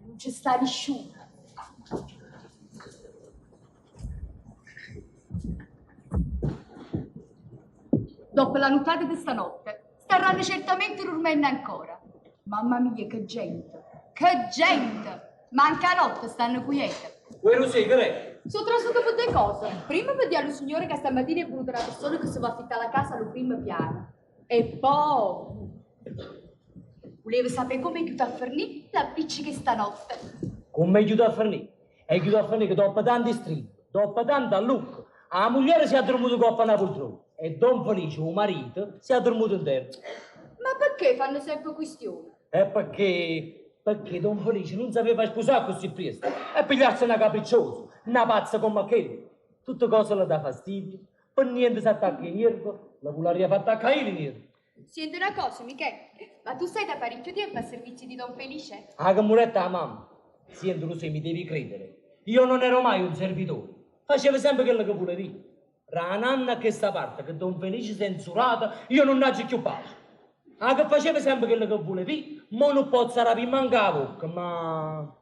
Nun ce sta nisciuno. Doppo la nuttata de stanotte, starranno certamente durmenno ancora. Mamma mia, che gente! Che gente! Manco 'a notte stanno quiete. Uè Rusè, che r'è? So' trasuta pe ddoje cose. Primma pe dì a lu signore ca stammatina è venuta na persona che se vò affittà la casa a lu primmo piano. E po'. Vulevo sapè comme è ghiuta a fernì l'appicceco 'e stanotte. Comme è ghiuta a fernì? È ghiuta a fernì che doppo tanti strille, doppo tanti allucche, 'a mugliera s'è addurmuta 'ncopp' a na pultrona e don Felice, 'o marito, s'è addurmuto 'nterra. Ma pecché fanno sempe quistione? E pecché, pecché don Felice nun s'aveva spusà accussì priesto e pigliarse na capricciosa, na pazza comm'a chella. Tutte cose le dà fastidio, pe niente s'attacca 'e nierve, le vularria fa attaccà io 'e nierve. Siente na cosa, Michè, ma tu stai da parecchio tiempo a servizio di don Felice? 'A che murette 'a mamma. Siente Rusè, mi devi credere, io non ero mai un servitore, facevo sempe chello che vulevo io. Ra n'anno a chesta parte che don Felice s'è 'nzurato, io nun aggio cchiù pace. 'A che facevo sempe chello che vulevo io, mo nun pozzo arapì manco 'a vocca, ma.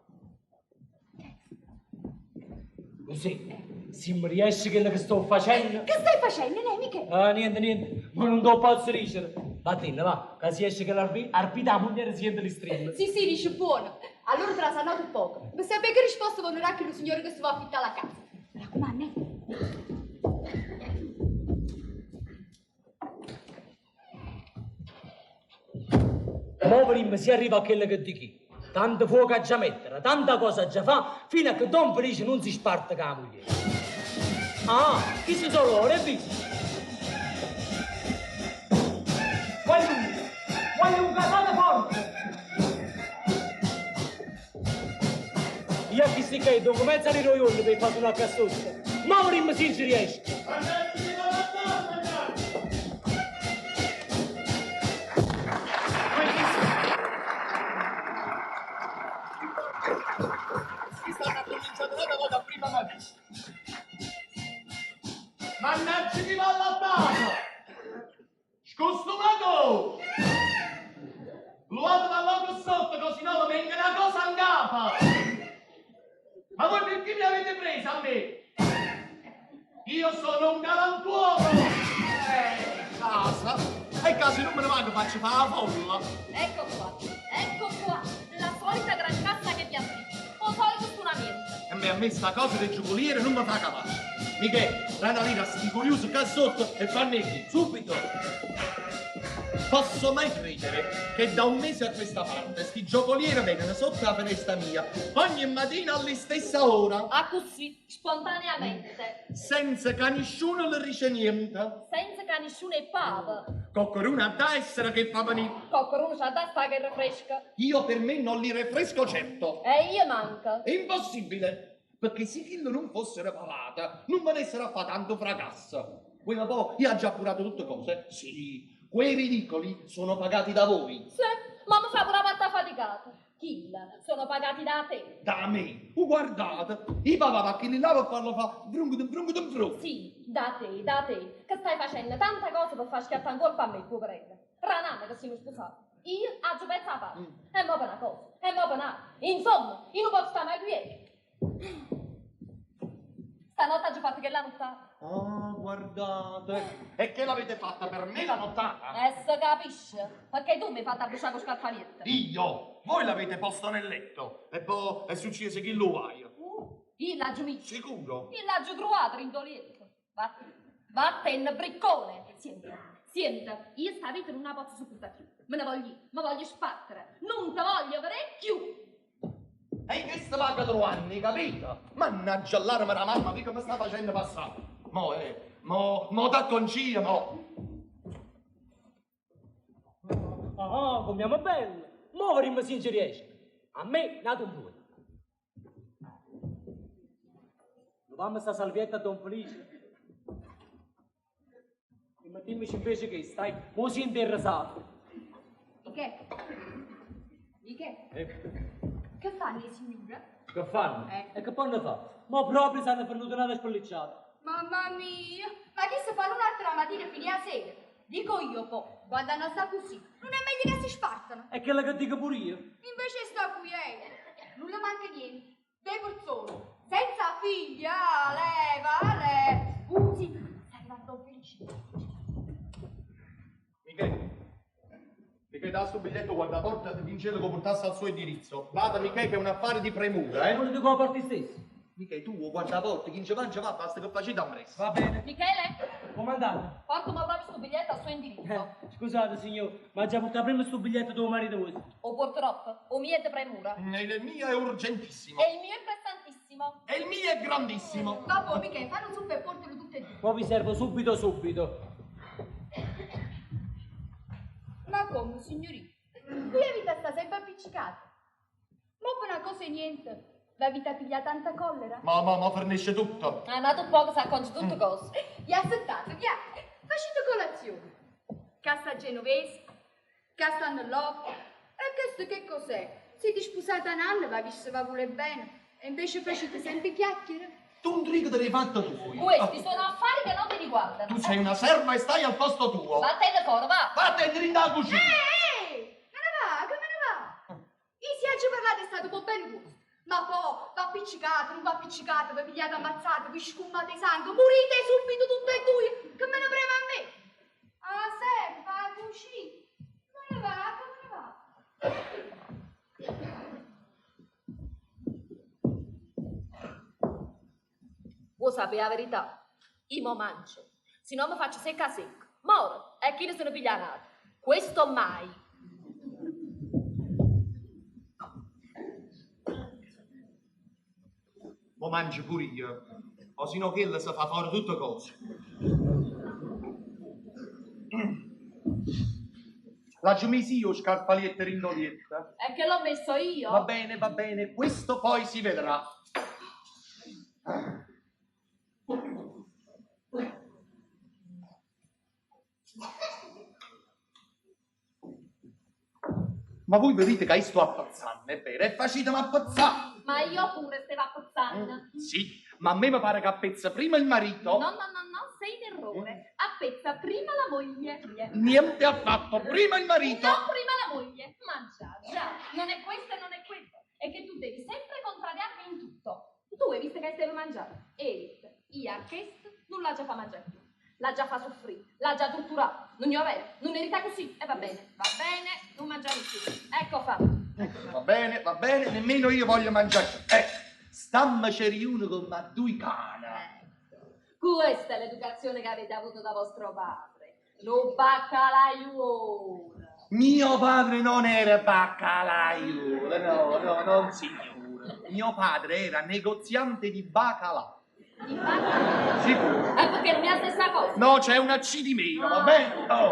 Rusè, si me riesce chello che sto facenno. Che stai facenno, neh, Michè? Ah, niente, niente, mo nun t' 'o pozzo dicere. Vattenne, va, ca si esce chella arpita 'a mugliera siente li strille. Sì, sì, dice buono. Allora trase a n'ato poco. Pe sapè che risposta vonno dà a chillu signore che se vò affittà la casa. Mi raccomando, eh. Mo vedimmo si arrivo a chello che dich'io. Tanto fuoco aggia mettere, tanta cosa aggia fa, fino a che Don Felice nun si sparte cu 'a mugliera. Ah, chisti so' loro, 'e vvi? Guagliù, guagliù, ngasate forte! Io a chisti ccà 'e dongo mezza lira 'o juorno p' 'e fa sunà ccà sotto. Mo vedimmo si nce riesco. Mannaggia chi v'ha allattato! Scostumato! Luateve 'a lloco sotto ca si no ve mengo na cosa 'ncapa! Ma voi perché mi avete preso a me? Io sono un galantuomo! Eh, casa! E ca si nun me ne vaco faccio fa 'a folla! Ecco qua, ecco qua, la solita gran cassa che vi appiccio, 'o solito stunamiento. Embè a me sta cosa d' 'e giocoliere nun me fa capace. Michè, dà na lira a sti curiuse ccà sotto e fanne jì, subito! Posso mai credere che da un mese a questa parte sti giocoliere veneno sotto 'a fenesta mia ogni matina all'istessa ora? Accussì, spontaneamente. Senza ca nisciuno le dice niente. Senza ca nisciuno 'e ppava. Coccheruno adda essere che 'e fa venì. Coccheruno ce adda sta che 'e refresca. Io per me non li refresco certo. E io manco. È impossibile, pecché si chillo nun fossero pavate, nun venessero a fà tanto fracasso. Uè, ma pò io aggio appurato tutte cose. Sì, quei ridicoli sono pagati da voi. Sì, ma me fa pure 'a parte affaticata. Chille sono pagati da te. Da me? Uh, guardate, io pavavo a chilli là per farlo fà vrunghete vrunghete vrù. Sì, da te, da te, che stai facenno tanta cosa pe fà schiattà 'ncuorpo a me, puverella. Ra n'anno che simmo spusate. Io aggio perzo 'a pace. E mo pe na cosa, e mo pe n'ata. Insomma, io nun pozzo sta mai quieto. Stanotte aggio fatto chella nuttata. Ah, guardate. E che l'avete fatta per me la nottata? E se capisce, pecché tu m'hê fatto abbrucià cu 'o scarfalietto. Io? Voi l'avete posto nel letto e po' è succieso chillu guaio. Uh, io l'aggio miso. Sicuro? Io l'aggio truvato dint' 'o lietto. Vattenne, briccone! Siente, siente, io sta vita nun 'a pozzo suppurtà cchiù. Me ne voglio ì, me voglio spartere. Nun te voglio vedé cchiù! E che sta vaga trovando, hai capito? Mannaggia l'arma della mamma, mica mi sta facendo passare. Mo, mo, mo t'acconcia, mo. Ah, come bello! Mo vedremo se ci riesce. A me, nato un due. Levammo sta salvietta a Don Felice. E mettiamoci invece che stai, mo si interessato. Michele? Michele? Che fanno i signori? Che fanno? Eh. E che poi fa? Mo proprio si hanno venuto una spellicciata. Mamma mia, ma chi si fa un'altra mattina fino a sera? Dico io poi, quando hanno sta così, non è meglio che si spartano. È quella che dico pure io. Invece sta qui, non le manca niente. Due persone, senza figlia, leva, le. Scusi, sta arrivando Felice. Michele, Michele, da sto biglietto guardaporta di Vincenzo che portasse al suo indirizzo. Vada, Michele, che è un affare di premura, eh. Volete che lo porti stesso? Michele, tu guardaporta, chi ci va, ci va, basta che facete ampresso. Va bene. Michele, Comandante. portami proprio sto biglietto al suo indirizzo. Scusate signor, ma già portato prima sto biglietto tuo marito vostro. O purtroppo, o mio è di premura. Il mio è urgentissimo. E il mio è pressantissimo. E il mio è grandissimo. Dopo, Michele, fanno su e portalo tutte e due. Poi vi servo subito subito. Ma come, signorina? Qui la vita sta sempre appiccicata. Ma per una cosa e niente, la vita piglia tanta collera. Ma, ma, ma fornisce tutto. Ma tu poco sa accorgi tutte cose. Gli ha settato, via. Facete colazione. Cassa genovese, cassa nell'occhio. E questo che cos'è? Siete sposata un anno, va visto va vuole bene. E invece facete sempre chiacchiere. Tu un trigo te l'hai fatto tu. Questi sono affari che non ti riguardano. Tu sei una serva e stai al posto tuo. Vattene fuori, va. Vattene in da cucina. Ehi, me ne va, che me ne va? I si è già parlato è stato un po' ben gusto. Ma poi va appiccicate, non va appiccicate, vi pigliate ammazzate, vi scummate sangue, morite subito tutte e due, che me ne preme a me. Ah, serva, cucina. Me ne va, che me ne va. Vuoi sapere la verità? Io mo mangio. Se no mi faccio secca secca. Moro, e chi ne se ne piglia nato? Questo mai. Mo mangio pure io. O se no quella si fa fuori tutte cose. La messo io scarpalietta e rindolietta. È che l'ho messo io. Va bene, va bene, questo poi si vedrà. Ma voi vedete che io sto appazzando, è vero? E facetemi appazzare! Ma io pure stavo appazzando. Sì, ma a me mi pare che appezza prima il marito. No, no, no, no, sei in errore. Appezza prima la moglie. Niente affatto, prima il marito. No, prima la moglie. Ma già, già, non è questo e non è quello. È che tu devi sempre contrariarmi in tutto. Tu hai visto che stavo mangiando. E hai detto, io a questo non la già fa mangiare più. La già fa soffrire, la già torturata. Non è vero, non merita così. E va bene, non mangiamo più. Ecco fatto. Va bene, va bene, nemmeno io voglio mangiare. Stammaci riuno con ma due cana. Questa è l'educazione che avete avuto da vostro padre. Lo baccalaiuolo. Mio padre non era baccalaiuolo, no, no, non signore. Mio padre era negoziante di bacalà. Di bacalà? Sicuro. È perché non è la stessa cosa. No, c'è una C di meno, va bene? Oh.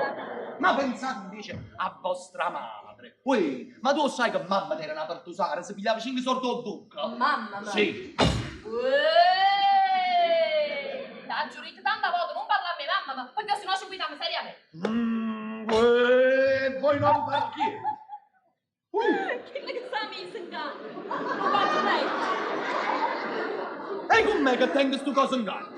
Ma pensate invece a vostra madre. Uè, ma tu sai che mamma era una pertusara, si pigliava 5 soldi al duca? Mamma mia. Sì. Uè, t'ha giurato tanta volta, non parla a me, mamma, ma perché sennò ci guidiamo seriamente. Uè, voi non parchi. Che che sta messo in canna? Non faccio lei. E con me che tengo sto coso in canna?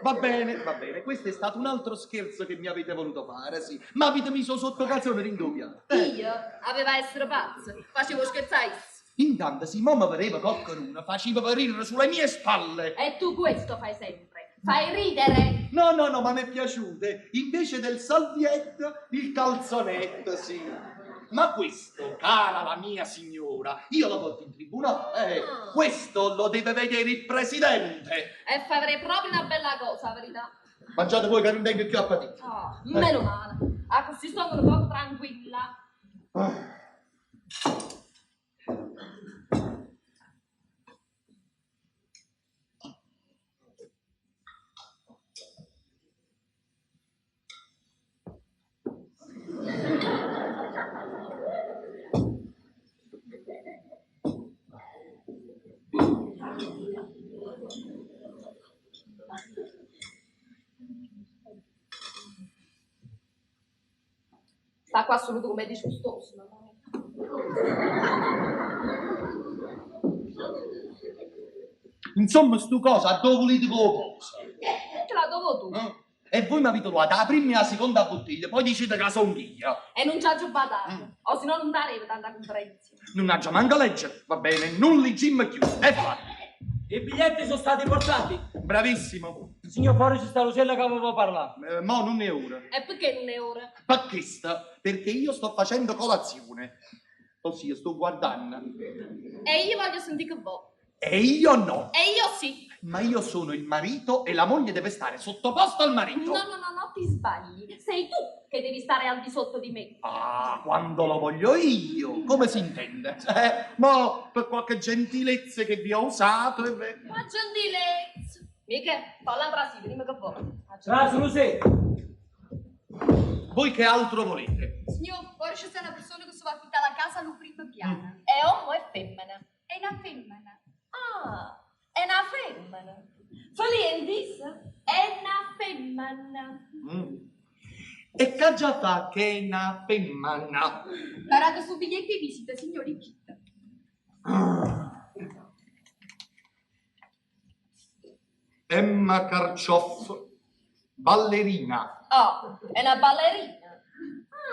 Va bene, va bene, questo è stato un altro scherzo che mi avete voluto fare, sì. Ma avete messo sotto calzone in dubbio. Io aveva essere pazzo, facevo scherzare. Intanto, se mamma vedeva coccheruna, faceva ridere sulle mie spalle. E tu questo fai sempre, fai ridere. No, no, no, ma mi è piaciuto. Invece del salvietto, il calzonetto, sì. Ma questo, cara la mia signora, io lo porto in tribunale. Questo lo deve vedere il presidente. E farei proprio una bella cosa, verità. Mangiate voi che non tengo più appetito. Oh, meno male. Ah, così sono un poco tranquilla. Ah. Sta qua assoluto come disgustoso, mamma mia. Insomma, stu coso, addò volete che 'o poso? Te la dovo tu. Eh? E voi mi avete trovato la prima e la seconda bottiglia, poi dicete che sono io. E non ci ha badato. O se no non dareva tanta conferenza. Non ha già manca leggere, va bene, non leggiamo più. È fatto. I biglietti sono stati portati. Bravissimo. Signor, fuori ci sta Lucella che avevo parlato. Mo non è ora. E perché non è ora? Perché sta? Perché io sto facendo colazione. Ossia, sto guardando. E io voglio sentire che vo. E io no. E io sì. Ma io sono il marito e la moglie deve stare sottoposta al marito. No, no, no, no, ti sbagli. Sei tu che devi stare al di sotto di me. Ah, quando lo voglio io, come si intende? Mo, per qualche gentilezza che vi ho usato e beh... Ma gentilezza! Mica, falla trasire, dimmi che vuoi. Trasi, Lucè. Voi che altro volete? Signor, fuori c'è sta una persona che si va a affittare la casa al primo piano. È uomo e femmina. È una femmina. Ah, è una femmina. Felientis è una femmina. E che già fa che è una femmina? Parato su biglietti di visita, signori Kit. Emma Carcioff, ballerina. Oh, è una ballerina.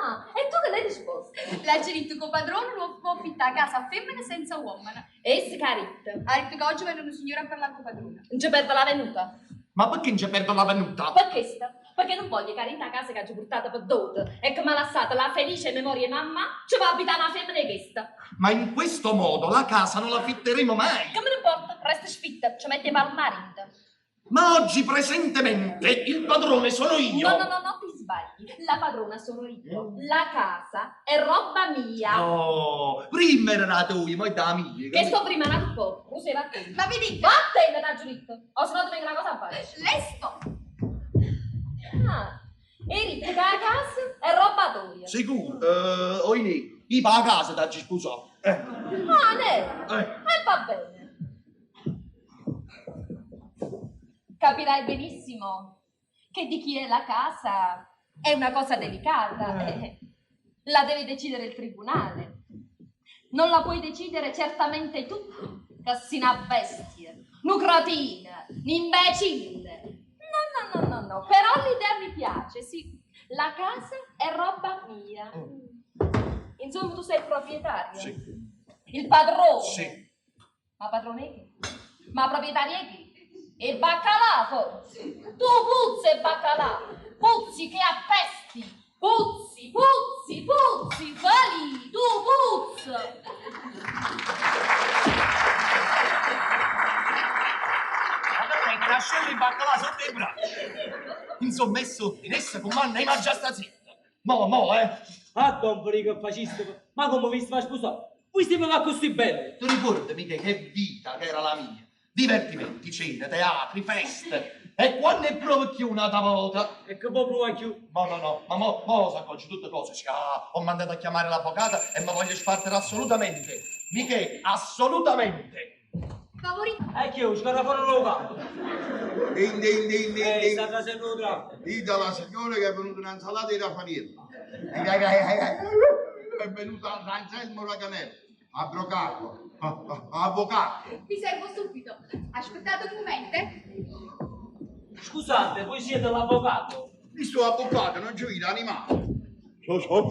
Ah, e tu che l'hai risposto? L'ha detto che il padrone lo può affittare a casa a femmina senza uomini. E si caritta. Ha detto che oggi viene una signora a parlare con il padrone. Non ci perdo la venuta. Ma perché non ci perdo la venuta? Perché sta? Perché non voglio che in casa che ci ho portato per dote e che mi ha lasciato la felice memoria di mamma, ci va a abitare una femmina di questa. Ma in questo modo la casa non l'affitteremo mai. Che me ne importa? Resta sfitta, ci metti il marito. Ma oggi presentemente il padrone sono io. No, no, no, no, ti sbagli. La padrona sono io. La casa è roba mia. No, prima era la tua, ma è da mia. Che sto prima un po'. Così va qui. Ma vedi, Vattene, t'ho detto. O se no ti vengo una cosa a fare. lesto! Ah, e ricca che la casa è roba tua. Sicuro, oinè, io pa' a casa t'ho sposato. Ah, ne? E va bene. Capirai benissimo che di chi è la casa è una cosa delicata. La deve decidere il tribunale. Non la puoi decidere certamente tu, che sei una bestia, un cretina, un imbecille. No, no, no, no, no. Però l'idea mi piace, sì. La casa è roba mia. Insomma, tu sei il proprietario. Sì. Il padrone. Sì. Ma padrone chi? Ma proprietario chi? E baccalà forse. Tu puzzi e baccalà. Puzzi che appesti. Puzzi, puzzi, puzzi, fali, tu puzzi. Ma perché lasciare il baccalà sotto i bracci? Insomma, è sotto, in essa comanda e mangia sta zitta. Mo, mo, eh. Ah, don Felice fascista, ma come vi sta sposare? Voi siete va così bene. Tu ricordi mica che vita che era la mia? Divertimenti, cene, teatri, feste. E quando ne provo più un'altra volta? E che può provare più? No, no, no, ma mo, mo si accorge tutte cose. Sì, ah, ho mandato a chiamare l'avvocata e mi voglio spartere assolutamente. Michele, assolutamente. Favorito. E che io, scarafone lo campo. Din, din, din, din, din. Sta trasendo il traffico. Dite alla signora che è venuta un'insalata di Raffaello. È venuta Anselmo Raganello, avvocato, avvocato. Vi servo subito. Aspettate un momento. Scusate, voi siete l'avvocato? Il suo avvocato non ci vede animale. Sono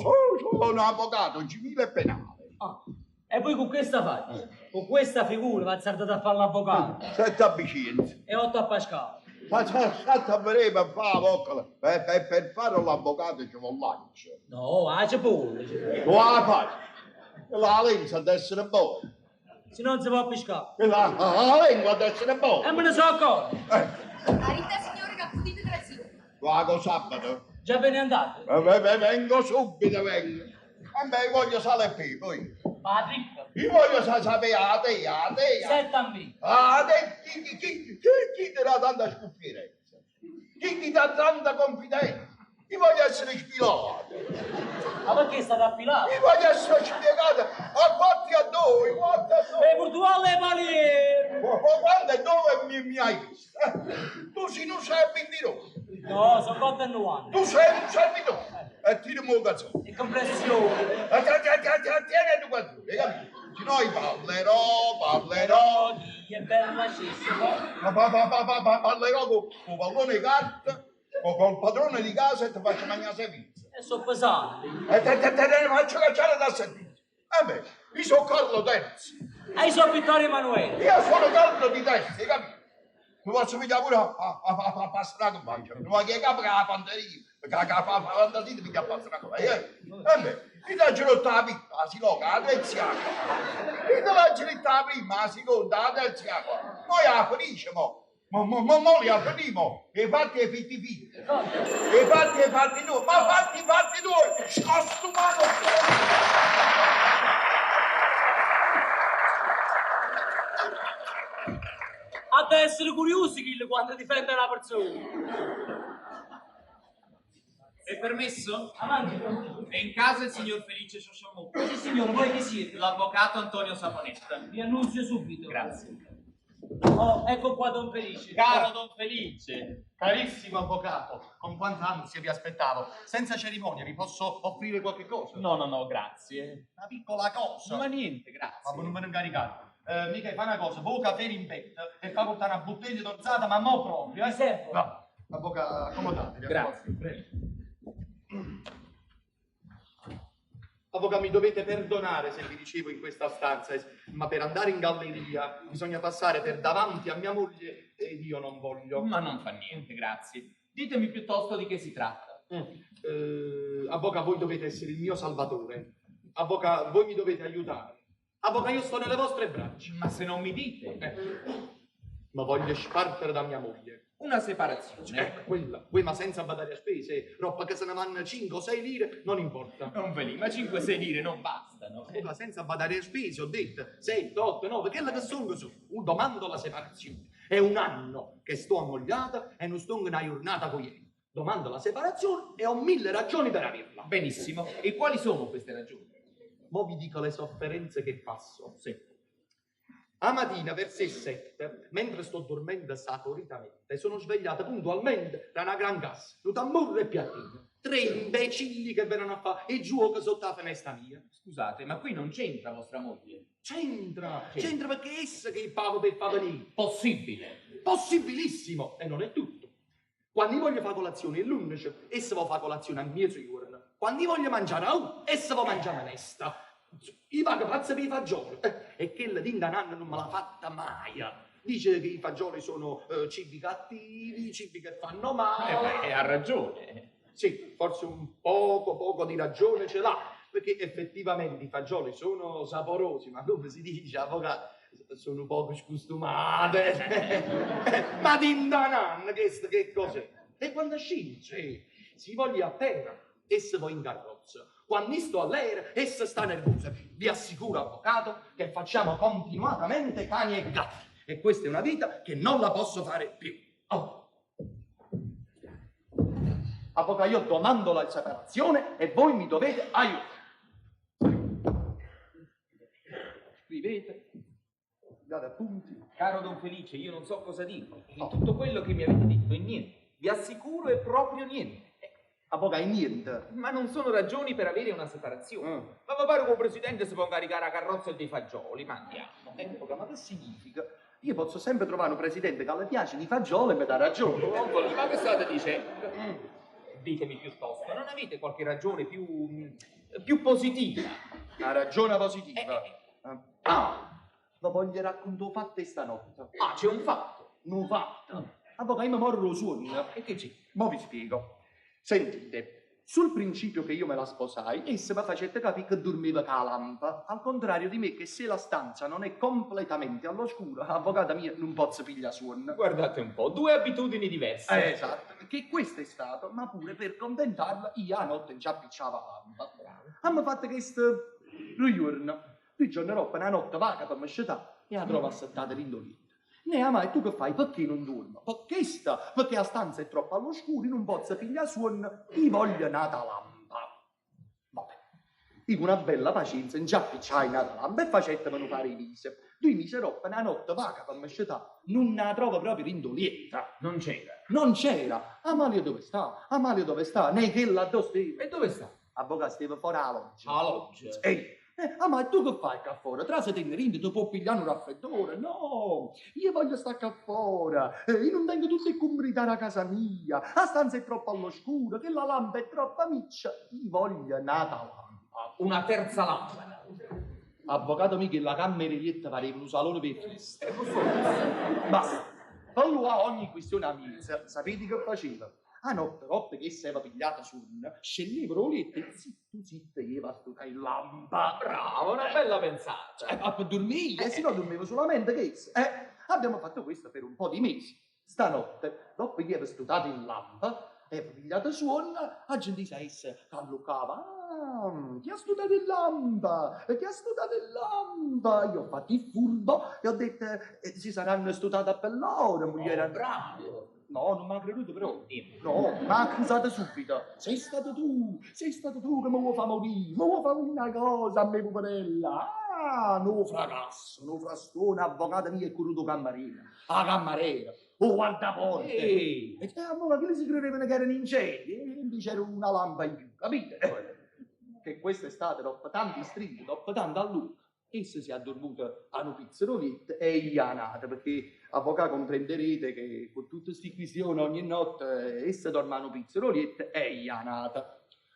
un avvocato civile e penale. Ah, e voi con questa faccia, con questa figura, vi azzardate a fare l'avvocato? Sette avvicinanze. E 8 a Pasquale. Sette a vedere per fare la voccola. Per fare l'avvocato ci vuole l'ancio. No, la cipolla. Tu la faccia. La lingua deve essere buona. Se non si può pescare. La lingua deve essere buona. E me ne sono accorto. Arita signore che potete trasire. Vado sabato. Già ve ne andate? Vengo subito, vengo. E beh, voglio sale e pepe, poi. Patrick. Io voglio sapere a te, a te. Senta a me. A te, chi ti dà tanta scuffierezza? Chi ti dà tanta confidenza? Io voglio essere spilato. Ma perché state appilato? Io voglio essere spiegato a quanti a dove, quanti a dove. E Portogallo e Palermo. Quando e dove mi hai visto? Tu sei un servitore. No, sono 4,90. Tu sei un servitore. E tirami 'o cazone. E che pressione! E tieni 'o cazone, hai capito? Se no io parlerò, parlerò. Chi è bella cessa, Ma pa, pa, pa, pa, pa, parlerò con o pallone 'e carta, col padrone di casa e ti faccio mangiare servizio. E so pesanti. E te, te, te ne faccio cacciare dal servizio. Eh beh, io sono Carlo Terzi. E io sono Vittorio Emanuele. Io sono Carlo di Terzi, hai capito? Mi posso pigliare pure a passare la faccia. Mi voglio capo che la fantasia, perché la fantasia mi chiama passare la faccia. Eh beh, io ti ho rotto la prima, la seconda, la terza. Io te l'ho rotta la prima, la seconda, la terza. Poi la finisce, mo. Mo, mo, mo, mo li finimo. E fatti e fitti fitti. E fatti e fatti tu. Ma fatti fatti tu. Scostumato. Ha da essere curiosi chi quando difende una persona. È permesso? Avanti. È in casa il signor Felice Sciosciamucco. Sì, signore, voi chi siete? L'avvocato Antonio Saponetta. Vi annunzio subito. Grazie. Oh, ecco qua Don Felice. Caro Don Felice, carissimo avvocato, con quanta ansia vi aspettavo. Senza cerimonia, vi posso offrire qualche cosa? No, no, no, grazie. Una piccola cosa. Ma niente, grazie. Ma non me ne incaricate. Mica fa una cosa, voi caffè in petto e fa portare una bottiglia d'orzata, ma mo proprio, eh? Servo. No, avvocato, accomodatevi. Grazie. Prego. Avvocato, mi dovete perdonare se vi ricevo in questa stanza, ma per andare in galleria bisogna passare per davanti a mia moglie ed io non voglio. Ma non fa niente, grazie. Ditemi piuttosto di che si tratta. Avvocato, voi dovete essere il mio salvatore. Avvocato, voi mi dovete aiutare. Avvocato, io sto nelle vostre braccia. Ma se non mi dite... Ma voglio spartere da mia moglie. Una separazione. Ecco, quella, ma senza badare a spese, roba che se ne vanno 5 o 6 lire, non importa. Non ve li, ma 5-6 lire non bastano. Ma senza badare a spese, ho detto, 7, 8, 9, che è la che sono su? Domando la separazione. È un anno che sto ammogliata e non sto una giornata con ieri. Domando la separazione e ho 1000 ragioni per averla. Benissimo. E quali sono queste ragioni? Mo vi dico le sofferenze che passo. Sì. A mattina verso le 7, mentre sto dormendo saporitamente, sono svegliata puntualmente da una gran gas, un tamburo e piattino. 3 imbecilli che vengono a fare il gioco sotto la finestra mia. Scusate, ma qui non c'entra vostra moglie. C'entra, c'entra perché è essa che il pavo per far venire. Possibile. Possibilissimo. E non è tutto. Quando io voglio fare colazione all'11, essa va a fare colazione a mezzogiorno. Quando io voglio mangiare a 1, essa va a mangiare menesta. Io vado pazzo per i fagioli. E che la dinda nanna non me l'ha fatta mai. Dice che i fagioli sono cibi cattivi, cibi che fanno male. Beh, ha ragione. Sì, forse un poco di ragione ce l'ha, perché effettivamente i fagioli sono saporosi, ma come si dice, avvocato, sono poco scostumate. Ma dinda nanna, che cos'è? E quando scende, si voglia a terra e se va in carrozza. Quando sto all'aera, essa sta nervosa. Vi assicuro, avvocato, che facciamo continuatamente cani e gatti. E questa è una vita che non la posso fare più. Oh. Avvocato, io domando la separazione e voi mi dovete aiutare. Scrivete, date appunti. Caro Don Felice, io non so cosa dirvi. No. Tutto quello che mi avete detto è niente. Vi assicuro è proprio niente. Avvocato, è niente. Ma non sono ragioni per avere una separazione. Ma va pare che un presidente si può incaricare la carrozza e dei fagioli, ma andiamo. Avvocato, ma che significa? Io posso sempre trovare un presidente che alle piace di fagioli e mi dà ragione. Ma che state dicendo? Ditemi piuttosto, non avete qualche ragione più positiva? Una ragione positiva? Ah, lo voglio raccontare un fatto stanotte. Ah, c'è un fatto? Un fatto. Avvocato, io mi morro lo suono. E che c'è? Mo vi spiego. Sentite, sul principio che io me la sposai, essa mi facette capire che dormiva con la lampa, al contrario di me che se la stanza non è completamente all'oscuro, avvocata mia, non posso pigliare suono. Guardate un po', 2 abitudini diverse. Esatto, che questo è stato, ma pure per contentarla, io a notte già appicciava la lampa. Abbiamo fatto questo 2 giorni. 2 giorni dopo, una notte vaga per me scetare, e la trovo assettata l'indolita. Ne ama, e tu che fai? Perché non dormo? Perché sta? Perché la stanza è troppo all'oscuro, non posso pigliare suono, ti voglio nata lampa. Vabbè. Io cu na bella pacienza nce appicciai n'ata lampa e facetteme nu paro 'e mise. Dui mise doppo, na notte vaco pe me scetà, nun 'a trovo proprio dint' 'o lietto. Non c'era. Non c'era! Amalia dove sta? Amalia dove sta? Neh, chella addò steva? E dove sta? Avvocà, steva fora 'a loggia. 'A loggia? Ehi! Amà, e tu che fai ccà fora? Trasatenne dinto, te può piglià nu raffreddore. No! Io voglio sta ccà fora. Io nun tengo tutte 'e comodità d' 'a casa mia. 'A stanza è troppo all'oscuro, chella lampa è troppo miccia. Io voglio n'ata lampa. Una terza lampada. Avvocato mio, chella cammera 'e lietto pareva nu salone p' 'e feste. Ma pe luà ogni questione 'a miezo, sapete che faceva? A notte, doppo che essa eva pigliato suonno, scenneva d' 'o lietto e zittu zitto jeva a stutà 'e lampa. Bravo, una bella pensata. Ma pe durmì, e si no durmevo sulamente chessa. Abbiamo fatto questo per un po' di mesi. Stanotte, doppo che eva stutato 'e lampa, eva pigliato suonno, aggio ntiso a essa che alluccava, Ah, chi ha stutato 'e lampa? Chi ha stutato 'e lampa? Io ho fatto il furbo e ho detto, si saranno stutate pe lloro, mugliera. Oh, bravo! No, nun m'ha creduto però. No, m'ha accusato subito. Sei stato tu, sei stato tu che mi vuoi fa morire, mi vuoi fa una cosa a me poverella. Ah, nu fracasso, nu frastuono, avvocato mio è curruto 'o cammarino, 'a cammarera, 'o guardaporte. Ehi! E allora chilli si credevano che era un incendio, e invece era una lampa in più, capite? Che quest'estate, dopo tanti strilli, dopo tanto allucco, Essa si è addurmuta a nu pizzo d' 'o lietto e io a n'ato, pecché, avvocà, comprenderete che cu tutte sti quisione ogni notte essa dorme a nu pizzo d' 'o lietto e io a n'ato.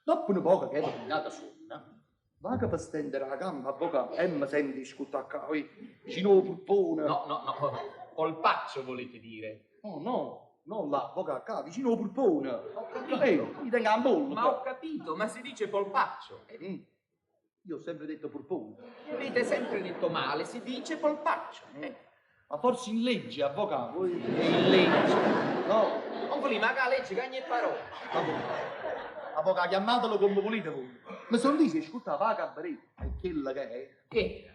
Doppo nu poco che ero pigliato suonno, vaco pe stendere 'a gamba, avvocà, e me sento 'e scuttà ccà, uè, vicino 'o purpone. No, no, no, polpaccio volete dire. No, no, no là, avvocà, ccà, vicino 'o purpone. Ho capito. Ehi, io tengo 'a 'mbolla. Ma ho capito, ma si dice polpaccio. Io ho sempre detto purpone. Avete sempre detto male, si dice polpaccio. Ma forse in legge, avvocato. Voi... In legge? No. Non volevo, ma la legge cagna e parole. Avvocato, chiamatelo come volete voi. Ma sono lì, se ascolta la cabaret, è quella che è. Che era?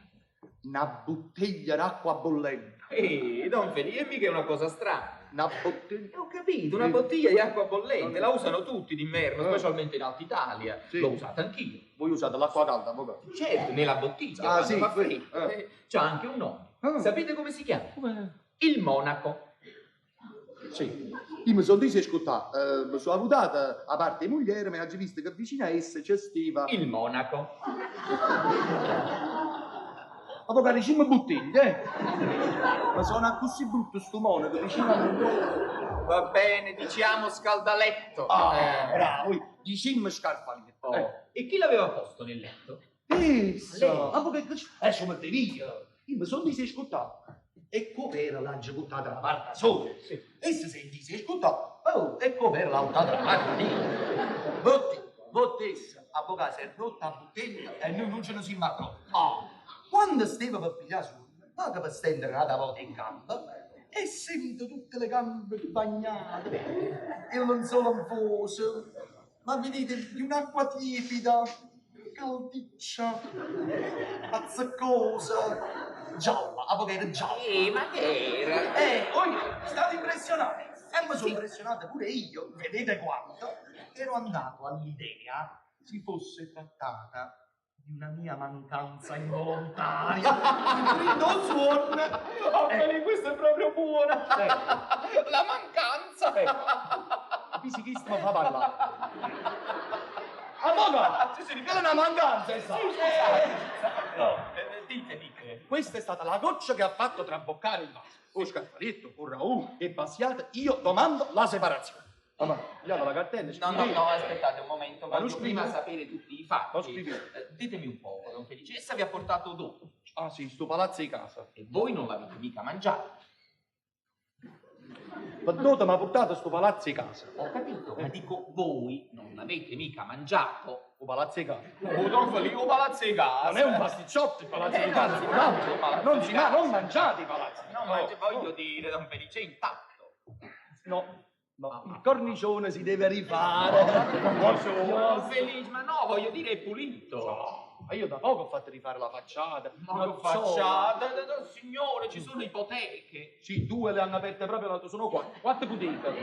Na bottiglia d'acqua bollente. Ehi, don Felice, mica è una cosa strana. Na bottiglia? Ho capito, una bottiglia di acqua bollente, la usano tutti d'inverno, specialmente in Alta Italia. Sì. L'ho usata anch'io. Voi usate l'acqua calda, avvocato? Certo, nella bottiglia, Ah, quando sì, fa quello, freddo. C'ha anche un nome. Ah. Sapete come si chiama? Come? Il monaco. Sì. Io mi sono diso e ascoltà, mi sono avutata a parte moglie, ma ho visto che vicino a essa c'è steva... Il monaco. Avvocato, diciamo bottiglie, eh? Ma sono così brutto sto monaco, vicino a me. Va bene, diciamo scaldaletto. Ah, bravo, diciamo scarfaletto. Oh. E chi l'aveva posto nel letto? Essa! Lei. Avvocato, adesso mette via. Io mi sono diso e ascoltà. E com'era l'ha buttata da parte sola. Sì. E se si dice ascoltà, oh, e com'era l'ha buttata da parte mia. Botti, bottessa, avvocato, si è rotta la bottiglia e noi non ce ne siamo accorti. Ah, quando stava per pigliare su, va che per stendere una volta in gamba e sento tutte le gambe bagnate e non solo infoso, ma vedete di un'acqua tiepida, caldiccia, azzeccosa, gialla, avvocato era gialla. Ma che era? Voi state impressionati. E mi sono impressionato pure io, vedete quanto. Ero andato all'idea si fosse trattata di una mia mancanza involontaria. Non suon. Oh, Felice, questa è proprio buona. La mancanza. Fisichista mi fa parlare. Avvocato, Sì, sì, quella è una mancanza, è stata. Sì, sì, No. Dite, dite. Questa è stata la goccia che ha fatto traboccare il vaso. O Scarfaletto, o Raù, e passiate, io domando la separazione. Ma pigliate la cartella, No, no, no, aspettate un momento, Ma non voglio prima scrivi? sapere tutti i fatti. Non scrivi. Ditemi un po', don Felice, essa vi ha portato dopo Ah sì, sto palazzo di casa. e voi non l'avete mica mangiato. Padrota mi ha portato sto palazzo di casa. Ho capito, ma dico voi non l'avete mica mangiato. O palazzo di casa. Oh, don Felice, o palazzo di casa. Non è un pasticciotto il palazzo di casa, No, un altro. il palazzo Non di si casa. ma non mangiate i palazzi. No, ma voglio dire, don Felice, intatto. No, no, il cornicione si deve rifare. Don Felice, ma no, voglio dire è pulito. No, ma io da poco ho fatto rifare la facciata. Ma che Non so. facciata, signore, ci sono ipoteche. Sì, due le hanno aperte proprio l'altro, sono quattro. Quattro boutique.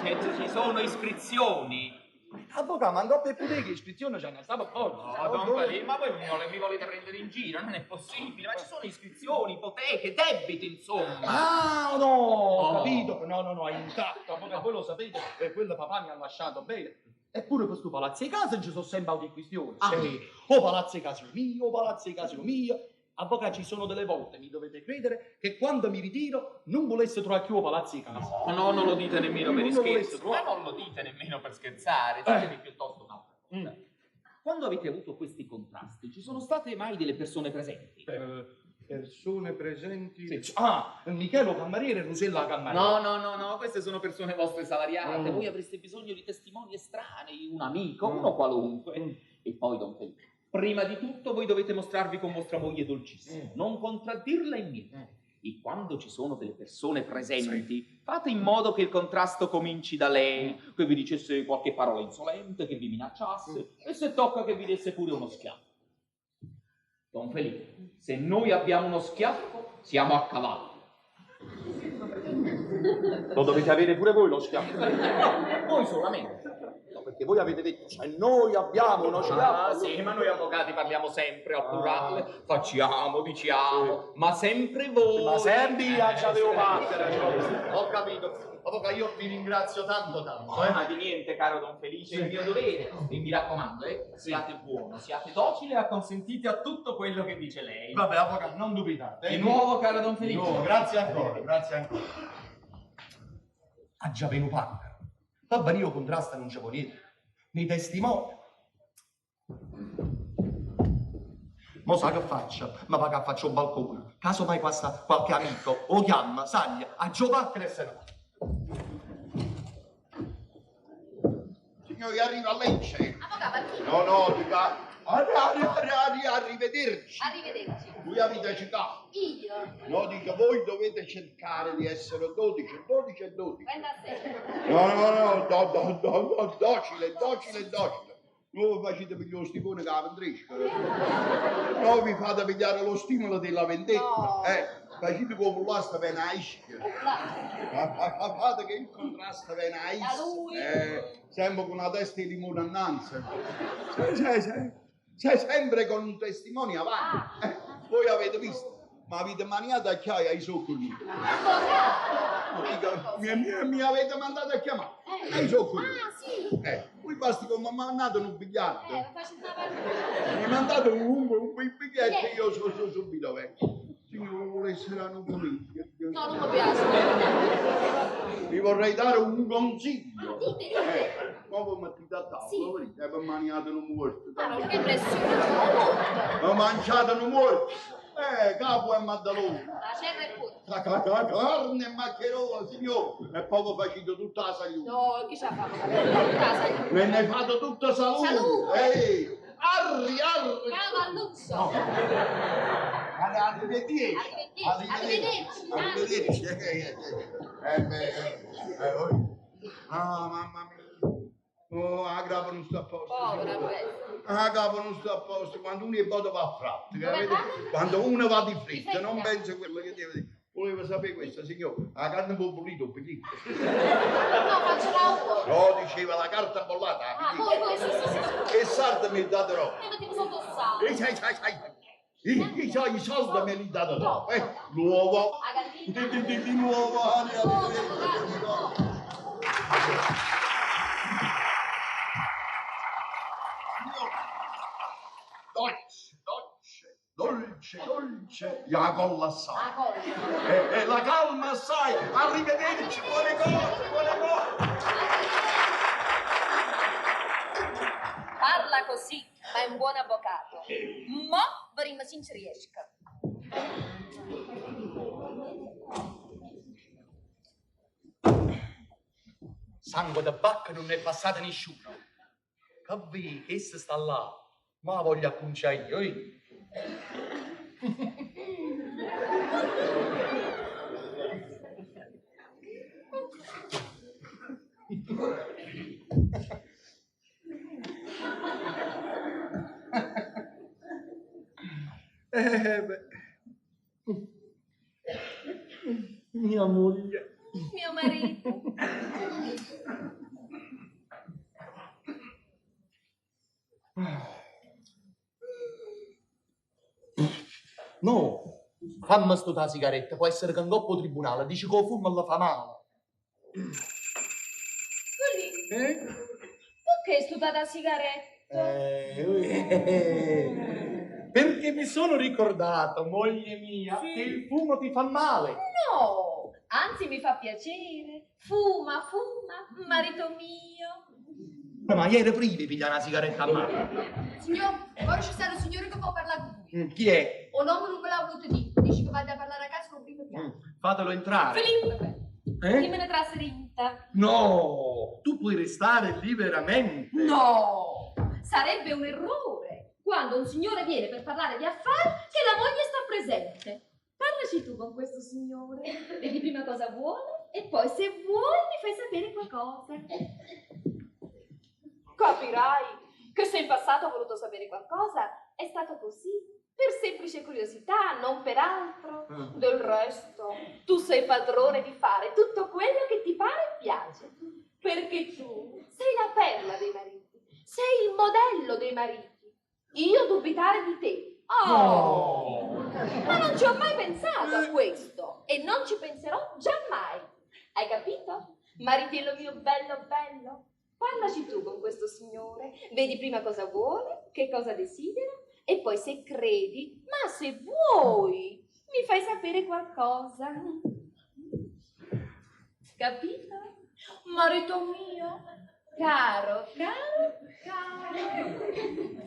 Cioè, ci sono iscrizioni. Avvocato, ma 'ncopp 'e puteche iscrizione c'hanno sta pe' forza. No, don Felice, ma voi mi volete prendere in giro? Non è possibile, ma ci sono iscrizioni, ipoteche, debiti, insomma. Ah, no, ho Oh. capito. No, no, no, è intatto. Avvocato, voi lo sapete, quello papà mi ha lasciato bene. Eppure per questo palazzo di casa ci sono sempre avuto questioni. Ah. Sì. O palazzo di casa mio, o palazzo di casa mio. Avvocato, ci sono delle volte, mi dovete credere, che quando mi ritiro non volesse trovare più o palazzo di casa. No, no, non lo dite nemmeno per Non lo volesse scherzo. trovare. Ma non lo dite nemmeno per scherzare. Ditemi piuttosto un'altra cosa. Quando avete avuto questi contrasti, ci sono state mai delle persone presenti? Persone presenti. Sì. Ah, Michele cameriere e Rosella cameriera. No, no, no, no, queste sono persone vostre salariate. Mm. Voi avreste bisogno di testimoni estranei, un amico, uno qualunque. E poi, Don Felipe, prima di tutto voi dovete mostrarvi con vostra moglie dolcissima, non contraddirla in niente. E quando ci sono delle persone presenti, fate in modo che il contrasto cominci da lei, che vi dicesse qualche parola insolente, che vi minacciasse, e se tocca che vi desse pure uno schiaffo. Don Felipe, se noi abbiamo uno schiaffo, siamo a cavallo. Lo dovete avere pure voi lo schiaffo. No, voi solamente. No, perché voi avete detto, cioè noi abbiamo uno schiaffo. Ah, sì, ma noi avvocati parliamo sempre al plurale, facciamo, diciamo, ma sempre voi. Ma sempre io ci avevo parte. Ho capito. Avvocato, io vi ringrazio tanto tanto. Ma di niente, caro Don Felice, è il mio dovere. E mi raccomando, siate buono, siate docile e acconsentite a tutto quello che dice lei. Vabbè, avvocato, non dubitate. Di nuovo, caro Don Di Felice. nuovo, grazie ancora, grazie ancora. Ha già venuto panca. Vabbè, io contrasta non c'è niente. Mi testimoni. Mo sa che faccia, ma va che faccio un balcone. Caso mai passa qualche amico o chiama, saglia, a giovacchere e se ne va. Signori, arriva a Lecce. Avvocato, a chi? No, no, dica. Arrivederci. Arrivederci. Voi avete cercato. Io? No, dica, voi dovete cercare di essere 12, 12 e 12. 36. No, no, no, do, do, do, do, docile, docile, docile. Non vi facete pigliare lo stimone che la vendresca. No, vi fate pigliare lo stimolo della vendetta. No. Facete come l'asta viene a ischia. Fate che il contrasto viene a ischia. Da lui. Sempre con una testa di limone innanzi. Sì, sì, sì. Sei sempre con un testimone avanti. Voi avete visto, ma avete maniato a chiaia ai soccoli. Avvocato! Mi avete mandato a chiamare. Ai soccoli. Ah, sì. Voi basta che mi mandate un biglietto. Faccio una partita. Mi mandate un biglietto e io sono subito vecchio. Signore, volesse dare un consiglio. No, non mi piace. Vi vorrei dare un consiglio. Ah, dite, dite. Ma voi mettete a tavola, Sì. vedete, e vi mangiate un morto. Ma non che impressione. Ma mangiate un morto. Capo e Maddalone. La cerra e pure. La carne e maccherone, signore. E poi vi facete tutta la saluta. No, chi ce la fa? Casa. Ve ne fate tutta salute. Salute. Ehi, arri, arri. Cavalluzzo. Arrivederci. Arrivederci. Arrivederci. Beh, oh. Ah, mamma mia. Oh, la grava non sta a posto. Povera signore. bestia. La grava non sta a posto. Quando uno è voto va a fratta, Come capite? va? Quando uno va di fretta, Di fretta. non pensa a quello che deve dire. Volevo sapere questo, signore. La carne un po' bollita, un pochino. No, faccio la uova. No, diceva la carta bollata. Ah, voi, voi, sì, sì, sì. sì. E sarda mi date roba. E mettiamo sotto il sale. I, i soldi me li date dopo. L'uovo. La gallina. Di nuovo, Oh, avvocato, no. Dolce, dolce, dolce, dolce, la colla assai. La colla. E la calma assai. Arrivederci, buone cose, buone cose. Parla così, ma è un buon avvocato. Mo' vedremo se ci riesca. Sangue da bacca non è passato nessuno. Che vedi, che essa sta là. Ma voglio acconciare io. eh. Beh. Mia moglie. Mio marito. No, fammi stutà 'a sigaretta, può essere che 'ncoppa 'o tribunale dice che 'o fumo lle fa male. Felì, Eh? pecché stutate 'a sigaretta? Eh, perché mi sono ricordato, moglie mia, che il fumo ti fa male. No, anzi mi fa piacere. Fuma, fuma, marito mio. Ma ieri prima di pigliare una sigaretta a mano. Signor, ora ci sta un signore che può parlare con voi. Chi è? O nome non me l'ha voluto dire, dice che vado a parlare a casa sul primo piano. Fatelo entrare. Filippo, Eh? chi me ne traserinta? No, tu puoi restare liberamente. No, sarebbe un errore quando un signore viene per parlare di affari che la moglie sta presente. Parlaci tu con questo signore, vedi prima cosa vuole e poi se vuoi mi fai sapere qualcosa. Capirai che se in passato ho voluto sapere qualcosa è stato così, per semplice curiosità, non per altro. Del resto, tu sei padrone di fare tutto quello che ti pare e piace, perché tu sei la perla dei mariti, sei il modello dei mariti. Io dubitare di te. Oh! Ma non ci ho mai pensato a questo e non ci penserò giammai. Hai capito? Maritiello mio bello bello, parlaci tu con questo signore, vedi prima cosa vuole, che cosa desidera e poi se credi, ma se vuoi, mi fai sapere qualcosa. Capito? Marito mio, caro, caro, caro.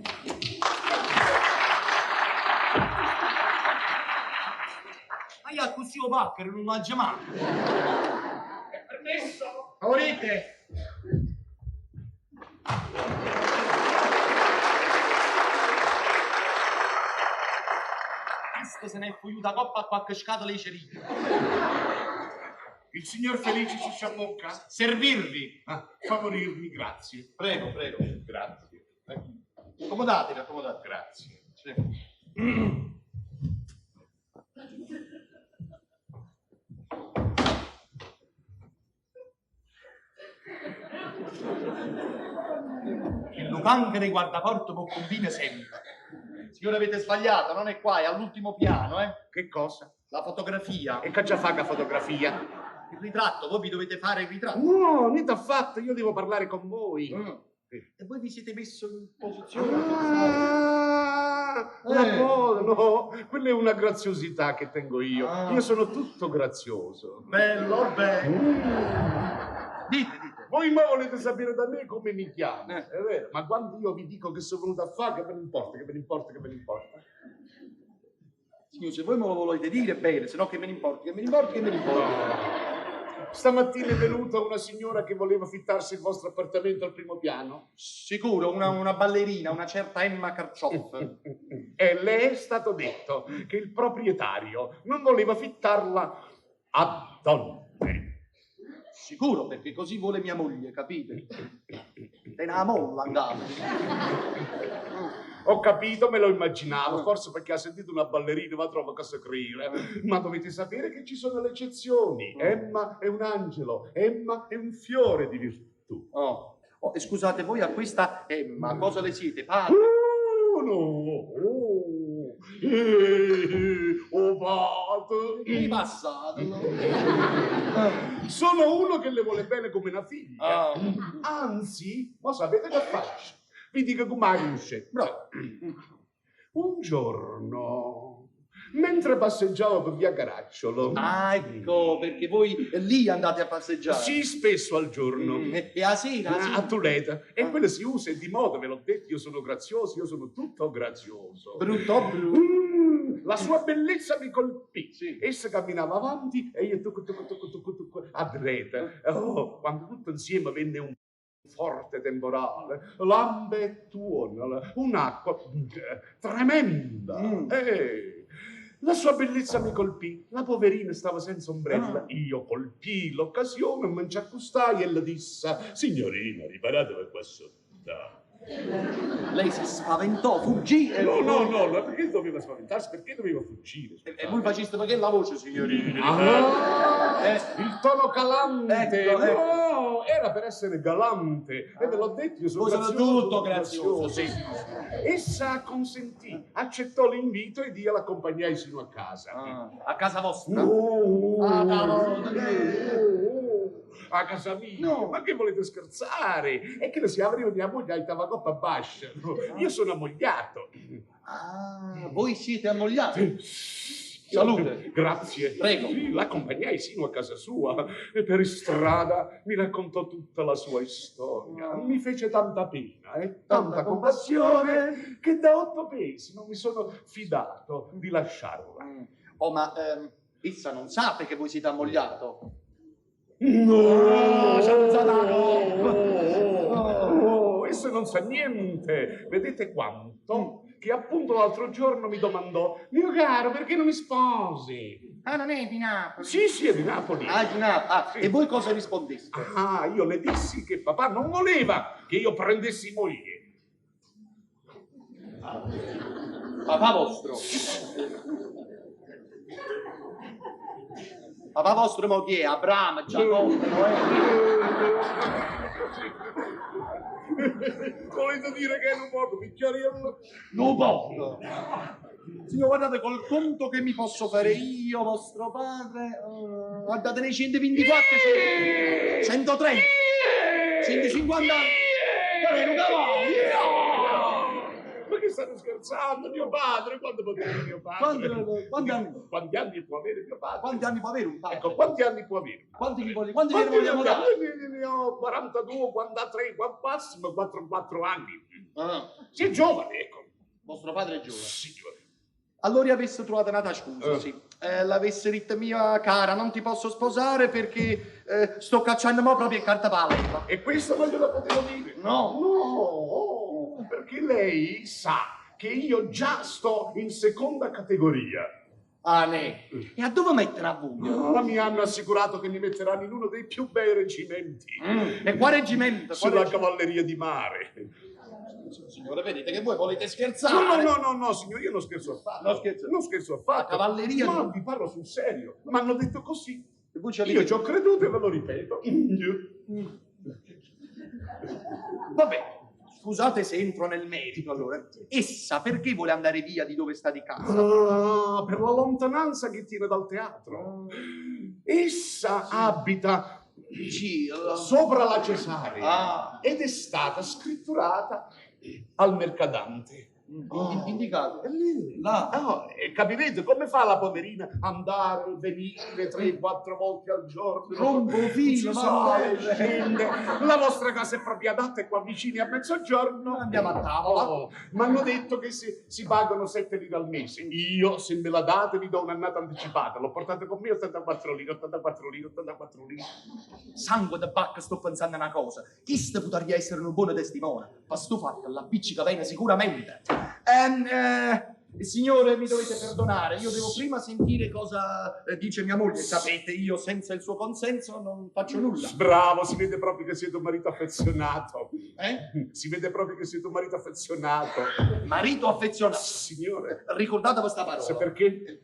Ma io così o pacchero non mangio mai. È permesso? Favorite. Questo se ne è fuiuta coppa a qualche scatola di cerino. Il signor Felice ci sciabbocca? Servirvi. Ah, favorirmi, grazie. Prego, prego. Grazie. Accomodatevi, accomodatevi. Grazie. Sì. Il lucanche dei guardaporto può combina sempre. Signore, avete sbagliato, non è qua, è all'ultimo piano, eh. Che cosa? La fotografia. E che già fa che fotografia? Il ritratto, voi vi dovete fare il ritratto. No, niente affatto, io devo parlare con voi. Mm. E voi vi siete messo in posizione. Ah, la Eh. cosa, no, quella è una graziosità che tengo io. Ah. Io sono tutto grazioso. Bello, bello. Dite, dite. Voi ma volete sapere da me come mi chiamo, Eh. è vero, ma quando io vi dico che sono venuto a fare, che ve ne importa, che ve ne importa, che ve ne importa? Signor, se voi me lo volete dire, bene, se no che me ne importa, che me ne importa, che me ne importa. Stamattina è venuta una signora che voleva fittarsi il vostro appartamento al primo piano Sicuro, una ballerina, una certa Emma Carcioff. e le è stato detto che il proprietario non voleva fittarla a donne. Sicuro, perché così vuole mia moglie, capite? È una molla andate. Ho capito, me lo immaginavo, forse perché ha sentito una ballerina, ma trova cosa crede. Ma dovete sapere che ci sono le eccezioni. Emma è un angelo, Emma è un fiore di virtù. Oh. Oh, e scusate, voi a questa Emma cosa le siete? Padre? Oh, no, oh, oh, vado. Mi passate. Sono uno che le vuole bene come una figlia. Ah. Anzi, ma sapete che faccio? Vi dico come riuscì. Bravo. Un giorno, mentre passeggiavo per via Caracciolo, Ah, ecco, perché voi lì andate a passeggiare. sì, spesso al giorno, E a sera? a, sì. a Tuleta, e Ah. quello si usa, è di moda, ve l'ho detto, io sono grazioso, io sono tutto grazioso. Brutto, brutto. La sua bellezza mi colpì. Sì. Essa camminava avanti e io tuc, tuc, tuc, tuc, tuc, a dreta. Oh, quando tutto insieme venne un forte temporale, lampe e tuono, un'acqua tremenda. La sua bellezza mi colpì, la poverina stava senza ombrella. Ah. Io colpii l'occasione, mi ci accostai e le disse: Signorina, riparatevi qua sotto. Lei si spaventò, fuggì e... No, no, no, no, perché doveva spaventarsi? Perché doveva fuggire? E voi faceste perché la voce, signorina? Ah, il tono calante. Ecco, ecco. No, era per essere galante. E ve l'ho detto, io sono Voi siete grazioso. tutto grazioso, sì. Essa acconsentì, accettò l'invito ed io l'accompagnai sino a casa. Ah, a casa vostra? No, Ah, no, no, no, a casa mia. No. Ma che volete scherzare? È che si apriva mia moglie a coppa bascia. Io sono ammogliato. Ah, voi siete ammogliati? Salute. Grazie. Prego. Sì, l'accompagnai sino a casa sua e per strada mi raccontò tutta la sua storia. Mi fece tanta pena e tanta, Tanta compassione che da 8 mesi non mi sono fidato di lasciarla. Oh, ma essa non sa perché voi siete ammogliato. No, senza da no. Oh, essa non sa niente. Vedete quanto? Che appunto l'altro giorno mi domandò, mio caro, perché non mi sposi? Ah, non è di Napoli. Sì, sì, è di Napoli. Ah, di Napoli. Ah, Sì. E voi cosa rispondeste? Ah, io le dissi che papà non voleva che io prendessi moglie. Papà vostro. Papà vostro mo chi è? Abramo, Giacobbe, Noè. Volete dire che è un poco picchiariello? Non poco. Signor, guardate, col conto che mi posso fare io, vostro padre, guardate nei 124, 130, 150, guarda, è un cavallo. Ma che stanno scherzando? Mio padre, quando può avere mio padre? Quanti anni? Quanti anni può avere mio padre? Quanti anni può avere un padre? Ecco, quanti anni può avere? Quanti li voglio- quanti ne Quanti vogliamo dare? Ne, ne ho 42, 43, massimo 44 anni. Ah, Si è giovane, ecco. vostro padre è giovane. Signore. Allora avesse trovato un'altra scusa, Eh. sì. L'avesse detto mia cara, non ti posso sposare perché sto cacciando mo proprio in carta paletta. E questo non glielo potevo dire. No. No, perché lei sa che io già sto in seconda categoria. Ah, ne. E a dove mettere a voi? Ah, mi hanno assicurato che mi metteranno in uno dei più bei reggimenti. E qua reggimento? Qua Sulla reggimento? cavalleria di mare. Signore, vedete che voi volete scherzare. No, no, no, no, no, signore, io non scherzo affatto. Non scherzo. Non scherzo affatto. La cavalleria Ma di- vi parlo sul serio. Mi hanno detto così. E voi ci avete- Io ci ho creduto e ve lo ripeto. Vabbè, scusate se entro nel merito allora. Essa perché vuole andare via di dove sta di casa? Ah, per la lontananza che tiene dal teatro. Essa abita Sì, sopra la Cesarea Ah. ed è stata scritturata al Mercadante. Indicato. È lì. Là. Ah, e capirete come fa la poverina a andare e venire 3-4 volte al giorno? Rompo filo, Si va sale, bene. scende. La vostra casa è proprio adatta, è qua vicini a mezzogiorno. Andiamo a tavola. Oh, mi hanno detto che si pagano 7 lire al mese. Io, se me la date, vi do un'annata anticipata. L'ho portata con me 84 lire, 84 lire, 84 lire. Sangue da bacca, sto pensando a una cosa. Chi sta potrebbe essere un buon testimone? Ma sto fatto l'appiccica bene sicuramente. Signore, mi dovete perdonare. Io devo prima sentire cosa dice mia moglie. Sapete, io senza il suo consenso non faccio nulla. Bravo, si vede proprio che siete un marito affezionato. Eh? Si vede proprio che siete un marito affezionato. Marito affezionato. Signore, Ricordate questa parola. se perché?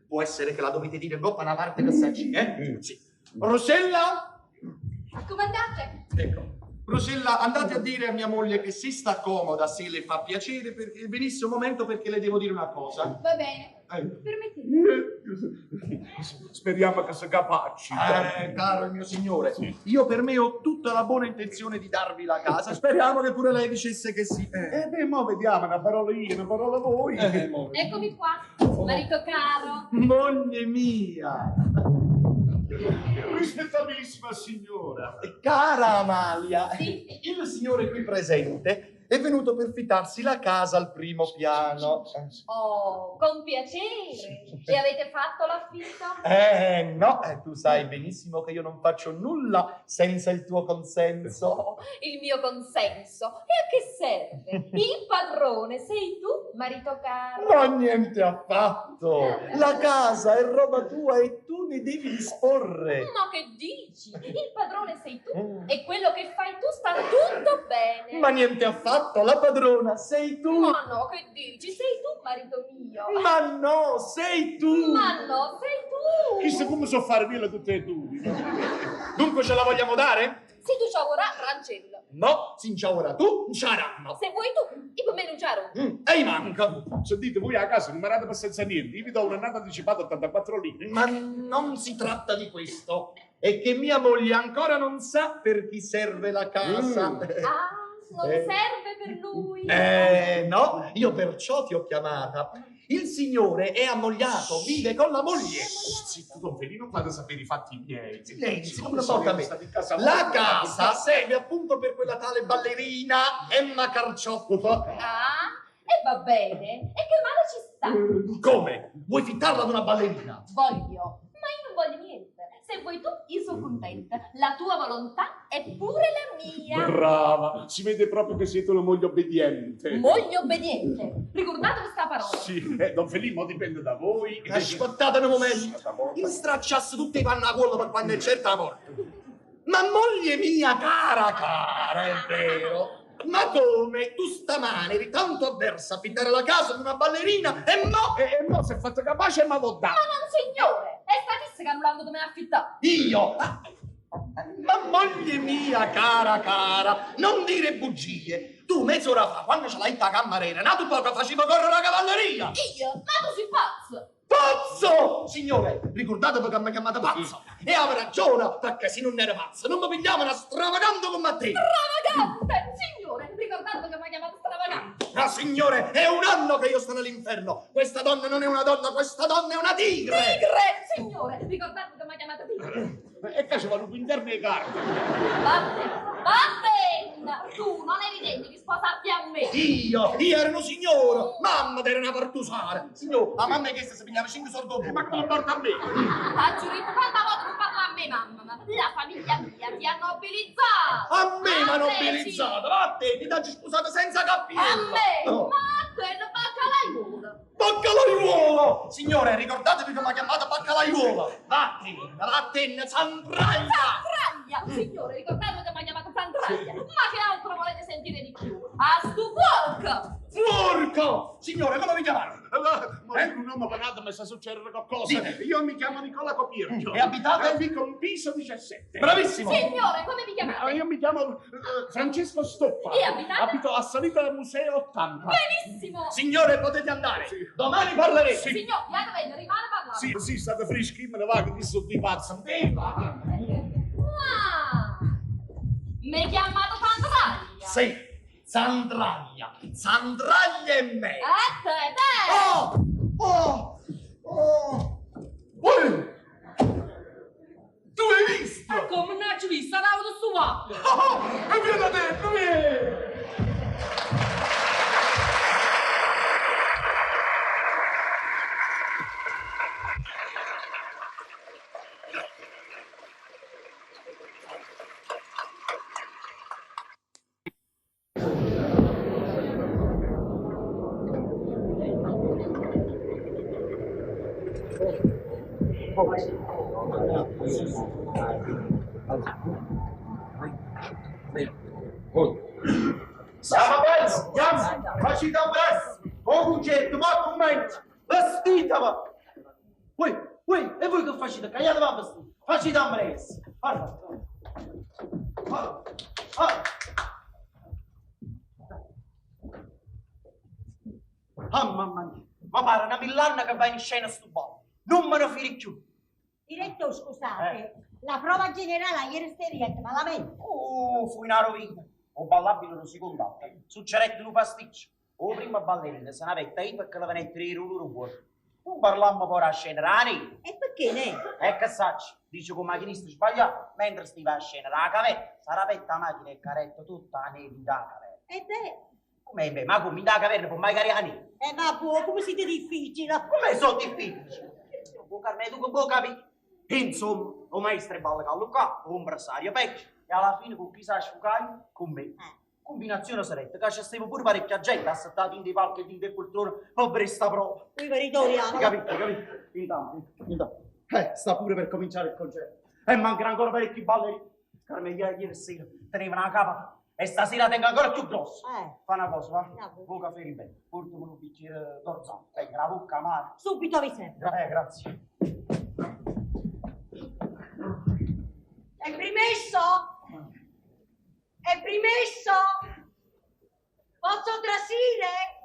Può essere che la dovete dire in bocca una parte che sa eh? Sì. Rosella? Comandate! Ecco. Rosella, andate a dire a mia moglie che si sta comoda, se le fa piacere, perché venisse un momento perché le devo dire una cosa. Va bene. Eh. Permettete. Speriamo che sia capace. Caro il mio signore, io per me ho tutta la buona intenzione di darvi la casa. Speriamo che pure lei dicesse che sì. Beh, mo vediamo, una parola io, una parola voi. Mo. Eccomi qua, marito caro. Moglie mia, Rispettabilissima signora. cara Amalia, Sì. il signore qui presente è venuto per fittarsi la casa al primo piano. Oh, con piacere. E avete fatto l'affitto? No, tu sai benissimo che io non faccio nulla senza il tuo consenso. Il mio consenso. E a che serve? Il padrone sei tu, marito caro. Ma niente affatto! La casa è roba tua e tu ne devi disporre. Ma che dici? Il padrone sei tu e quello che fai tu sta tutto bene. Ma niente affatto, la padrona sei tu. Ma no, che dici? Sei tu, marito mio. Ma no, sei tu. Ma no, sei tu. Chissà come so fare via tutte e due. Dunque ce la vogliamo dare? Se tu ci vorrà, rancello. No, si ora tu, nciaramma. Se vuoi tu, io per me non c'ero. E manca. Sentite, voi a casa non mi date per senza niente. Io vi do un'annata anticipata 84 lire. Ma non si tratta di questo. È che mia moglie ancora non sa per chi serve la casa. Ah, non Eh. serve per lui. No, io perciò ti ho chiamata. Il signore è ammogliato, vive con la moglie. Zitto, Don Felino, non fate sapere i fatti miei. Silenzio, Siccome come porta a me. siete stati in casa La vostra, casa serve appunto per quella tale ballerina Emma Carcioffa. Ah, e va bene. E che male ci sta? Come? Vuoi fittarla ad una ballerina? Voglio, ma io non voglio niente. Se vuoi tu, io sono contenta. La tua volontà è pure la mia. Brava, si vede proprio che siete una moglie obbediente. Moglie obbediente. Ricordate questa parola. Sì, Don Felino, dipende da voi. Aspettate un momento. Mi stracciasse tutti i panni a collo per quando è certa la morte. Ma moglie mia, cara, cara, è vero. Ma come? Tu stamane eri tanto avversa a affittare la casa di una ballerina e mo... E mo si è fatto capace e ma l'ho dato. Ma non signore, è statista che non l'hanno come affittare. Io? Ah, Ma moglie mia, cara, cara, non dire bugie. Tu mezz'ora fa, quando ce l'hai la cameriera, nato poco faceva correre la cavalleria. Io? Ma tu sei pazzo! Pazzo! Signore, ricordatevi che mi ha chiamato pazzo. E aveva ragione, perché se non era pazzo, non mi pigliava una stravagante come te. Stravagante! Signore, ricordatevi che mi ha chiamato stravagante. Ma signore, è un anno che io sto nell'inferno. Questa donna non è una donna, questa donna è una tigre. Tigre! Signore, ricordatevi che mi ha chiamato tigre. E che ci vanno interni e carte. Va bene, va bene! Tu non eri degno di sposarti a me. Io ero un signore, mamma era una partusara. Signore, la mamma che si pigliava 5 soldi. Ma come porta a me? Faccio detto quanta volta non parla a me, mamma, ma la famiglia mia ti ha nobilizzato. A me mi hanno te, sì. nobilizzato, a te mi t'hanno sposato senza capire. A me? No. Ma a te ne baccalaiuolo. Baccalaiuolo! Signore, ricordatevi che mi ha chiamato baccalaiuolo. Vattene, vattene, sandraglia! Sandraglia! Signore, ricordatevi che mi ha chiamato Sandraglia. Ma che altro volete sentire di più? A stu porco! Porco! Signore, come vi chiamate? Ma io non ho pagato, ma sa succedere qualcosa. Io mi chiamo Nicola Copirchio. E abitate? A Vico Piso 17. Bravissimo! Signore, come vi chiamate? Io mi chiamo Francesco Stoppa. E abitate? Abito a Salita del Museo 80. Benissimo! Signore, potete andare. Domani parleremo. Sì. Signor, vieni, bene, rimane a parlare. Sì, sì, state freschi, me ne vado, che sono di pazzo. Ma mi hai chiamato Sandraglia? Sì, Sandraglia. Sandraglia e me. A te, te! Oh! Oh! Oh! Ui! Tu hai visto? Ma come non ci vista, l'auto su va. Oh, e vieni da te, vieni! Siamo pezzi, andiamo, facite un presto, o concerto, ma commento, vestitemi. Voi, voi, e voi che facete? Cagliate va vestito, facite un presto. Guarda. Guarda. Ah. Ah, mamma mia, ma pare una millanna che va in scena sto ballo. Non me ne fidi più. Direttore, scusate, la prova generale ieri sera è malamente. Oh, fu una rovina. O ballabile lo si contatta. Succedette un pasticcio. O prima ballerina se ne avetta io perché la venette il loro cuore. Non parlammo poi a scena la neve. E perché ne? E che saccio, dice che il macchinista sbagliato, mentre stiva a scena la cavetta, sarà petta la macchina e caretta tutta la neve da caverna. E beh, Come beh, ma come da caverna può mai caricare la neve? e va buono, come siete difficili. Come sono difficili? Può Carmelo, tu che può capire? Insomma, o maestro è balla callo qua, o un brassario peggio, e alla fine con chi sa sfocare? Con me. Combinazione saretta, che c'è stava pure parecchia gente assettata in dei palchi e in dei poltrone per sta prova. Qui veritoriamo. Capito, capito? Intanto, intanto. Sta pure per cominciare il concerto. E mancano ancora parecchi ballerini. Carmen, ieri sera teneva una capa e stasera la tengo ancora più grossa. Fa una cosa, va? Un caffè ripeto, portami un bicchiere d'orzo. Tengo la bocca amara. Subito vi servo. Grazie. È permesso? È permesso? Posso trasire?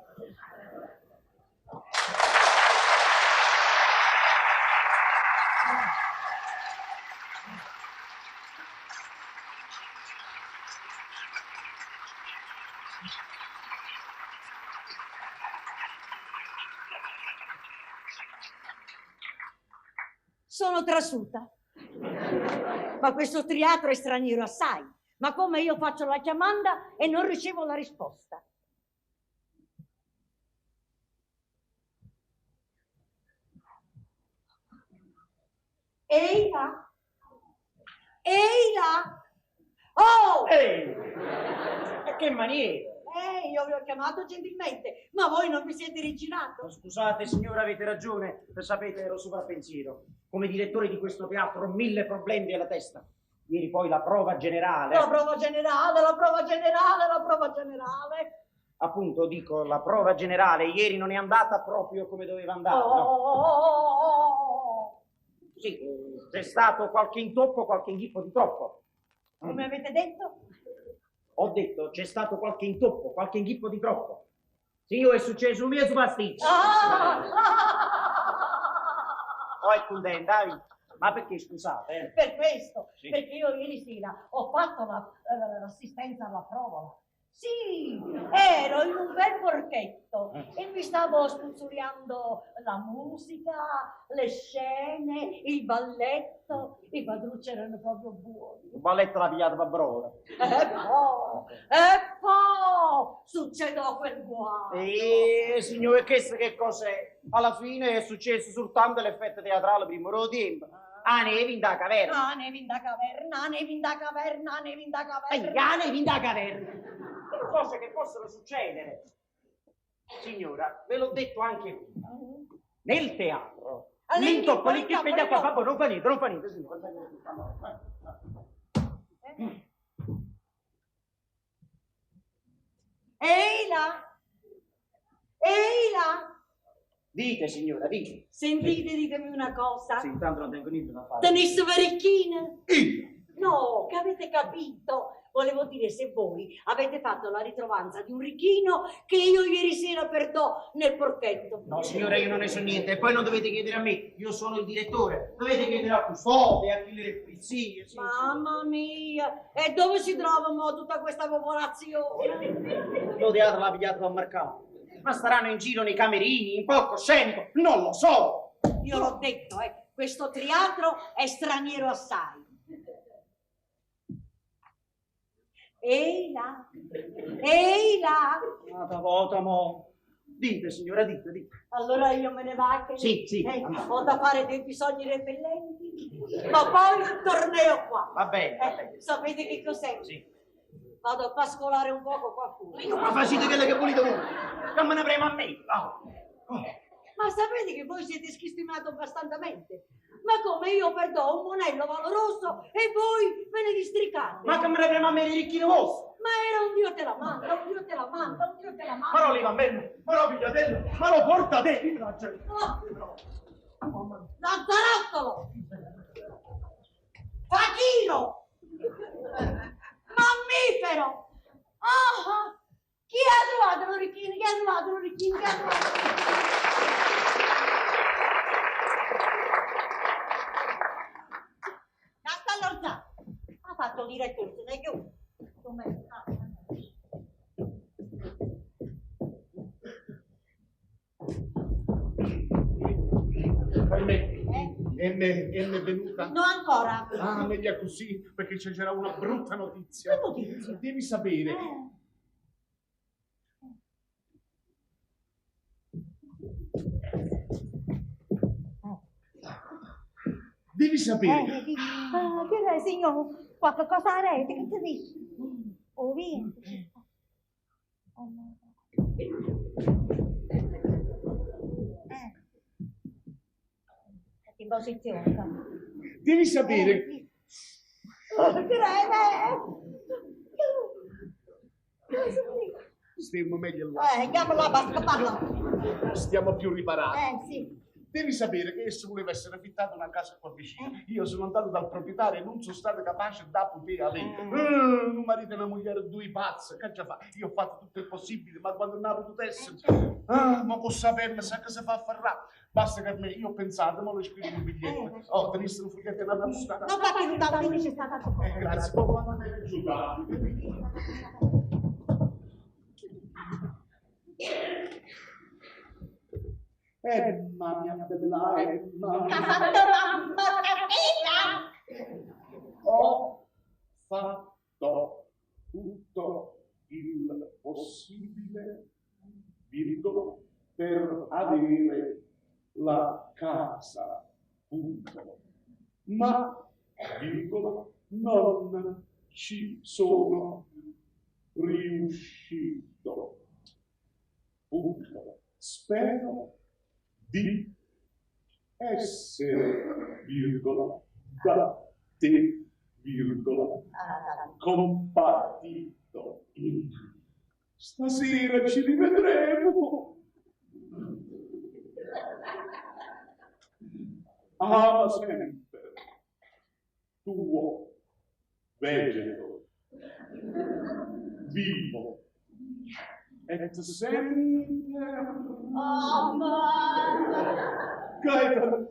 Sono trasuta. Ma questo teatro è straniero assai. Ma come io faccio la chiamanda e non ricevo la risposta? Ehi là! Ehi là! Oh! Ehi! E che maniera! Io vi ho chiamato gentilmente, ma voi non vi siete rigirato. Scusate signora, avete ragione. Sapete, ero sovrappensiero. Come direttore di questo teatro ho mille problemi alla testa. Ieri poi la prova generale. La prova generale, la prova generale, la prova generale. Appunto, dico, la prova generale ieri non è andata proprio come doveva andare. Oh, no? oh, oh, oh. Sì, c'è stato qualche intoppo, qualche inghippo di troppo. Come avete detto? Ho detto, c'è stato qualche intoppo, qualche inghippo di troppo. Sì, è successo un mezzo pasticcio. Ah! Oh, è contenta, eh? Ma perché, scusate? Per questo, Sì. perché io ieri sera ho fatto l'assistenza alla prova. Sì, ero in un bel porchetto e mi stavo spuzzuliando la musica, le scene, il balletto. I quadrucci erano proprio buoni. Il balletto l'ha pigliato per broda. E poi succedò quel guaio. Signore, questo che cos'è? Alla fine è successo soltanto l'effetto teatrale primo lo tempo. Ah, nevi in da caverna. Ah, nevi in da caverna, nevi in da caverna, nevi in da caverna. Ehi, ah, nevi in da caverna. Sono cose che possono succedere. Signora, ve l'ho detto anche prima. Nel teatro, l'intoppo lì che peglia qua, vabbè, non fa niente, non fa niente, signora. Ehi là! Ehi là! Dite, signora, dite. Sentite, ditemi una cosa. Sì, intanto non tengo niente da fare. Tenisse orecchine? Io? No, che avete capito? Volevo dire se voi avete fatto la ritrovanza di un ricchino che io ieri sera perdò nel porchetto. No, signora, io non ne so niente. E poi non dovete chiedere a me, io sono il direttore. Dovete chiedere al custode, a chi le pulizie. Sì, Mamma mia, e dove si trova mo tutta questa popolazione? Lo teatro l'ha pigliato a mercato. Ma staranno in giro nei camerini, in palcoscenico, non lo so. Io l'ho detto, questo teatro è straniero assai. Ehi là, ehi là. Nata volta mo. Dite, signora, dite, dite. Allora io me ne vado. Sì, sì. Ho da fare dei bisogni repellenti, ma poi torneo qua. Va bene, va bene. Sapete che cos'è? Sì. Vado a pascolare un poco qua fuori. Ma facete quello che volete voi. Non me ne premo a me. Oh. Oh. Ma sapete che voi siete schistimato abbastanzamente? Ma come io perdo un monello valoroso e voi ve ne districate? Ma che me ne premo a me di ricchino vostro? Ma era un Dio te la manda, un Dio te la manda, un Dio te la manda. Ma lo leva a me, ma lo piglia te, ma lo porta te. Oh. Lazzarattolo! Facchino! Mammifero! Ah! Chi ha trovato l'orecchino? Chi ha trovato l'orecchino? Chi ha trovato? Allora, ha fatto il direttore, se ne è chiuso. Come? È venuta? No, ancora. Ah, meglio così, perché c'era una brutta notizia. Che notizia? Devi sapere. Devi sapere. Ah, che è, signor? Qualche cosa a rete, che ti dici? Oh, via. Oh, no. In posizione. Devi sapere... Creme! Stiamo meglio là. Andiamo là, basta parla. Stiamo più riparati. Sì. Devi sapere che essa voleva essere affittata una casa qua vicino. Io sono andato dal proprietario e non sono stato capace da poter avere. Un marito e una moglie, due pazzi, che già fa? Io ho fatto tutto il possibile, ma quando non ha potuto essere... Ah, ma può sapere, sa che si fa a farà. Basta che a me, io ho pensato, ma lo scrivo un biglietto. Oh, teniste un foglietto e una busta. Non fa che non tavolino c'è stata Grazie, poi quando me ne giù. Emma, mia bella Emma. Che ha fatto mamma, capita? Ho fatto tutto il possibile, virgola, per avere la casa, punto. Ma, virgola, non ci sono riuscito, punto. Spero di essere, virgola, da te, virgola, compatito. Stasera ci rivedremo. Ama sempre tuo vegeto, vivo, et sempre Oh, mamma! Gaetano.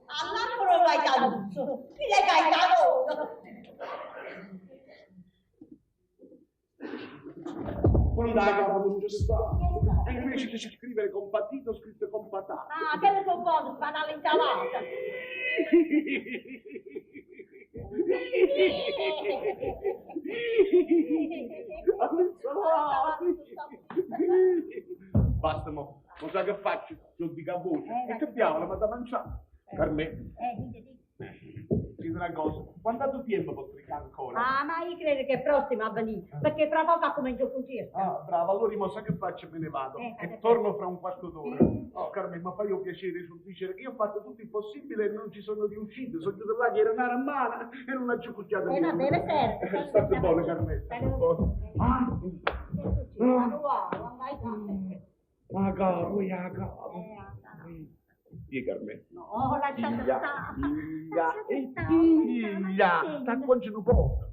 All'angolo Gaetanuzzo, chi è Gaetano? Quando la capo non c'è sta. E invece di scrivere compatito, ho scritto compatato. Ah, che le sono buone, fanno l'insalata. Basta mo, lo sai che faccio? Ti dico a voce. E che diavolo, ma da mangiare? Carmè, Dite, dite. ti dico una cosa, quanto tempo può tricare ancora? Ah, ma io credo che è prossimo a venire, perché fra poco comincia il concerto. Ah, brava, allora mo sai che faccio? Me ne vado e torno fra un quarto d'ora. Oh, Carmen, ma fai un piacere sul dicere che io ho fatto tutto il possibile e non ci sono riuscito. Sono giù là che era una ramana e non ho giocato Ma deve essere. State buono, Carmen, state buono. Ah, ah, caro, ah, caro. Di Carmen. No, lasciate Figlia, stare. figlia e figlia. T'acconci un po'.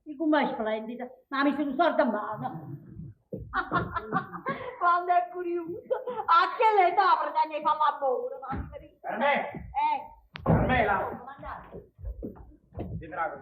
Di com'è splendida, ma mi sono sorda a mano. Quando è curioso, a che l'età pretende di fare l'amore? Ma mi Carmela! Carmela! Comandante. Ti prego.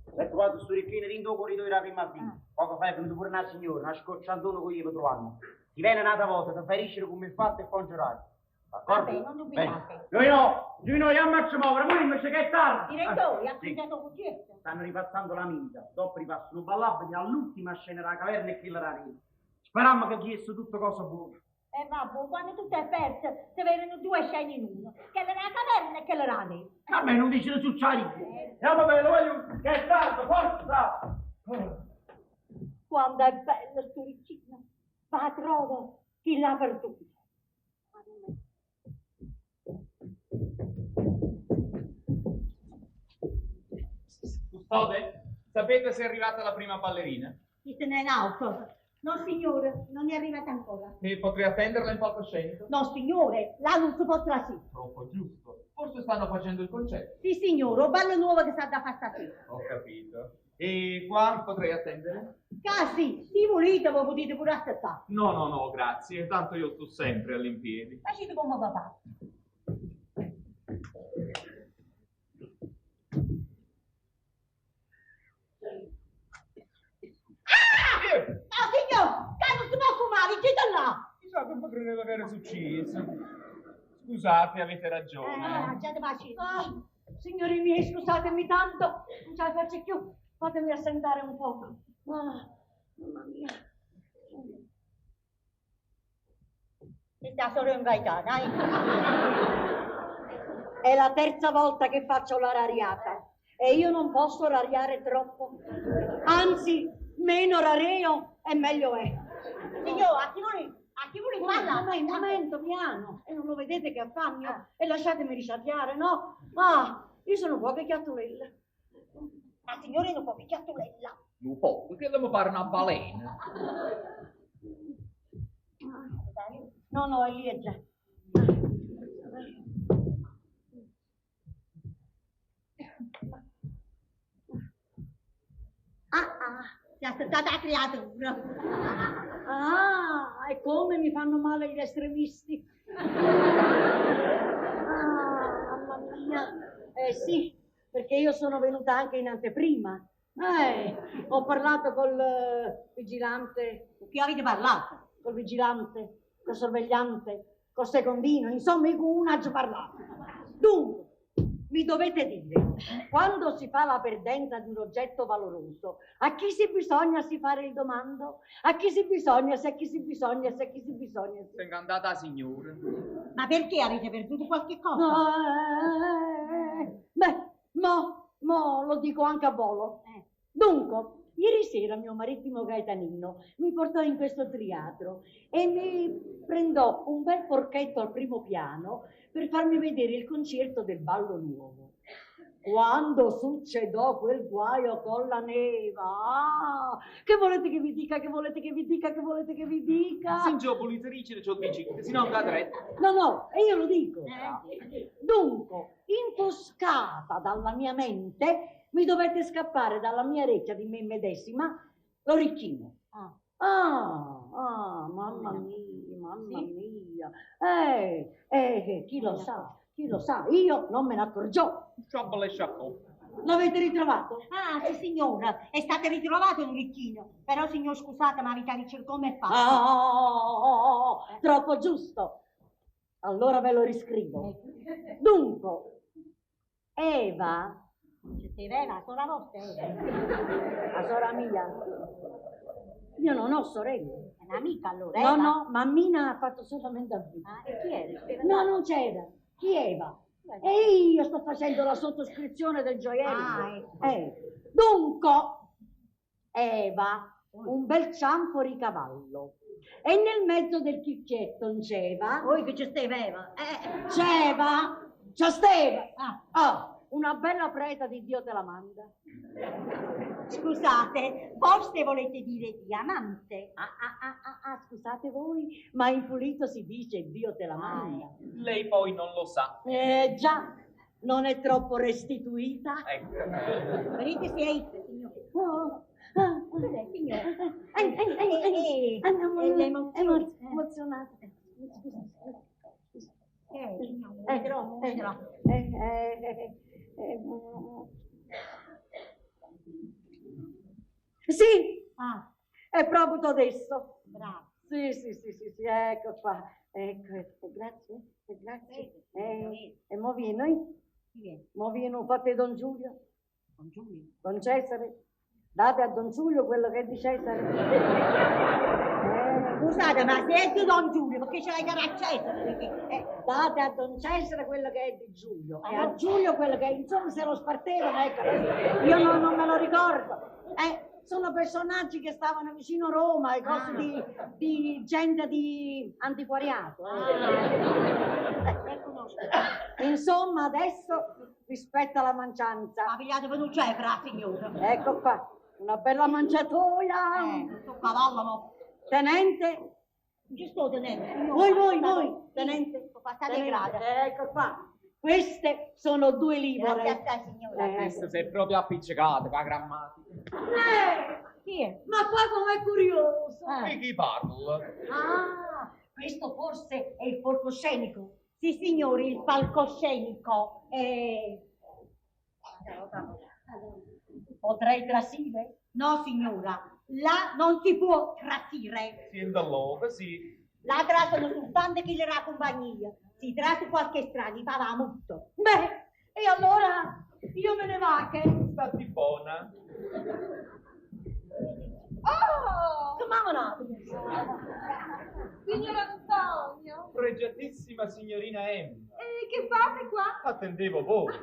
Si è trovato sto ricchino dentro il corridoio della prima fila. Poco fa è venuto pure una signora, una scocciantona con io trovando. Ti viene un'altra volta, ti fai riuscire come il fatto e poi giurare. D'accordo? Vabbè, non dubitate. Giovino, Giovino, andiamo a muovere, ma invece che è tardi. Direttore, ha Sì. cominciato il concerto. Stanno ripassando la minchia, dopo ripassano ballabili all'ultima scena della caverna e quella della rete. Speriamo che chiesto tutto cosa buona. E vabbè, quando tutto è perso, si vedono due scene in uno, quella della caverna e quella della neve. A me non dice le ciucciarie. Andiamo bello, voglio, che è tardi, forza! Quando è bello sto riccino, va a trovo chi l'ha perduto. Custode, sapete se è arrivata la prima ballerina? Chi se n'è in auto? No, signore, non è arrivata ancora. E potrei attenderla in palcoscenico? No, signore, là non si può trasire. Troppo giusto. Forse stanno facendo il concerto. Sì, signore, ho ballo nuovo che sa da fare stasera. Ho capito. E qua potrei attendere? Casi, se volete, voi potete pure aspettare. No, no, no, grazie. Tanto io sto sempre all'impiedi. Facete come papà. Ah! No, signor, che non si può fumare, gita là. Chissà come credevo che era successo. Scusate, avete ragione. Ah, già te faccio. Ah, signori miei, scusatemi tanto, non ce la faccio più. Fatemi assentare un poco. Ah, mamma mia. Questa solo in Gaetana, eh? È la terza volta che faccio la rariata e io non posso rariare troppo. Anzi, meno rareo e meglio è. Signor, a chi non è? A chi vuole Un parlare? momento, un momento, piano. E non lo vedete che affanno? E lasciatemi risciacchiare, no? Ah, io sono poca chiattolella. La signora è un po' chiattolella. Un po', che mi pare una balena. No, no, è lì è già. Ah, ah, si è aspettata la creatura. Ah, e come mi fanno male gli estremisti. Ah, mamma mia. Eh sì, perché io sono venuta anche in anteprima. Ho parlato col vigilante. Con chi avete parlato? Col vigilante, col sorvegliante, col secondino, insomma, io con una ho parlato. Dunque, mi dovete dire, quando si fa la perdenza di un oggetto valoroso, a chi si bisogna si fare il domando? A chi si bisogna, se a chi si bisogna, se a chi si bisogna? Sei andata signora. Ma perché avete perduto qualche cosa? No, beh, mo lo dico anche a volo. Dunque, ieri sera mio marittimo Gaetanino mi portò in questo teatro e mi prendò un bel porchetto al primo piano per farmi vedere il concerto del ballo nuovo. Quando succedò quel guaio con la neva, ah, che volete che vi dica, che volete che vi dica, che volete che vi dica? Signor Polizerice, ci ho dici, se no andate retta. No, no, e io lo dico. Dunque, infoscata dalla mia mente, mi dovette scappare dalla mia orecchia di me medesima l'orecchino. Ah. Ah, ah, mamma mia, mamma mia. Chi lo sa, chi lo sa, io non me ne accorgò. Sciabala e sciacco. L'avete ritrovato? Ah, sì signora, è stato ritrovato un orecchino. Però signor scusate, ma avete ricercato come è fatto? Ah, troppo giusto. Allora ve lo riscrivo. Dunque, Eva... C'è Eva, sola vostra Eva. La sora mia. Io non ho sorelle. È un'amica allora, No, Eva? no, mammina ha fatto solamente a me. Ah, e chi era? No, non c'era. Chi Eva? E io sto facendo la sottoscrizione del gioiello. Ah, ecco. Dunque, Eva, un bel cianfo di cavallo. E nel mezzo del chicchietto non c'eva. Poi che c'è steva Eva? C'eva, c'è steva. Ah. Oh, una bella preta di Dio te la manda. Scusate, forse volete dire diamante? Ah, ah, ah, ah, ah, scusate voi, ma in pulito si dice Dio te la manda. Lei poi non lo sa. Già, non è troppo restituita. Ecco. Vedete se è essa, signore. Oh, ah, Quella è, signore. Andiamo, emozionata. Signore, vedrò, vedrò. Sì, Ah. è proprio adesso. Bravo. Sì, sì, sì, sì, sì, ecco qua. Ecco, ecco, grazie, grazie. E mo viene, Chi viene? Mo viene, fate Don Giulio. Don Giulio? Don Cesare. Date a Don Giulio quello che è di Cesare. Scusate, ma se è di Don Giulio, perché ce l'hai dare a Cesare? Perché, Date a Don Cesare quello che è di Giulio e a Giulio quello che è, insomma, se lo spartevano, ecco, adesso io non me lo ricordo. Sono personaggi che stavano vicino a Roma, e cose di gente di antiquariato. Insomma, adesso rispetto alla mancianza. Ma pigliate per un cefra, signora. Ecco qua, una bella mangiatoia. Sto cavallo, mo. Tenente. Non ci sto tenente. signora. Voi, voi, voi, tenente. Sono passate Tenente, grade. Ecco qua. Queste sono 2 livore. Grazie a te, signora. Questa si è proprio appiccicata con la grammatica. Chi è? Ma qua com'è curioso. Di chi parla? Ah, questo forse è il palcoscenico. Sì, signori, il palcoscenico. Potrei trasire? No, signora, là non si può trasire. Senta loco, sì. Là trasono soltanto chi le la compagnia. Si trase qualche strano, fa la multa. Beh, e allora io me ne va che. Stati buona. Oh! Come on, Signor Antonio! Pregiatissima signorina Emma. E che fate qua? Attendevo voi.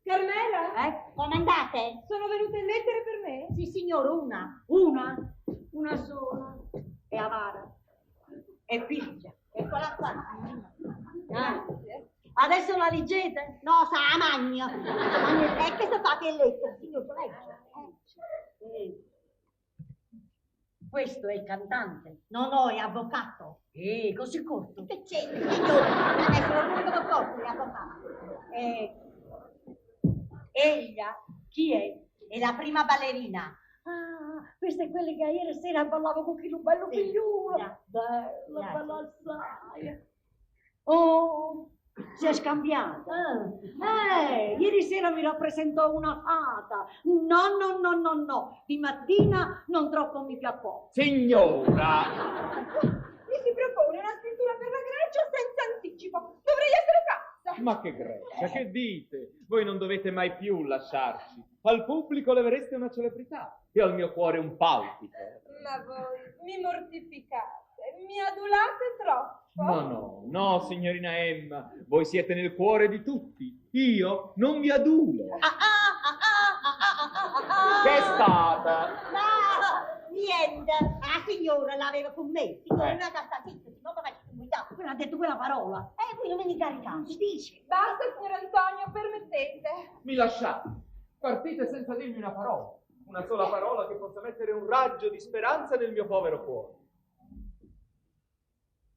Carmela? Come andate? Sono venute lettere per me? Sì, signor, una. Una? Una sola. È avara. Adesso la leggete? No, sa la magna. E che si fa che lettera, signor, se legge. Questo è il cantante. No, no, è avvocato. Così corto. Che c'entra, signore? Deve essere lungo per forza, è avvocato. Ella chi è? È la prima ballerina. Ah, questa è quella che ieri sera ballava con chi bello Sì. figliuolo. Già. Bella, Già, bella assai. Oh, si è scambiata. Ieri sera mi rappresentò una fata. No, no, no, no, no. Di mattina non troppo mi piacquò. Signora! Mi si propone una scrittura per la Grecia senza anticipo. Dovrei essere pazza. Ma che Grecia, che dite? Voi non dovete mai più lasciarci. Al pubblico levereste una celebrità e al mio cuore un palpito. Ma voi mi mortificate, mi adulate troppo. Ma no, no, signorina Emma, voi siete nel cuore di tutti. Io non vi adulo. Ah, ah, ah, ah, ah, ah, ah, ah, ah. Che è stata? No, niente. La signora l'aveva con me. Signora, Eh. una sta zitta, se no mi faccio vomitare. Quella ha detto quella parola. Voi non ve ne incaricate. Si dice. Basta, signor Antonio, permettete. Mi lasciate. Partite senza dirmi una parola. Una sola parola che possa mettere un raggio di speranza nel mio povero cuore.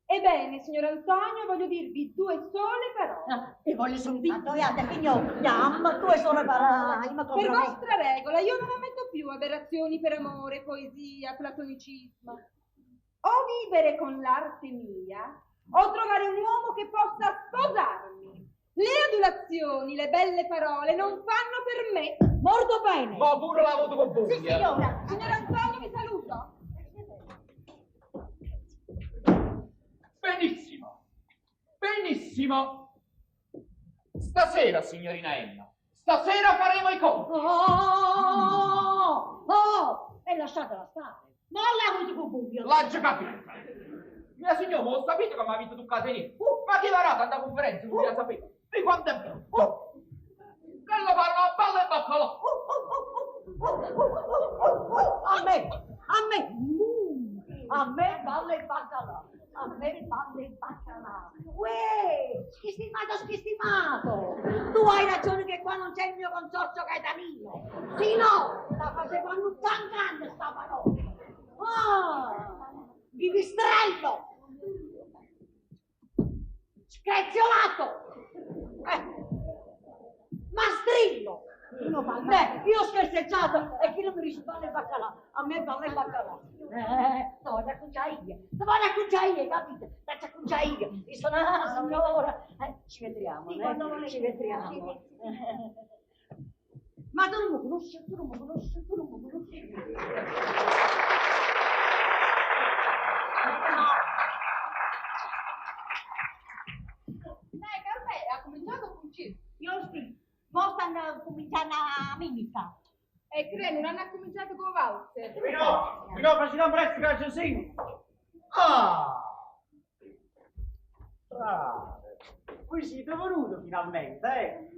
Ebbene, signor Antonio, voglio dirvi due sole parole. Ah, e voglio sentire. Antoiate, signor. Chiama tue sole parole. Io mi Per comprometto. vostra regola, io non ammetto più aberrazioni per amore, poesia, platonicismo. O vivere con l'arte mia, o trovare un uomo che possa sposarmi. Le adulazioni, le belle parole non fanno per me. Molto bene. Ma pure l'ha avuto con Sì, voi. signora. Signor Antonio, vi saluto. Benissimo. Benissimo. Stasera, signorina Emma, stasera faremo i conti. Oh, oh, e lasciatela stare. Ma l'ha avuto con buio. L'ha già capita. Mia signora, ma ho sapete che mi avete toccato lì? Ma chi va a andare a conferenza, non la sapete. Di quanto è brutto. Quello fa una palla e baccalà. A me, a me, a me balle e baccalà, a me balle e baccalà. Uè, schistimato, schistimato. Tu hai ragione che qua non c'è il mio consorzio Gaetanino. Sì, no, la facevano tan grande sta parola. Ah, pipistrello, screziolato, mastrillo. Beh, io ho scherzeggiato e chi non mi riesce balle e baccalà, a me balle e baccalà. Sto voglio acconciare io, sto voglio acconciare io, capite? Faccio acconciare io. Mi sono, ah, signora, ci vedremo, Sì, quando volete. ci vedremo. Ma tu non mi conosci, tu non mi conosci, tu non mi conosci. Dai, Carmela, ha cominciato a fuggire. Io sì, mo stanno cominciando a mimica. E credo, non hanno cominciato con valzer. No, no, facciamo presto che c'è sì. Ah! Bravo. Voi siete venuti finalmente, eh?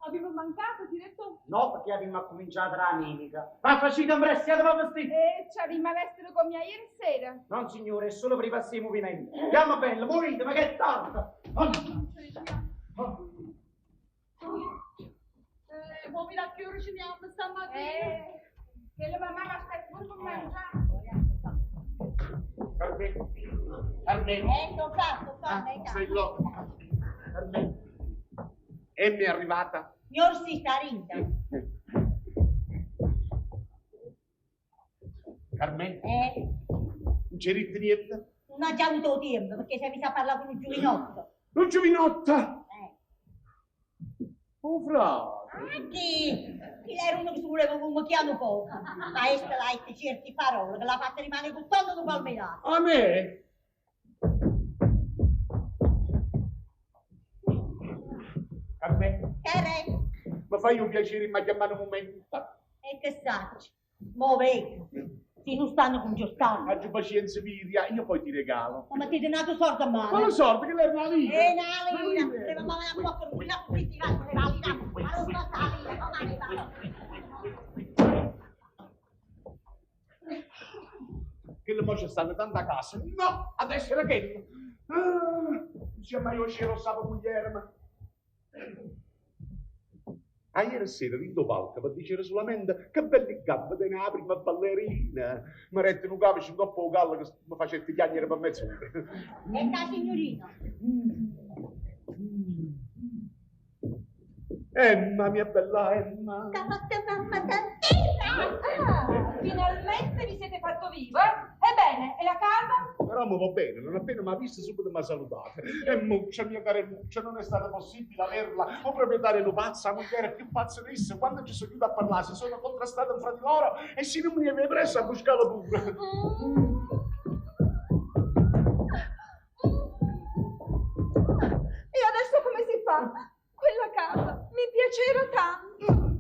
Avevo mancato, direttore. No, perché abbiamo cominciato la mimica. Ma facciamo presto, siate proprio vestiti. E c'avevi malessere con mia ieri sera. Non, signore, è solo per i passi di movimento. Andiamo bello, muovete, ma che è tanto! Oh. Oh. Muovi la che ora ci andiamo stamattina. Che la mamma mi aspetta pure per mangiare. Carmelo. Carmelo. Sto fatto, fatto, Ah, sei là. Carmelo. Emma è arrivata. Signor si sta rinda. Carmelo, Eh, non c'è ritto niente? non ha già avuto tempo perché si è messa a parlare con un giovinotto. Un giovinotto! Eh. Oh, frate. Ah, chi? Chi era uno che si voleva come poco. Ma esta l'ha detto certe parole che l'ha fatta rimanere con tanto di palmerato. A me? Carmelo, Che mi fai un piacere mi chiamare un momento? E che sacci? Mo vedo. Se non stanno con Giordano. Aggi pazienza, Viria, io poi ti regalo. Ma ti dato sordo a mano. Ma lo so, perché lei è una lira. Eh, una lira. Prima mamma la bocca, non la politica, non la lira. Ma non sta la lira, ma ne va. Che le mo c'è stata tanta casa. No, adesso era che. Ah, dice, ma io c'ero stavo Guglielmo. Aiere sera dint' 'o palco pe dicere sulamente che belli gambe tene 'a primma ballerina, me dette nu cavece 'ncopp' 'o gallo che me facette chiagnere pe mezz'ora. E 'a signorina? Emma, mia bella Emma. Ch'ha fatto mamma tantissima! Ah, finalmente vi siete fatto vivo, eh? Ebbene, e la casa? Però mi va bene, non appena mi ha visto subito mi ha salutato. Emmuccia, mia cara Emmuccia, non è stato possibile averla. O proprietario è un pazzo, la moglie era più pazza di essa. Quando ci sono chiuso a parlare si sono contrastate fra di loro e se non mi aveva presso a buscarla pure. E adesso come si fa? Quella casa mi piaceva tanto.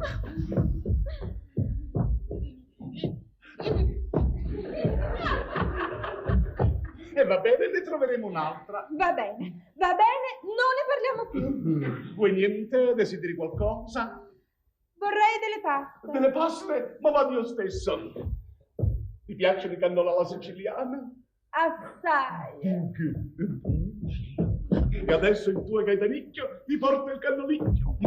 E va bene, ne troveremo un'altra. Va bene, va bene, non ne parliamo più. Vuoi niente? Desideri qualcosa? Vorrei delle paste. Delle paste? Ma vado io stesso. Ti piacciono i cannoli alla siciliana? Assai. E adesso il tuo gaetanicchio ti porta il cannolicchio.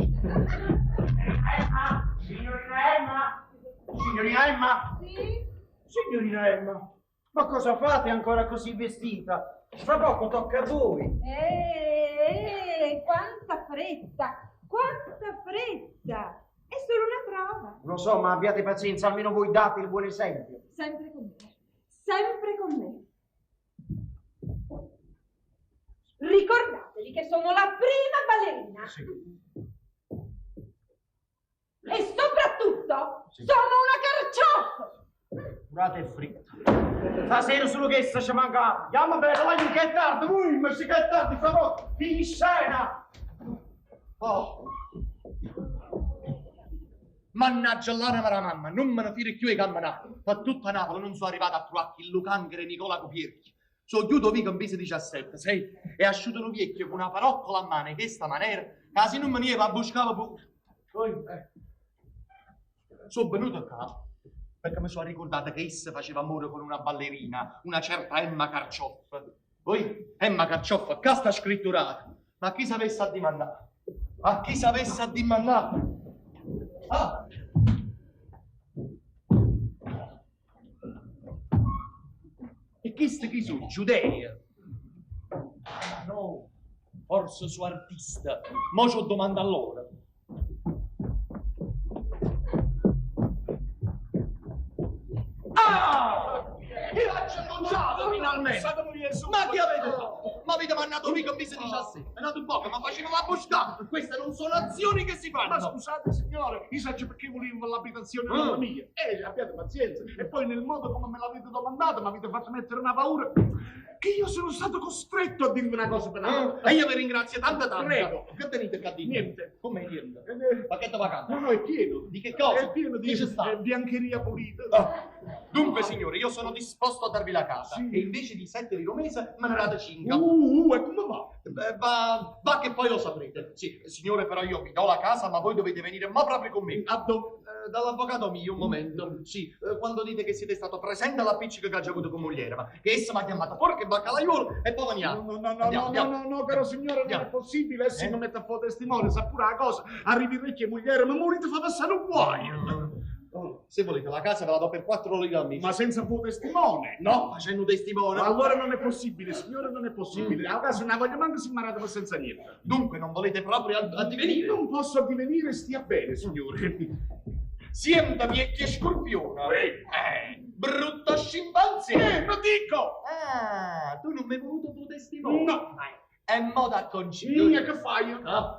Emma! Signorina Emma! Signorina Emma! Sì? Signorina Emma, ma cosa fate ancora così vestita? Fra poco tocca a voi. Quanta fretta, quanta fretta. È solo una prova. Lo so, ma abbiate pazienza, almeno voi date il buon esempio. Sempre con me, sempre con me. Ricordatevi che sono la prima ballerina. Sì. E soprattutto Sì. sono una carcioffa. Curate e fritta. Stasera solo che essa ci manca. Andiamo bella, vai che è tardi, voi, ma sì che è tardi, fra poco, in scena. Oh. Mannaggia l'anima della mamma, non me ne firo più di camminare. Per tutta Napoli non sono arrivato a trovare il lucangere Nicola Copierchi. Sono chiuso vico in pisa 17, sai? È asciuto un vecchio con una paroccola a mano, in questa maniera, che se non me ne iva a buscava pure. Poi, sono venuto qua perché mi sono ricordato che essa faceva amore con una ballerina, una certa Emma Carcioffa. Poi, Emma Carcioffa, qua sta scritturata. Ma chi s'avesse a dimandare? A chi s'avesse a dimandare? Ah! E questi chi sono? Giudei? No, forse su artista. Mo c'ho domanda a loro. Ah! Io l'ho annunciato finalmente! Ma che avete fatto? Ma avete mandato mica un mese 17? È nato un poco, ma faceva la busca! Queste non sono azioni che si fanno! Ma scusate signore, io so perché volevo l'abitazione della mia. Abbiate pazienza. E poi nel modo come me l'avete domandata, mi avete fatto mettere una paura che io sono stato costretto a dirvi una cosa per l'altra. E io vi ringrazio tanto tanto. Prego. Che tenete qua dentro? Niente. Come niente? Pacchetto vacante. No, no, è pieno. Di che cosa? È pieno di Chi ci sta? biancheria pulita. Ah. Dunque, signore, io sono disposto a darvi la casa. E invece di 7 lire al mese, me ne date 5. E come va? Beh, va che poi lo saprete. Sì, signore, però io vi do la casa, ma voi dovete venire ma proprio con me. A dove? Dall'avvocato mio, un momento. Sì, quando dite che siete stato presente all'appiccico che ha già avuto con moglie, ma che essa mi ha chiamato porca e baccalaiolo e poi veniamo. No, no, no, Andiamo, no, andiamo. no, no, caro signore, non Andiamo. è possibile. Se mi mette a fuoco testimone, sa pure la cosa. Arrivi ricchi e moglie, ma morite fa passare un guaio. Oh, se volete la casa ve la do per 4 lire al mese. Ma senza fuoco testimone. No, facendo testimone. Ma allora non è possibile, signore, non è possibile. La casa non la voglio manco si marata per senza niente. Dunque non volete proprio addivenire? Non posso addivenire, stia bene, signore. Sienta vecchia scorpione. Brutta scimpanzé. Lo dico! Ah, tu non mi hai voluto tuo testimone. No. È moda concilio. Mia, che fai? Ah,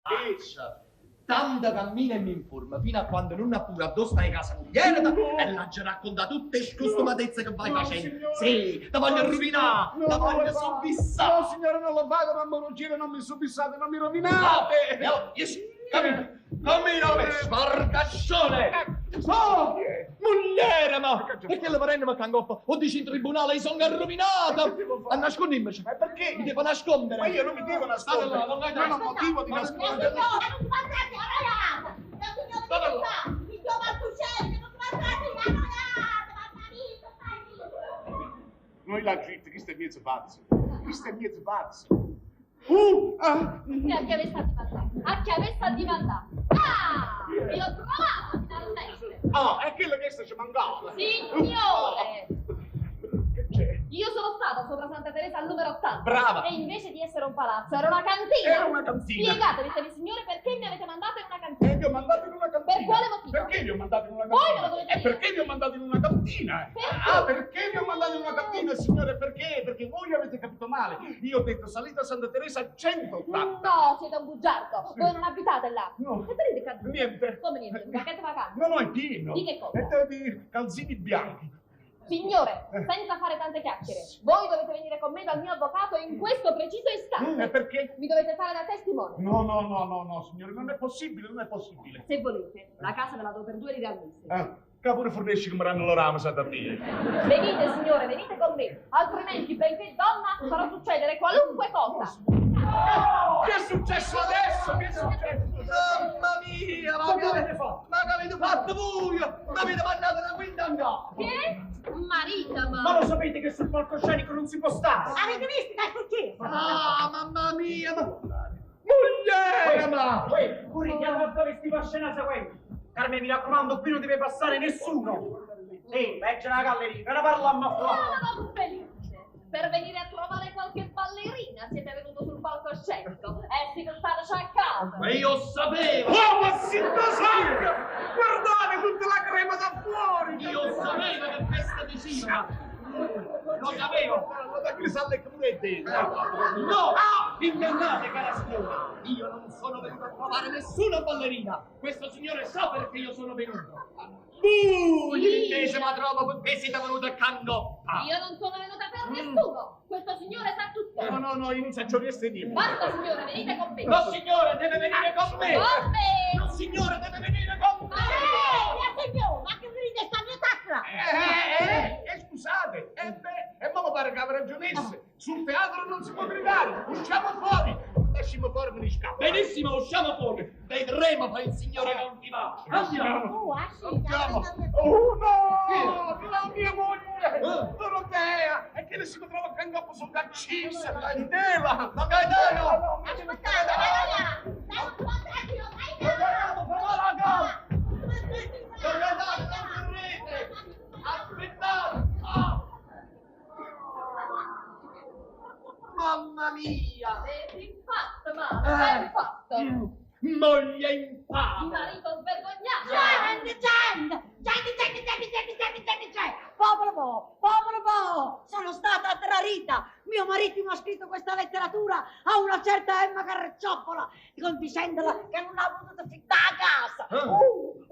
faccia. Tanta cammina e mi informa fino a quando non appura dove stai casa moglie e l'ha già raccontato tutte le scostumatezze che vai No, facendo. signore. Sì, la voglio No, rovinare, no, la non voglio lo fa. sobbissare. No, signore, non lo fate, mamma non gira, non mi sobbissate, non mi rovinate. No, yes, cammina, cammina, me, sbarcascione. Oh, mugliera, ma perché la parente mi cangoppa? O dici in tribunale, io sono rovinata. A nascondermi. Ma perché? Mi devo nascondere. Ma io non mi devo nascondere. State là, non Non ho motivo di Ma- nascondere. Signora, non guardate la La signora che fa? Il mio Martuccelli, non guardate la mamma mia, Noi la gente, questo è mezzo pazzo. Questo è mezzo pazzo. Ah. E a chi avesse addimandà? A chi avesse addimandà? Ah! Vi ho trovato finalmente! Ah, è quello che ci mancava. Signore! Che c'è? Io sono stata sopra Santa Teresa al numero 80. Brava. E invece di essere un palazzo, era una cantina. Era una cantina. Spiegatemi, se signore, perché mi avete mandato in una cantina? E vi ho mandato in una cantina. Per quale motivo? Perché vi ho mandato in una cantina? Voi me lo dovete E dire. perché vi ho mandato in una cantina? Perché? Ah, perché vi ho mandato in una cantina, signore? Perché? Perché voi avete capito male. Io ho detto salita a Santa Teresa 180. No, siete un bugiardo. Voi non abitate là. No. Che tenete qua? Niente. Come niente? Un pacchetto vacante. No, no, è pieno. Di che cosa? È di calzini bianchi. Signore, Eh. senza fare tante chiacchiere, voi dovete venire con me dal mio avvocato in questo preciso istante. E perché? Mi dovete fare da testimone. No, no, no, no, no, signore, non è possibile, non è possibile. Se volete, la casa ve la do per 2 lire al mese. Ah, che pure fornisci come ranno l'orama, sa da dire. Venite, signore, venite con me, altrimenti, benché donna, farò succedere qualunque cosa. Che è successo adesso? Che è successo? Mamma mia, ma che avete fatto? Ma che avete fatto voi? Mi avete mandato una quinta in capo! Che? Marita, ma... Ma lo sapete che sul palcoscenico non si può stare? Avete visto che è successo? Ah, mamma mia, ma... Moglie, ma... Uè, correte alla volta che stiamo a scena seguente. Carmen, mi raccomando, qui non deve passare nessuno. Sì, peggio la galleria, ve ne parliamo a fuori. Ah, don Felice, per venire a trovare qualche ballerina siete venuto sul palcoscenico e si stateci a casa. Ma io sapevo! Oh, ma si sangue! Guardate tutta la crema da fuori! Io sapevo che questa diceva! Lo sapevo! Guarda che sale pure dentro! No! Ingannate, cara signora! Io non sono venuto a trovare nessuna ballerina! Questo signore sa perché io sono venuto! Voi invece ma trovo perché siete venuti a Candoppa! Io non sono venuta per nessuno. Questo signore sa tutto. No, no, no, io non so niente niente. Basta, signore, venite con me. No, signore, deve venire con me! Con me! No, signore, deve venire con me! Eh, mia signora, ma che venite sta mia tacca? Scusate, beh, e ma mi pare che aveva ragionesse. Sul teatro non si può gridare, usciamo fuori! Lasciamo fuori, me ne scappo. Benissimo, usciamo fuori! Vedremo poi il signore non ti va! Andiamo! Oh, ah, sì, Andiamo! Oh no! La mia moglie! Dorotea! E che le si trova a Cangoppo sono caccissa! Andela! Ma Gaetano! Aspettate, raga! Gaetano, ferma la gamba! Gaetano, non correte! Aspettate! Ah! Mamma mia! Ben fatto, ma ben fatto. Moglie infame! Marito svergognato. Gente, gente, gente, gente, gente, gente, gente, gente, gente. Popolo bo, popolo bo, sono stata tradita. Mio marito mi ha scritto questa letteratura a una certa Emma Carcioffola, condicendola che non ha potuto fittare a casa. Popolo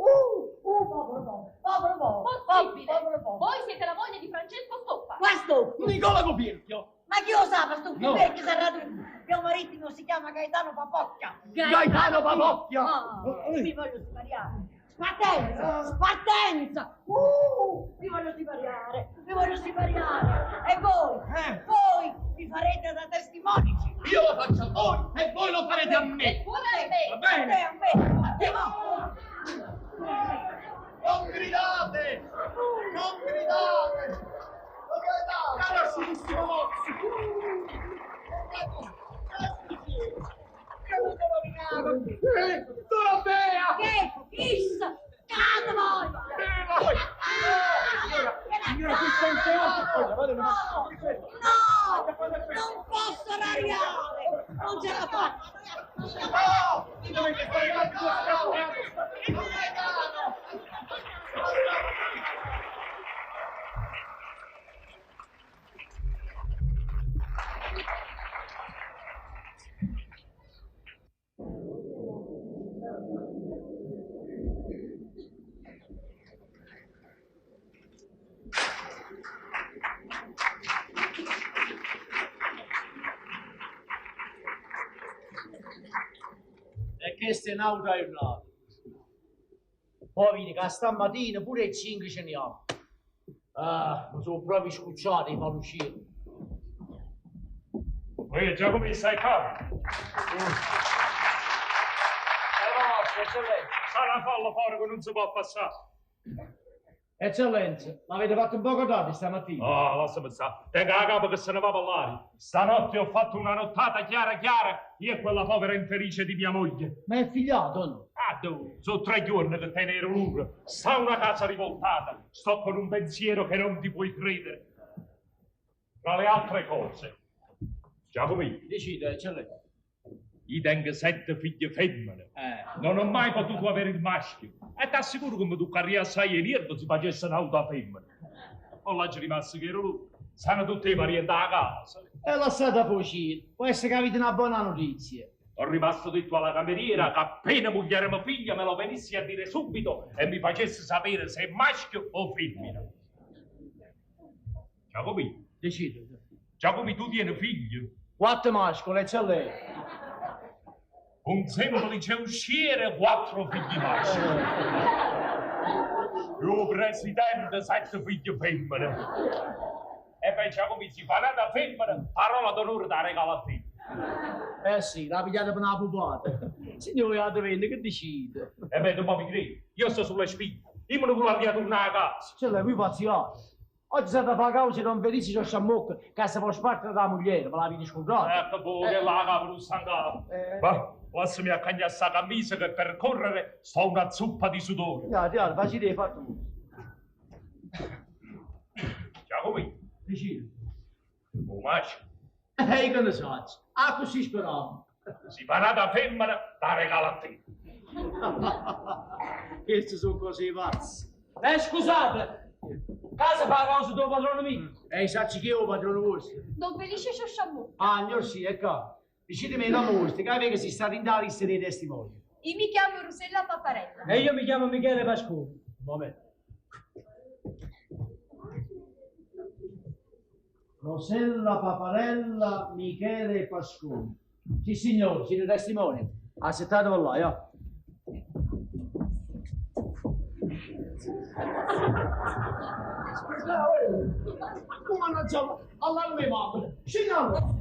bo, popolo bo, Possibile. popolo bo. Voi siete la moglie di Francesco Stoppa. Questo, Nicola Copirchio! ma chi lo sa, ma sto No. perché sarà tu? Mio marito non si chiama Gaetano Papocchia. Gaetano Papocchia! Ah, mi voglio sbariare. Spartenza, spartenza! Mi voglio sbariare, mi voglio sbariare. E voi, voi mi farete da testimonici. Io lo faccio a voi e voi lo farete a me! E pure a me. Va bene? A te, a me. Andiamo. Non gridate! Non gridate! Non gridate! Carissimo Mozzi! Che avete rovinato! Dorotea! Che is, cade voi. Signora, qui c'è un teatro. No, non posso rariare, non ce la faccio. No! Dovete stare un attimo scappando. E questa è un'altra giornata. Poi vedi che stamattina pure alle 5 ce ne ho. Ah, mi sono proprio scucciato di farlo uscire. Uè, Giacomo, stai qua. Eccellenza. Sarà fallo fuori che non si può passare. Eccellenza, l'avete fatto un poco tardi stamattina. Ah, lasciami stare. Tengo la capa che se ne va per l'aria. Stanotte ho fatto una nottata chiara chiara, io e quella povera infelice di mia moglie. Ma è figliato, no? Ah, dove? Sono tre giorni che te ne ero l'ura. Sta una casa rivoltata. Sto con un pensiero che non ti puoi credere. Tra le altre cose, Giacomino. Decide, eccellenza. Io tengo sette figlie femmine. Eh. Non ho mai potuto avere il maschio. E ti assicuro che mi toccaria assai e nervo se facesse un'auto femmina. Poi là rimasto che ero lui. Sanno tutti i parenti a casa. E lasciate fucire, può essere che avete una buona notizia. Ho rimasto detto alla cameriera che appena moglie mia figlia me lo venisse a dire subito e mi facesse sapere se è maschio o femmina. Giacomino. Decido. Giacomo, tu tieni figli? Quattro mascoli, eccellenza. Un semplice usciere e quattro figli maschi. Il presidente sette figli femmine. E poi Giacomo si fa una femmina, parola d'onore da regalo a te. Eh sì, l'ha pigliata per una pupata. Signore, la dovete, che decide? E beh, tu mi credi, io sto sulle spine. Io me ne volevo tornare a casa. Ce l'hai, voi pazziate. Oggi siete a fare causa Don Felice c'è Sciammocca, che si può spartire dalla moglie, me l'avete scordato. Ecco, boh, che la capo non sta Va, lasciami a cagnare sta camisa che per correre sto una zuppa di sudore. Ya, ya, facci dei fatti tu. Giacomo, Decide. oh, macio, E che ne so, ah, così speravo. si fa una femmina, la regalo a te. Queste sono cose pazze. Scusate, casa fa cosa tuo padrone mio? Sacci che io padrone vostro. Don Felice Sciasciamù. Ah, signor sì, ecco. Dicetemi il nome vostro, che che si sta in la lista dei testimoni. Io mi chiamo Rosella Paparella. E io mi chiamo Michele Pascone. Vabbè. Rosella Paparella, Michele Pascone. Sì, signore, siete testimoni. Accettatelo là, ja. Come mannaggia, allarme mamma. Scendiamo.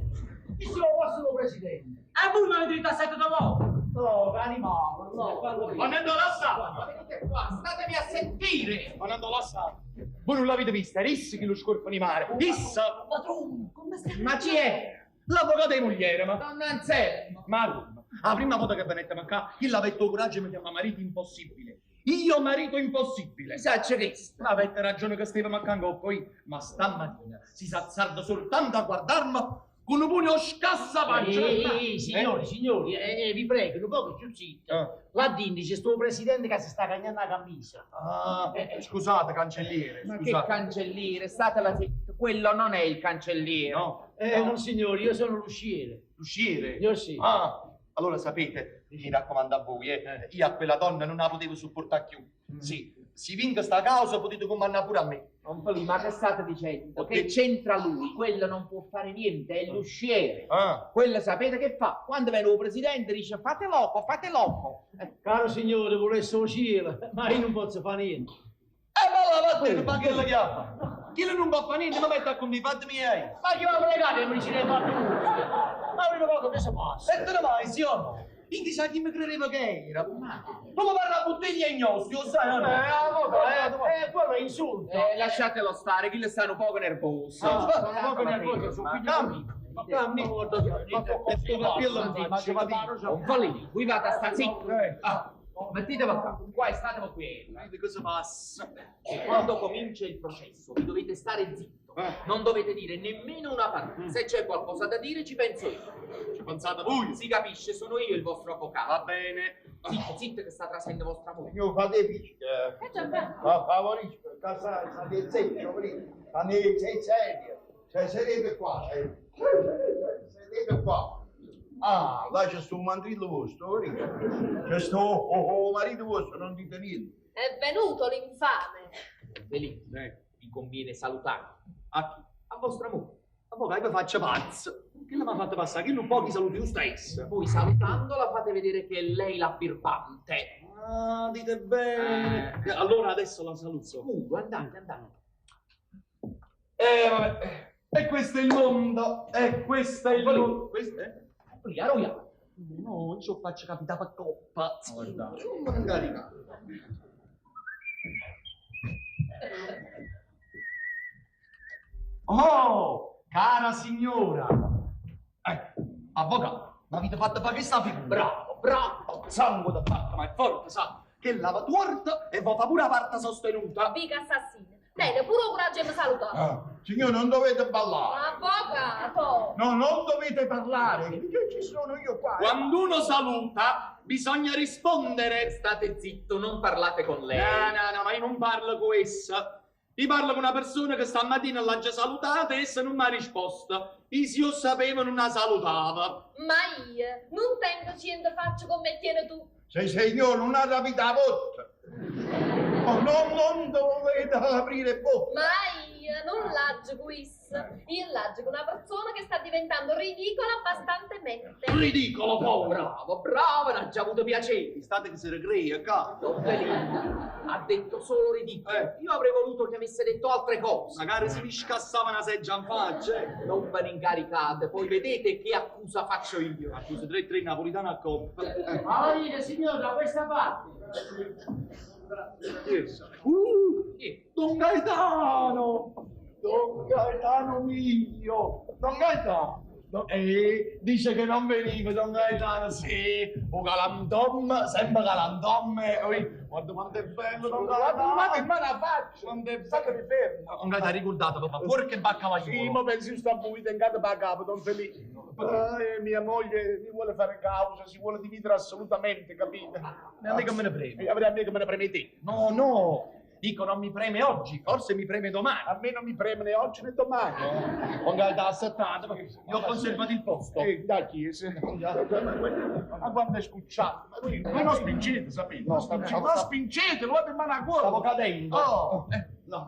Chi se lo vostro presidente? E voi mi avete detto a sette da voi. No, cari mamma, no. Ma non la sa! Venite qua, statemi a sentire! Ma non la sa! Voi non l'avete vista, risse che lo scorpo di mare. Issa! Padrone, come stai? Ma chi è? L'avvocato di moglie, ma... Don Anselmo! Ma come? La prima volta che venette a qua, chi l'avete il coraggio mi chiama marito impossibile. Io marito impossibile. Sa c'è questo. Avete ragione che stava mancando poi, ma stamattina si s'azzarda soltanto a guardarmi con un pugno scassapancia. Ehi, signori, signori, vi prego, un poco più zitto. Là dentro c'è sto presidente che si sta cagnando la camisa. Ah, scusate, cancelliere. Ma che scusate. cancelliere? Statela zitta, quello non è il cancelliere. No. No, signori, io sono l'usciere. L'usciere? Io sì. Ah, allora sapete, mi raccomando a voi, io a quella donna non la potevo sopportare più. Sì, si vinca sta causa potete comandare pure a me. Non Felice, ma che state dicendo? Che c'entra lui? Quello non può fare niente, è l'usciere. Ah. Quello sapete che fa? Quando viene il presidente dice fate loco, fate loco. Caro signore, volesse uscire, ma io non posso fare niente. E ma la vattene, ma che la chiama? Chi non può fare niente, ma metta con i fatti miei. Ma chi va a pregare? Mi dice fatto uno. Ma vedo poco che si passa. E te ne vai, signor? In chissà chi mi credeva che era. Ma come parla bottiglia ignosio, sai? No? Quello è insulto. Lasciatelo stare, chi le sta un poco nervoso. Ah, sono un poco nervoso, sono figlio Cammi, cammi. Un Fallini, voi vate a sta zitto. Ah, mettetevi qua, qua e statemi qui. Vedi cosa passa. E quando comincia il processo vi dovete stare zitto. Non dovete dire nemmeno una parola. Se c'è qualcosa da dire ci penso io. Ci pensate voi? Si capisce, sono io il vostro avvocato. Va bene. Zitto, zitto che sta trasendo vostra moglie. Io fate fisca. Ma favorisco, casa state zitto, state serio. Cioè sedete qua, sedete qua. Ah, là c'è sto mandrillo vostro, c'è sto oh, marito vostro, non dite niente. È venuto l'infame. Felice, vi conviene salutare. A chi? A vostra moglie. Avvocato, io faccio pazzo. Chi l'ha fatto passare? Chi non può chi saluti lo stesso. Voi salutandola fate vedere che è lei la birbante. Ah, dite bene. Allora adesso la saluto. Sicuro, andate, andate. Vabbè. E questo è il mondo. E questo è il mondo. Questo è? Roia, roia. No, io faccio capitare per coppa. Non mi incaricare. Oh, cara signora! Eh, avvocato, mi avete fatto fare questa figura. Bravo, bravo. Sangue da pacca, ma è forte, sa? Che lava tuorta e va fa pure la parte sostenuta. Mica assassino. Tiene pure il coraggio di mi salutare. Ah, signore, non dovete ballare. Avvocato! No, non dovete parlare. Io ci sono io qua. Quando uno saluta, bisogna rispondere. State zitto, non parlate con lei. No, no, no, ma io non parlo con essa. Io parlo con una persona che stamattina l'ha già salutata e essa non mi ha risposto. Io se io sapevo non la salutava. Ma io non tengo niente faccio come tieni tu. Se signore non ha rapito la botta. Oh, no, non dovete aprire bocca. Ma io non l'aggio questo. Io l'aggio con una persona che sta diventando ridicola abbastantemente. Ridicolo, povero. Bravo, bravo, ne ha già avuto piacere. State che si recrea, qua. Don Felipe ha detto solo ridicolo. Io avrei voluto che avesse detto altre cose. Magari si mi scassava una seggia in faccia. eh. Non ve ne incaricate, poi vedete che accusa faccio io. Accusa 3-3 napolitano a coppa. Ah, signore, da questa parte. Don Gaetano! Don Gaetano mio! Don Gaetano! Dice che non veniva Don Gaetano, sì, un galantom, sempre galantom, oi, guarda quanto è bello Don Gaetano! Ma che mano faccia! Quanto è State fermo! Don Gaetano, ricordatelo, ma porca bacca Sì, ma pensi sta buita in casa per capo, Don Felice. Mia moglie mi vuole fare causa, si vuole dividere assolutamente, capite? A me che me ne preme? Avrei a me che me ne preme te. No, no, dico non mi preme oggi, forse mi preme domani. A me non mi preme né oggi né domani. Don Gaetano, aspettate, perché io ho conservato il posto. Da chiesa. Ma quando è scucciato? Ma voi non spingete, sapete? No, Non spingete, non spingete, lo avete in mano a cuore. Stavo cadendo. Oh. No,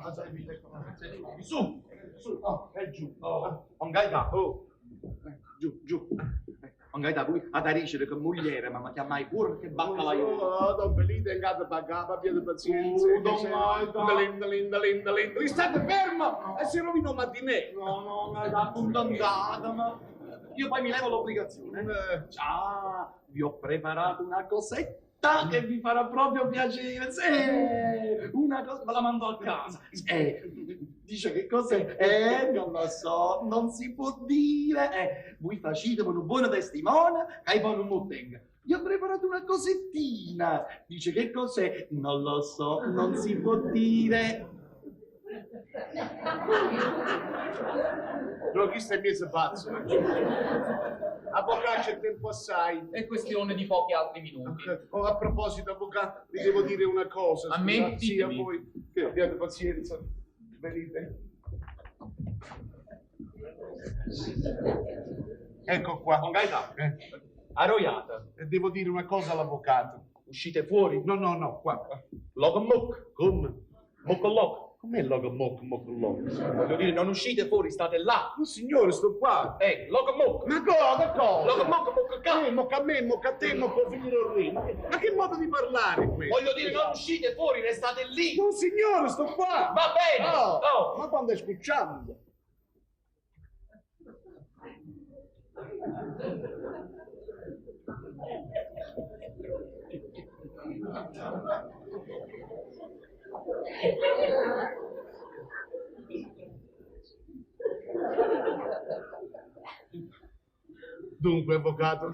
su, su, oh, e giù. Oh. Don Gaetano, oh. Giù, giù. Don Gaetano, voi ad ricere che moglie ma mi chiamai pure che bacca la io. Oh, Don Felipe, è andato per capo, abbiate pazienza. Oh, Don Gaetano. Linda, linda, linda, linda. State fermo! E si rovina un mattinè. No, no, Gaetano, accontentatemi. Io poi mi levo l'obbligazione. Ah, vi ho preparato una cosetta che vi farà proprio piacere. Sì, una cosa, me la mando a casa. Dice che cos'è? Non lo so, non si può dire. Voi facete un buon testimone che poi non mi ottenga. Gli ho preparato una cosettina. Dice che cos'è? Non lo so, non si può dire. No, chi sta in mezzo pazzo? Avvocato, c'è tempo assai. È questione di pochi altri minuti. Oh, a proposito, avvocato, vi devo dire una cosa. A me? scusate. Sì, a Ditemi. voi. Che abbiate pazienza. Venite. Ecco qua. Don Gaetano, arroiata. E devo dire una cosa all'avvocato. Uscite fuori? No, no, no, qua. Loco moc. Come? Moc loc. Com'è loco moc moc loc? Voglio dire, non uscite fuori, state là. No, signore, sto qua. Loco moc. Ma cosa, cosa? Loco moc, moc ca. Mocca a me, mocca a te, mocca a figlio del re. Ma che modo di parlare questo? Voglio dire, non uscite fuori, restate lì. No, signore, sto qua. Va bene. Oh, Oh. Ma quando è scucciando? Dunque, avvocato,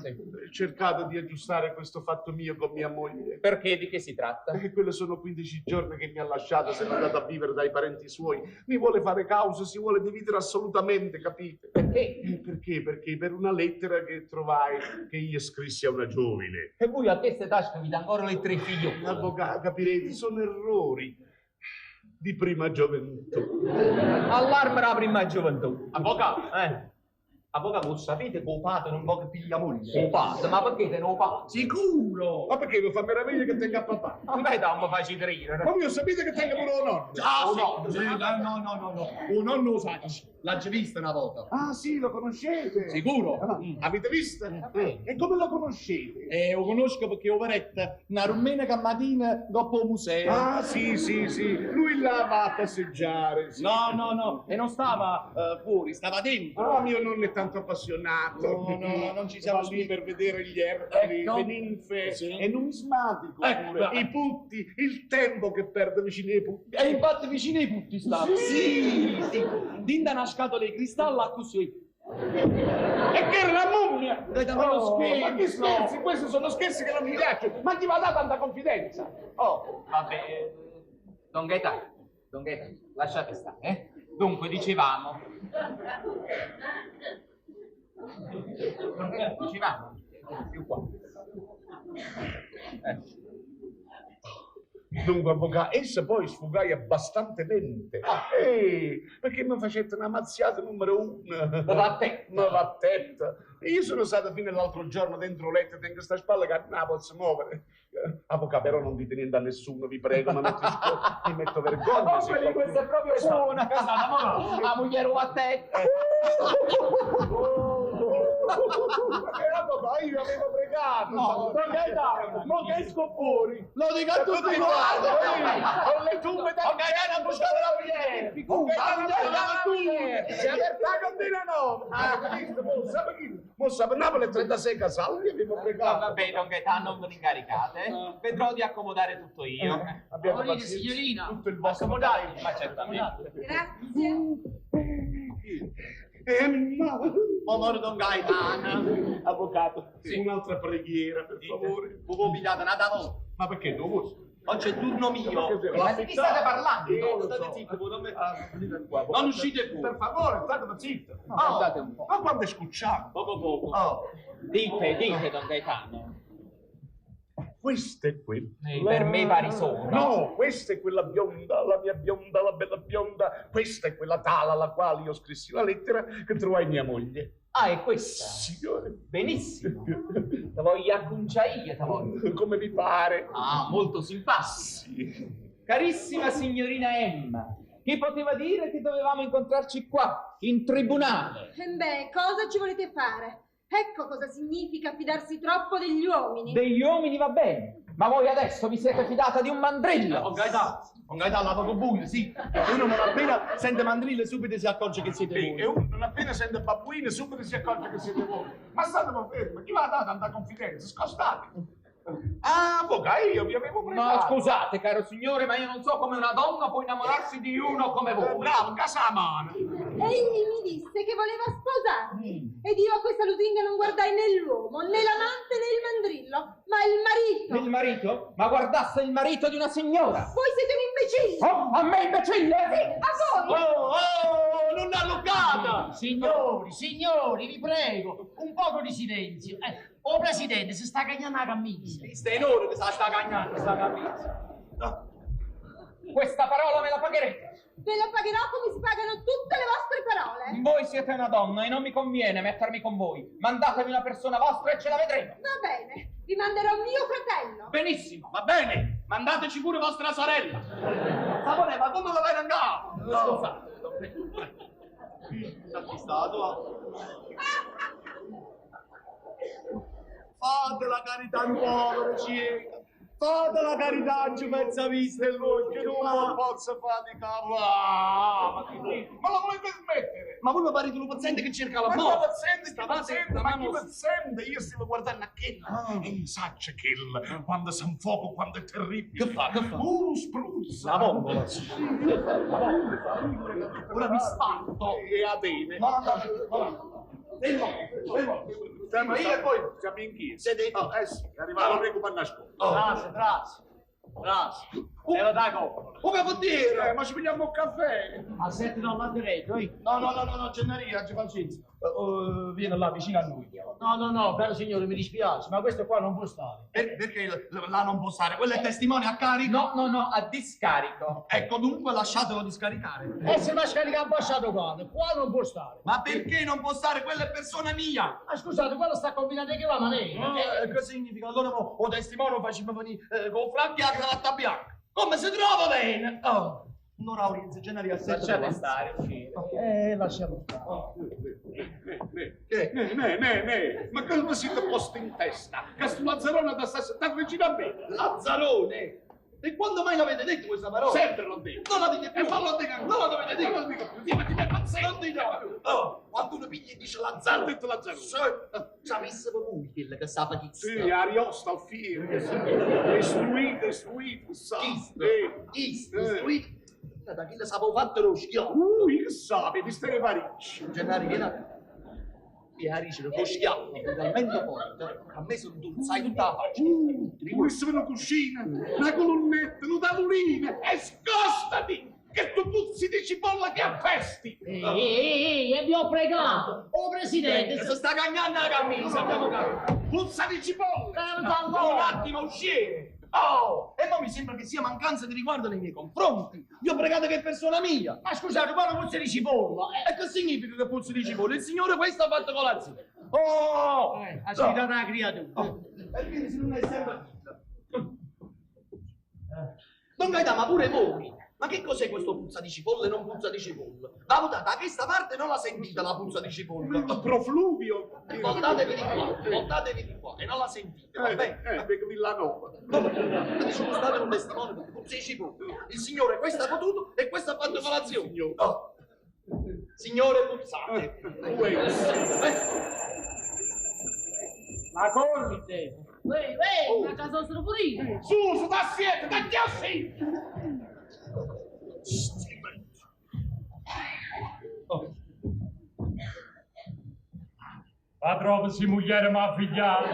cercate di aggiustare questo fatto mio con mia moglie. Perché di che si tratta? Perché quello sono 15 giorni che mi ha lasciato, se n'è andato a vivere dai parenti suoi. Mi vuole fare causa, si vuole dividere assolutamente, capite? Perché? Perché? Perché per una lettera che trovai, che io scrissi a una giovine. E voi a testa e tasca vi dà ancora le tre figliole. Avvocato, capirete, sono errori di prima gioventù. Allarme la prima gioventù. Avvocato, Avvocato, lo sapete che o padre non può che piglia moglie? O padre? Ma perché te ne padre? Sicuro! Ma perché mi fa meraviglia che tenga papà? A me da mi facete ridere. Ma voi sapete che tenga pure un nonno? Ah, sì, sì, no, no, no, no, un nonno lo sa, l'ha già vista una volta. Ah sì, lo conoscete? Sicuro? Ah, Avete visto? E come lo conoscete? Lo conosco perché overetta una domenica mattina dopo il museo. Ah sì, sì, sì, lui là va a passeggiare. Sì. No, no, no, e non stava fuori, stava dentro. Ah, mio nonno è tanto appassionato. No, no, no, non ci siamo Va lì per vedere gli ercoli, Ecco. le ninfe, Sì. è numismatico Ecco. pure, i putti, il tempo che perde vicino ai putti. E infatti vicino ai putti stava. Sì. sì. Dinda una scatola di cristallo così. E che era una mummia! Gaetano, ma Oh, lo ma che scherzo! scherzi? Questi sono scherzi che non mi piacciono. Ma chi va da tanta confidenza? Oh, Vabbè, Don Gaetano, Don Gaetano, lasciate stare, eh? Dunque, dicevamo... Don Gaetano, dicevamo, più qua. Dunque, avvocato, essa poi sfugai abbastantemente. Perché mi facette una mazziata numero uno. Ma vattetta. Io sono stato fino all'altro giorno dentro letto, tengo questa spalla che non la posso muovere. Avvocato, però non dite niente a nessuno, vi prego, mi metto, mi metto vergogna. Oh, se quelli, qualcuno- questa è proprio buona. La moglie vattetta. Avvocato, io avevo pregato. No, Don Gaetano, mo che esco fuori. Lo dico a tutti quanti! Con le tube da Don Gaetano ha buscato la moglie! Don Gaetano La ha moglie! Si è aperta la cantina no! Ah, visto, mo sa chi? Mo sa per Napoli è 36 casali, avevo pregato. Vabbè, Don Gaetano, non ve ne incaricate. eh. Vedrò di accomodare tutto io. Abbiate Morire, pazienza. signorina. Tutto il vostro Accomodare? Ma certamente. Grazie. Emma! Pomoro Don Gaetano! Avvocato, un'altra preghiera, per favore. Voi pigliate una da voi. Ma perché tu vuoi? Oggi è turno mio. Ma di chi state parlando? Io lo State so. zitti, voi non me- Ah, venite qua, Non uscite fuori. Per favore, state zitto. No, guardate un po'. Ma quando è scucciato? Poco poco. Oh, Dite, dite, Don Gaetano. questa è quella. Per me pari sopra. No, questa è quella bionda, la mia bionda, la bella bionda. Questa è quella tala alla quale io scrissi la lettera che trovai mia moglie. Ah, è questa? Signore. Benissimo. Te voglio acconciare io, te voglio. Come vi pare? Ah, molto simpatico. Sì. Carissima signorina Emma, chi poteva dire che dovevamo incontrarci qua, in tribunale? E beh, cosa ci volete fare? Ecco cosa significa fidarsi troppo degli uomini. Degli uomini va bene, ma voi adesso vi siete fidata di un mandrillo. Don Gaetano, Don Gaetano, la poco buio, sì. Perché uno non appena sente mandrille subito si accorge che siete Sì, voi. e uno non appena sente babbuine subito si accorge che siete voi. Ma state ma fermi, chi va a dare tanta confidenza? Scostate. Ah, avvocato, io vi avevo No, pregato. scusate, caro signore, ma io non so come una donna può innamorarsi di uno come voi. Bravo, casa a mano. Egli mi disse che voleva sposarmi ed io a questa lusinga non guardai né l'uomo, né l'amante, né il mandrillo, ma il marito. Il marito? Ma guardasse il marito di una signora! Voi siete un imbecille! Oh, a me imbecille? Sì, a voi! Oh, oh, non l'ha loccata! Signori, signori, vi prego, un poco di silenzio. Oh, presidente, si sta cagnando la camicia. Stai in ora che sta cagnando, sta camisa. Questa parola me la pagherete. Ve la pagherò come si pagano tutte le vostre parole. Voi siete una donna e non mi conviene mettermi con voi. Mandatemi una persona vostra e ce la vedremo. Va bene, vi manderò mio fratello. Benissimo. Va bene, mandateci pure vostra sorella. Sapone, ma come lo vai in capo? Scusate, Don Felice. T'ha stato? Fate la carità un povero cieco. Fate la carità, ci mezza vista e l'occhio. Non lo posso fare di cavolo. Ah, ma, che- ma lo volete smettere? Ma voi mi parete un paziente che cerca la Ma morte. chi paziente, chi Stavate paziente, la ma chi mano- paziente? Io stavo guardando a quella e saccia che quando si infuoco, quando è terribile. Che fa, che fa? Spruzza. La vongola. Ora mi sparto. E a bene. No, no, no. Fermo, fermo. Siamo io e voi. Siamo in chiesa. Sedete. Oh, eh sì, è arrivato il re per nascondere. Trase, trase, trase. E lo dai coppola. Come vuol dire? Ma ci pigliamo un caffè. A sette dalla diretto, eh. No, no, no, no, no, Gennaria, ci pazienza. Vieni là vicino a noi. No, no, no, caro signore, mi dispiace, ma questo qua non può stare. Perché là non può stare? Quello è testimone a carico. No, no, no, a discarico. Ecco, dunque lasciatelo discaricare. E se va a scaricare un passato qua, qua non può stare. Ma perché non può stare? Quella è persona mia. Ma scusate, quello sta combinando che la maniera. Cosa significa? Allora mo, o testimone lo facciamo venire con Franchi e la cravatta bianca. Come si trova bene? Oh, non Aurenzo, Gennaria, Lasciate stare, uscire. Lasciamo stare. Ne, ne, ne, ne, ne. Ma cosa vi siete posti in testa? Che sto Lazzarone da sta settato vicino a me. Lazzarone! E quando mai l'avete detto questa parola? Sempre l'ho detto. Non la dite più. E fallo dire ancora. Non la dovete dire. Non lo dico più. Sì, ma ti mi pazzesco. Non dite più. Oh, quando uno piglia e dice Lazzaro. Ho detto Lazzaro. Sì. Sapesse voi quello che sa chi Sì, Ariosto al fiero. Istruito, istruito, sa. Chi? Eh. Istruito? Da chi le sapevo fatto lo schiavo? Ui, che sa, mi stai Parigi. Gennaro, vieni a Vieni, lo schiavo, talmente forte, a me sono sai tutta la faccia. Volesse una cuscina, una colonnetta, una tavolina e scostati! Che tu puzzi di cipolla che appesti! Ehi, ehi, ehi, e vi ho pregato! Oh, Presidente! Si sta cagnando la camicia, abbiamo capito. Puzza di cipolla! Un attimo, uscire! Oh, e poi mi sembra che sia mancanza di riguardo nei miei confronti. Vi ho pregato che è persona mia. Ma scusate, ma non puzza di cipolla! E che significa che puzza di cipolla? Il signore questo ha fatto colazione. Oh! Ha sfidato la creatura. Oh. E quindi se non è sempre... Don Gaetano, ma pure voi! Ma che cos'è questo puzza di cipolla e non puzza di cipolla? Va votata, da questa parte non la sentite la puzza di cipolla. Il profluvio! Voltatevi di qua, voltatevi di qua e non la sentite, va bene? Vengo Villanova. Vabbè, sono stato un testimone di puzza di cipolla. Il signore questo ha potuto e questo ha fatto colazione. Oh. Signore puzzate. La corte! Uè, uè, ma casa sono pure io. Su, su, da siete, da chiassi! La trovo si moglie ma figliata.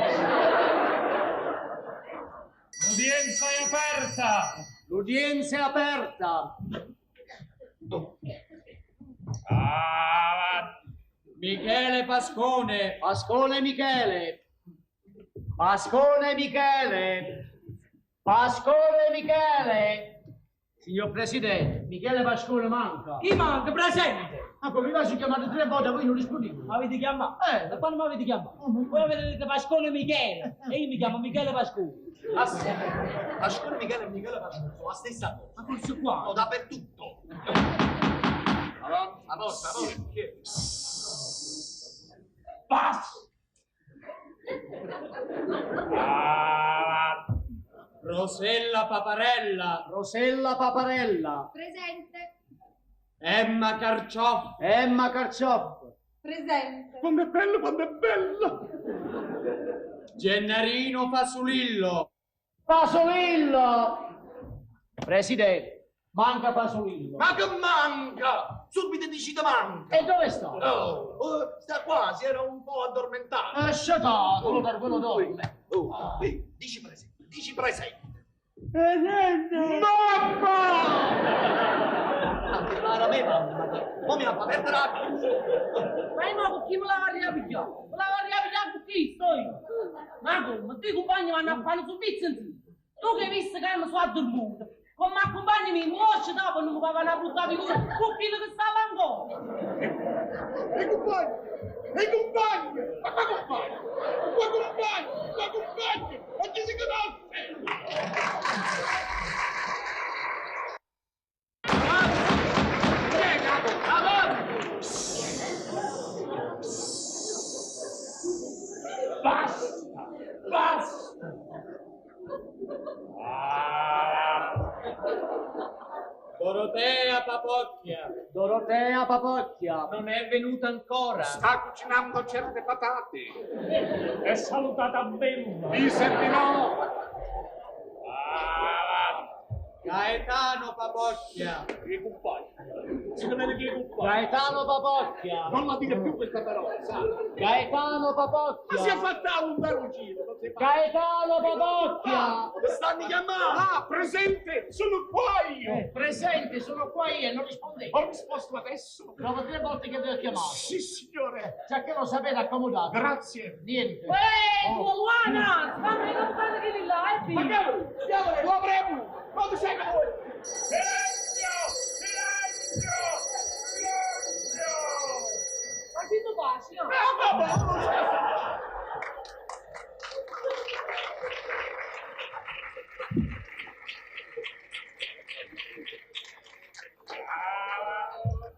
L'udienza è aperta. L'udienza è aperta. Ah, Michele Pascone. Pascone Michele. Pascone Michele. Pascone Michele. Signor Presidente, Michele Pascone manca. Chi manca? Presente! Ma come vi ho chiamato tre volte, voi non rispondete. Ma avete chiamato? Da quando mi avete chiamato? Voi avete detto Pascone Michele e io mi chiamo Michele Pascone. Ah, sì. Pascone Michele e Michele Pascone sono la stessa cosa. Ma forse qua? No, dappertutto. La porta, la porta. Basta! Ah, Rosella Paparella. Rosella Paparella. Presente. Emma Carcioff. Emma Carcioff. Presente. Quando è bello, quando è bello! Gennarino Fasulillo. Pasolillo. Presidente, manca Pasolillo. Ma che manca? Subito dici che manca. E dove sta? Oh, oh, sta qua, si era un po' addormentato. È sciatato, per quello dorme. Oh, dici presente, dici presente. Presente. Mamma! Anche Clara me mamma, mo mi ha fatto perdere la casa. Ma io con chi me la vorrei pigliare? Me la vorrei pigliare con chi sto io? Ma come? Ti compagni vanno a fare un servizio insieme. Tu che hai visto che mi sono addormuto, come accompagni mi muoio dopo non mi fa una brutta figura con quello che sta là ancora. E compagni! E compagni! Ma qua compagni? Qua compagni! Qua compagni! Ma chi si conosce? Basta! Basta! Ah, Dorotea Papocchia. Dorotea Papocchia. Non è venuta ancora. Sta cucinando certe patate. è salutata bella. Mi servirò. Ah, Gaetano Papocchia. I compagni. Secondo me che i compagni. Gaetano Papocchia. Non la dire più questa parola, sa? Gaetano Papocchia. Ma si è fatta un baroncino. Non si fa. Gaetano Papocchia. Mi stanno chiamando. Ah, presente! Sono qua io! Presente, sono qua io e non rispondete. Ho risposto adesso. Dopo tre volte che vi ho chiamato. Sì, signore. Già che lo sapete, accomodato. Grazie. Niente. Uè, tu Luana, fammi non fare che là, eh, Ma figlio. che diavolo, lo avremo! Quando sei che vuoi? Silenzio! Silenzio! Silenzio! Ma chi tu passi? no? Ah, vabbè, non scherzo.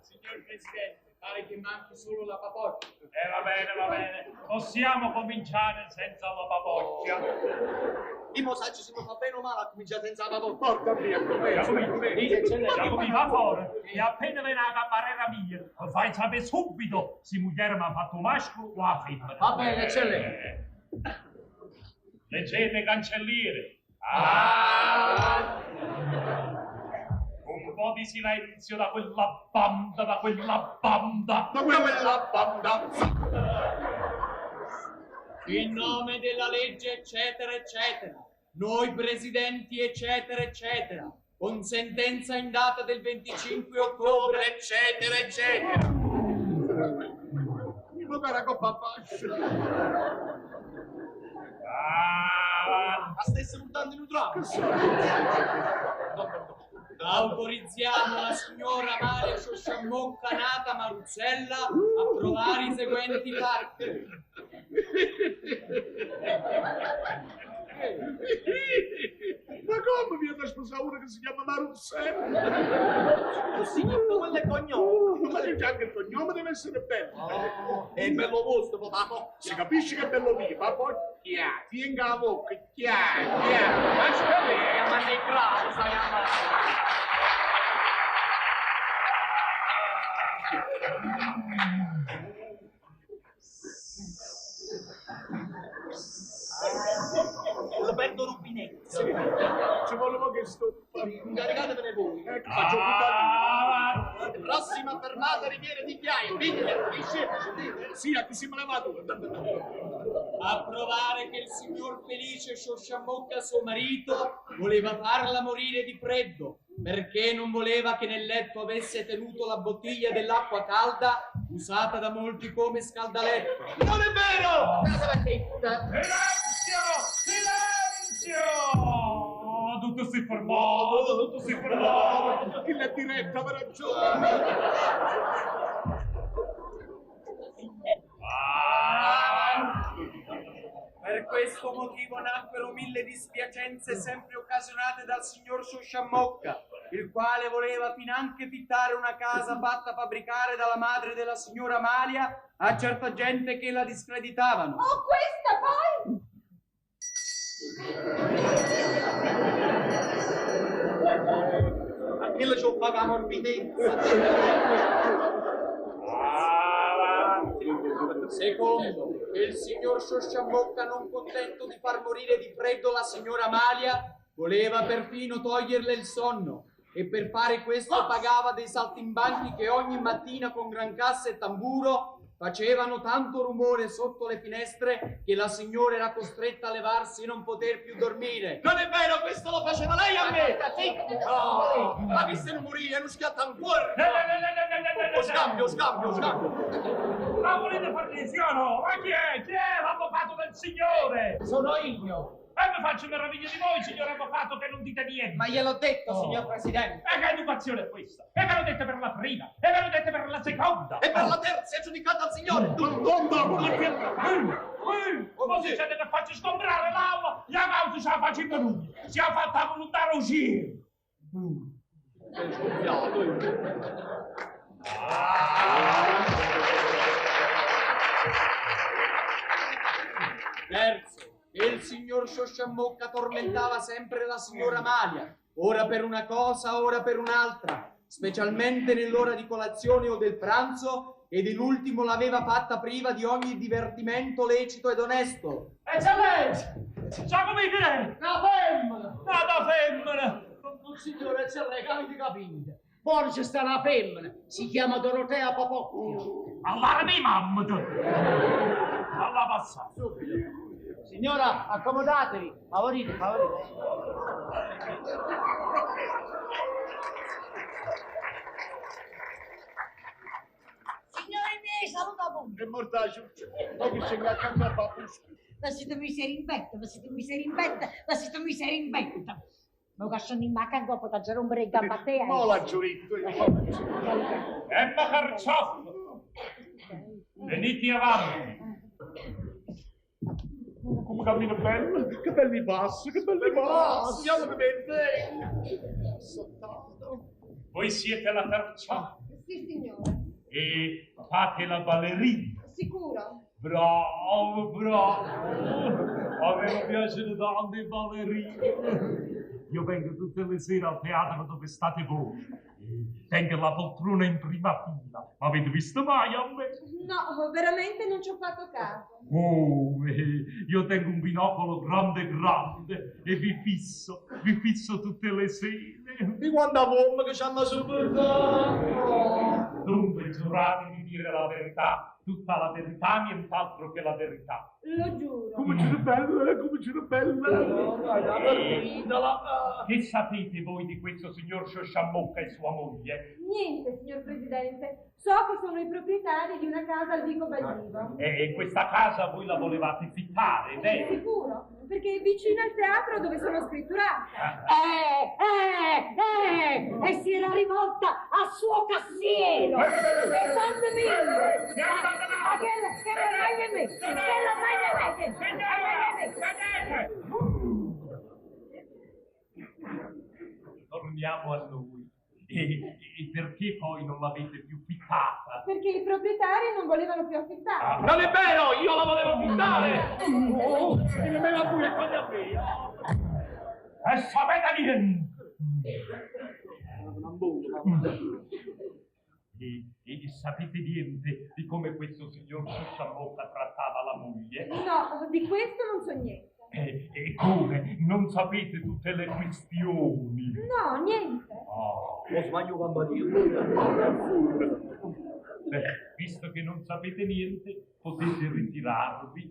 Signor Presidente, pare che manchi solo la Papocchia. Va bene, va bene. Possiamo cominciare senza la papocchia. Io mo saccio se mi fa bene o male a cominciare senza la papocchia. Porta via, Giacomo, va fuori e appena viene la cammarera mia, fai sapere subito se moglie mi ha fatto maschio o la femmina. Va bene, eccellente. Leggete, cancelliere. Ah! Un po' di silenzio da quella banda, da quella banda. Da quella banda. In nome della legge, eccetera, eccetera. Noi presidenti, eccetera, eccetera. Con sentenza in data del 25 ottobre, eccetera, eccetera. Mi pare coppa fascia. Ma stessa mutando in un tram. Autorizziamo la signora Maria Sciosciammocca nata Maruzzella a provare i seguenti fatti. Ma come viene a sposare uno che si chiama Maruzzella? Signore, quello è cognome. Ma c'è anche il cognome deve essere bello. È bello vostro, papà. Si capisce che è bello mio, ma poi chia, tienga la bocca, chia, chia. Ma scusa, Ma sei bravo, sai amare. Roberto Rubinetti. Sì. Ci volevo che stoppa. Incaricatevene voi. Ecco, faccio puntare. Prossima fermata Riviera di Chiaia. Viglia, Sì, a chi si me la tu. A provare che il signor Felice Sciosciammocca, suo marito, voleva farla morire di freddo perché non voleva che nel letto avesse tenuto la bottiglia dell'acqua calda usata da molti come scaldaletto. Non è vero! Silenzio! Silenzio! Tutto si fermò, tutto si fermò. Chi l'ha diretta, aveva ragione. Per questo motivo nacquero mille dispiacenze sempre occasionate dal signor Sciosciammocca, il quale voleva finanche fittare una casa fatta fabbricare dalla madre della signora Amalia a certa gente che la discreditavano. Oh, questa poi! A quello ci ho pagato morbidezza. Secondo, che il signor Sciosciammocca, non contento di far morire di freddo la signora Amalia, voleva perfino toglierle il sonno e per fare questo pagava dei saltimbanchi che ogni mattina con gran cassa e tamburo facevano tanto rumore sotto le finestre che la signora era costretta a levarsi e non poter più dormire. Non è vero, questo lo faceva lei a me! No, ma che se non morire, non schiatta ancora! No, Oh, scambio, scambio, scambio! Ma volete farne sì o no? Ma chi è? Chi è l'avvocato del signore? Sono io. E mi faccio meraviglia di voi, signor avvocato, che non dite niente. Ma gliel'ho detto, signor Presidente. E che educazione è questa? E ve l'ho detto per la prima, e ve l'ho detto per la seconda. E per la terza è giudicata al signore! Ma succede che faccio sgombrare l'aula, la causa ce la facciamo noi. Si è fatta volontà uscire. È scoppiato io. Terzo, che il signor Sciosciammocca tormentava sempre la signora Amalia, ora per una cosa, ora per un'altra, specialmente nell'ora di colazione o del pranzo, ed in ultimo l'aveva fatta priva di ogni divertimento lecito ed onesto. Eccellenza! Giacomo Michele! Una femmina! Una femmina! Non signore, eccellenza, avete capito? Poi c'è sta una femmina, si chiama Dorotea Papocchia. Allarmi mamma! Alla passata! Subito. Signora, accomodatevi, favorite, favorite. Signori miei, saluta voi. È morta la ciuccia. Ma che c'è accanto a papusca. Ma siete miseri in petto, ma siete miseri in petto, ma siete miseri in petto. Ma che sono in macchina ancora per rompere il gamba a te. eh. Ma l'ha giuritto io. Emma Carcioffo! Venite avanti! Come cammina bello, che belli passi, che belli passi. Signore, mi Voi siete la Carcioffo Sì, signore. e fate la ballerina. Sicuro. Bravo, bravo! Avevo piacere tanto 'e ballerine. Io vengo tutte le sere al teatro dove state voi. Tengo la poltrona in prima fila. Ma avete visto mai a me? No, veramente non ci ho fatto caso. Come? Io tengo un binocolo grande grande e vi fisso, vi fisso tutte le sere. Di quanta bomba che ci hanno supportato! Dunque, giurate di dire la verità, tutta la verità, nient'altro che la verità. Lo giuro. Come c'era bella, come c'era bella. Che sapete voi di questo signor Sciosciammocca e sua moglie? Niente, signor Presidente. So che sono i proprietari di una casa al Vico Baldivo. E questa casa voi la volevate fittare, vero? Sicuro, perché è vicino al teatro dove sono scritturata. Eh, e si era rivolta al suo cassiero. E fammi Ma che la che la che la Torniamo a noi. E perché poi non l'avete più fittata? Perché i proprietari non volevano più affittare. Non è vero, io la volevo fittare! Oh, mi va pure con a me! E sapete niente! E sapete niente di come questo signor Sciosciammocca trattava la moglie? No, di questo non so niente. E come? Non sapete tutte le questioni? No, niente. Oh. Ho sbaglio campanile. Beh, visto che non sapete niente, potete ritirarvi.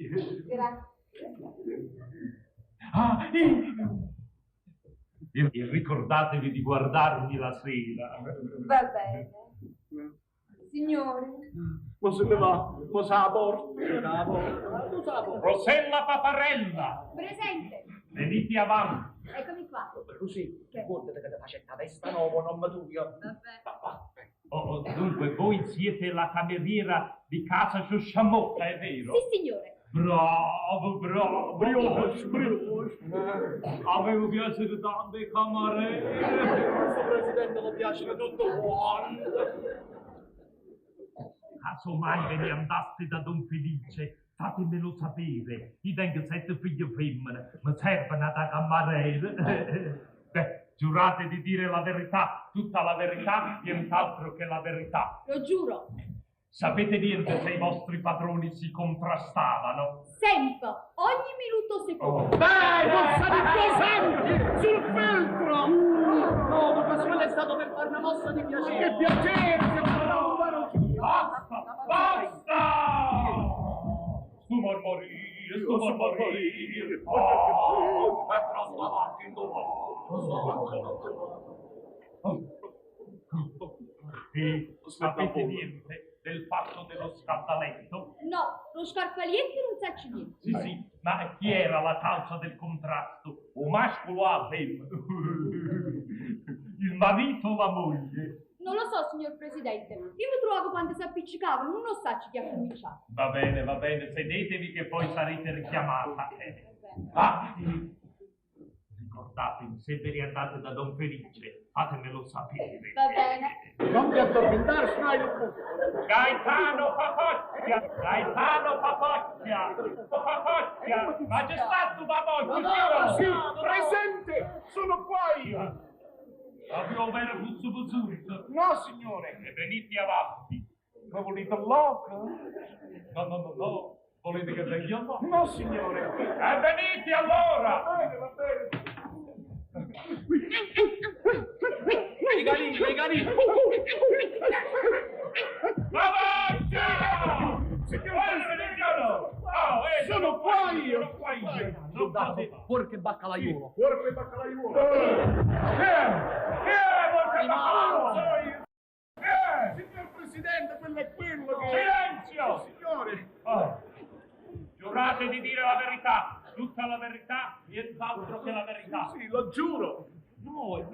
Grazie. Ah, e ricordatevi di guardarmi la sera. Va bene. Signore, Ma se ne va, ma sa la porta. Rosella Paparella, Presente. venite avanti. Eccomi qua. Così, guardate che ti faccio la testa nuova, non mi dubbio. Vabbè. Oh, dunque, voi siete la cameriera di casa Sciosciammocca, è vero? Sì, signore. Bravo, bravo, brioche, brioche. Avevo piacere tante cameriere. Questo presidente lo piace tutto buono. Casomai ve ne andaste da Don Felice, fatemelo sapere. Io tengo sette figlie femmine, mi servono da cameriere. Beh, giurate di dire la verità, tutta la verità, nient'altro che la verità. Lo giuro. Sapete niente se i vostri padroni si contrastavano? Sempre, ogni minuto secondo. Beh, non sa sempre sul feltro. No, ma quello è stato per fare una mossa di piacere. Che piacere, se parlavo un parrucchiere. Basta! Basta! Sto mormorio, sto mormorio. Oh, è troppo avanti, E sapete niente del fatto dello scaldaletto? No, lo scarpalietto non sa niente. Sì, sì, ma chi era la causa del contrasto? O mascolo o la femmina? Il marito o la moglie? Non lo so, signor Presidente. Io mi trovavo quando si appiccicavano, non lo sa chi ha cominciato. Va bene, va bene, sedetevi che poi sarete richiamata. Ah, ricordatevi, se ve ne andate da Don Felice, fatemelo sapere. Va bene. Non ti addormentare, stai un po'. Gaetano Papocchia! Gaetano Papocchia! Papocchia! Magestà tu Papocchia! Sì, presente, sono qua io. Proprio vero puzzo puzzurto. No, signore. E venite avanti. Ma volete l'oca? No, no, no, no. Volete che venga io? No, signore. E venite allora! Va bene, va bene. I canini, i canini. Avanti! Signor Oh, sono qua io. Sono qua io. Sono qua io. Porco e baccalaiuolo. Porco e baccalaiuolo. Chi è? Chi è porco e baccalaiuolo? Sono io. Chi è? Signor Presidente, quello è quello che... Silenzio! Sì, signore. Oh. Giurate di dire la verità, tutta la verità, nient'altro che la verità. Sì, lo giuro. No, è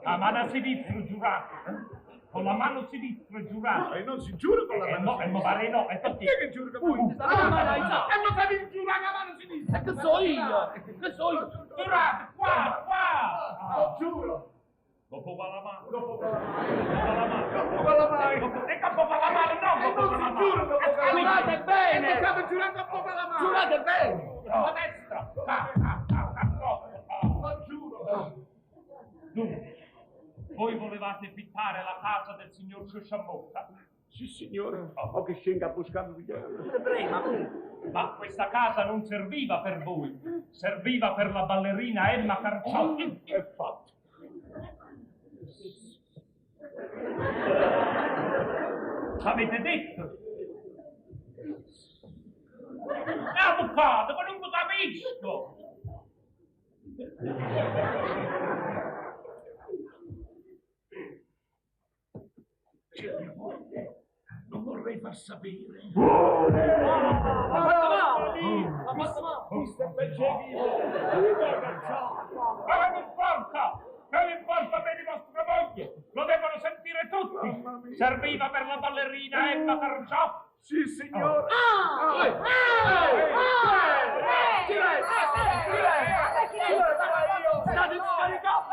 A mano sinistra giurate. Con la mano sinistra giurate. No, e non si giura con la mano no, sinistra. E pare no, è Chi è che giura con la mano sinistra? Ah, ma dai, sa. E non sapevi giurare con la mano sinistra. E che so io? Che so io? Giurate, qua, qua! Lo giuro. Dopo va la mano. Dopo va la mano. Dopo va la mano. Dopo va la mano. E dopo va la mano, no, E dopo non va la si mano. giura dopo va la mano. Giurate bene. E non state giurando dopo va la mano. Giurate bene. La destra! Ca, ca, ca, ca, Lo giuro! Dunque, voi volevate fittare la casa del signor Sciosciammocca? Sì, signore. O che scenda a buscare Ma questa casa non serviva per voi, serviva per la ballerina Emma Carciotti. È fatto. Avete detto? Avvocato, ma non lo capisco! C'è mia moglie. Non vorrei far sapere. Ha fatto male! Ha fatto male! Questo è peggio vivo. Ma che mi importa? Che mi importa a me di vostra moglie? Lo devono sentire tutti! Serviva per la ballerina Emma Carciotti! Sì, signore. Ah! Eh, Ah! eh, Ah! eh, Silenzio! Silenzio! State scaricando!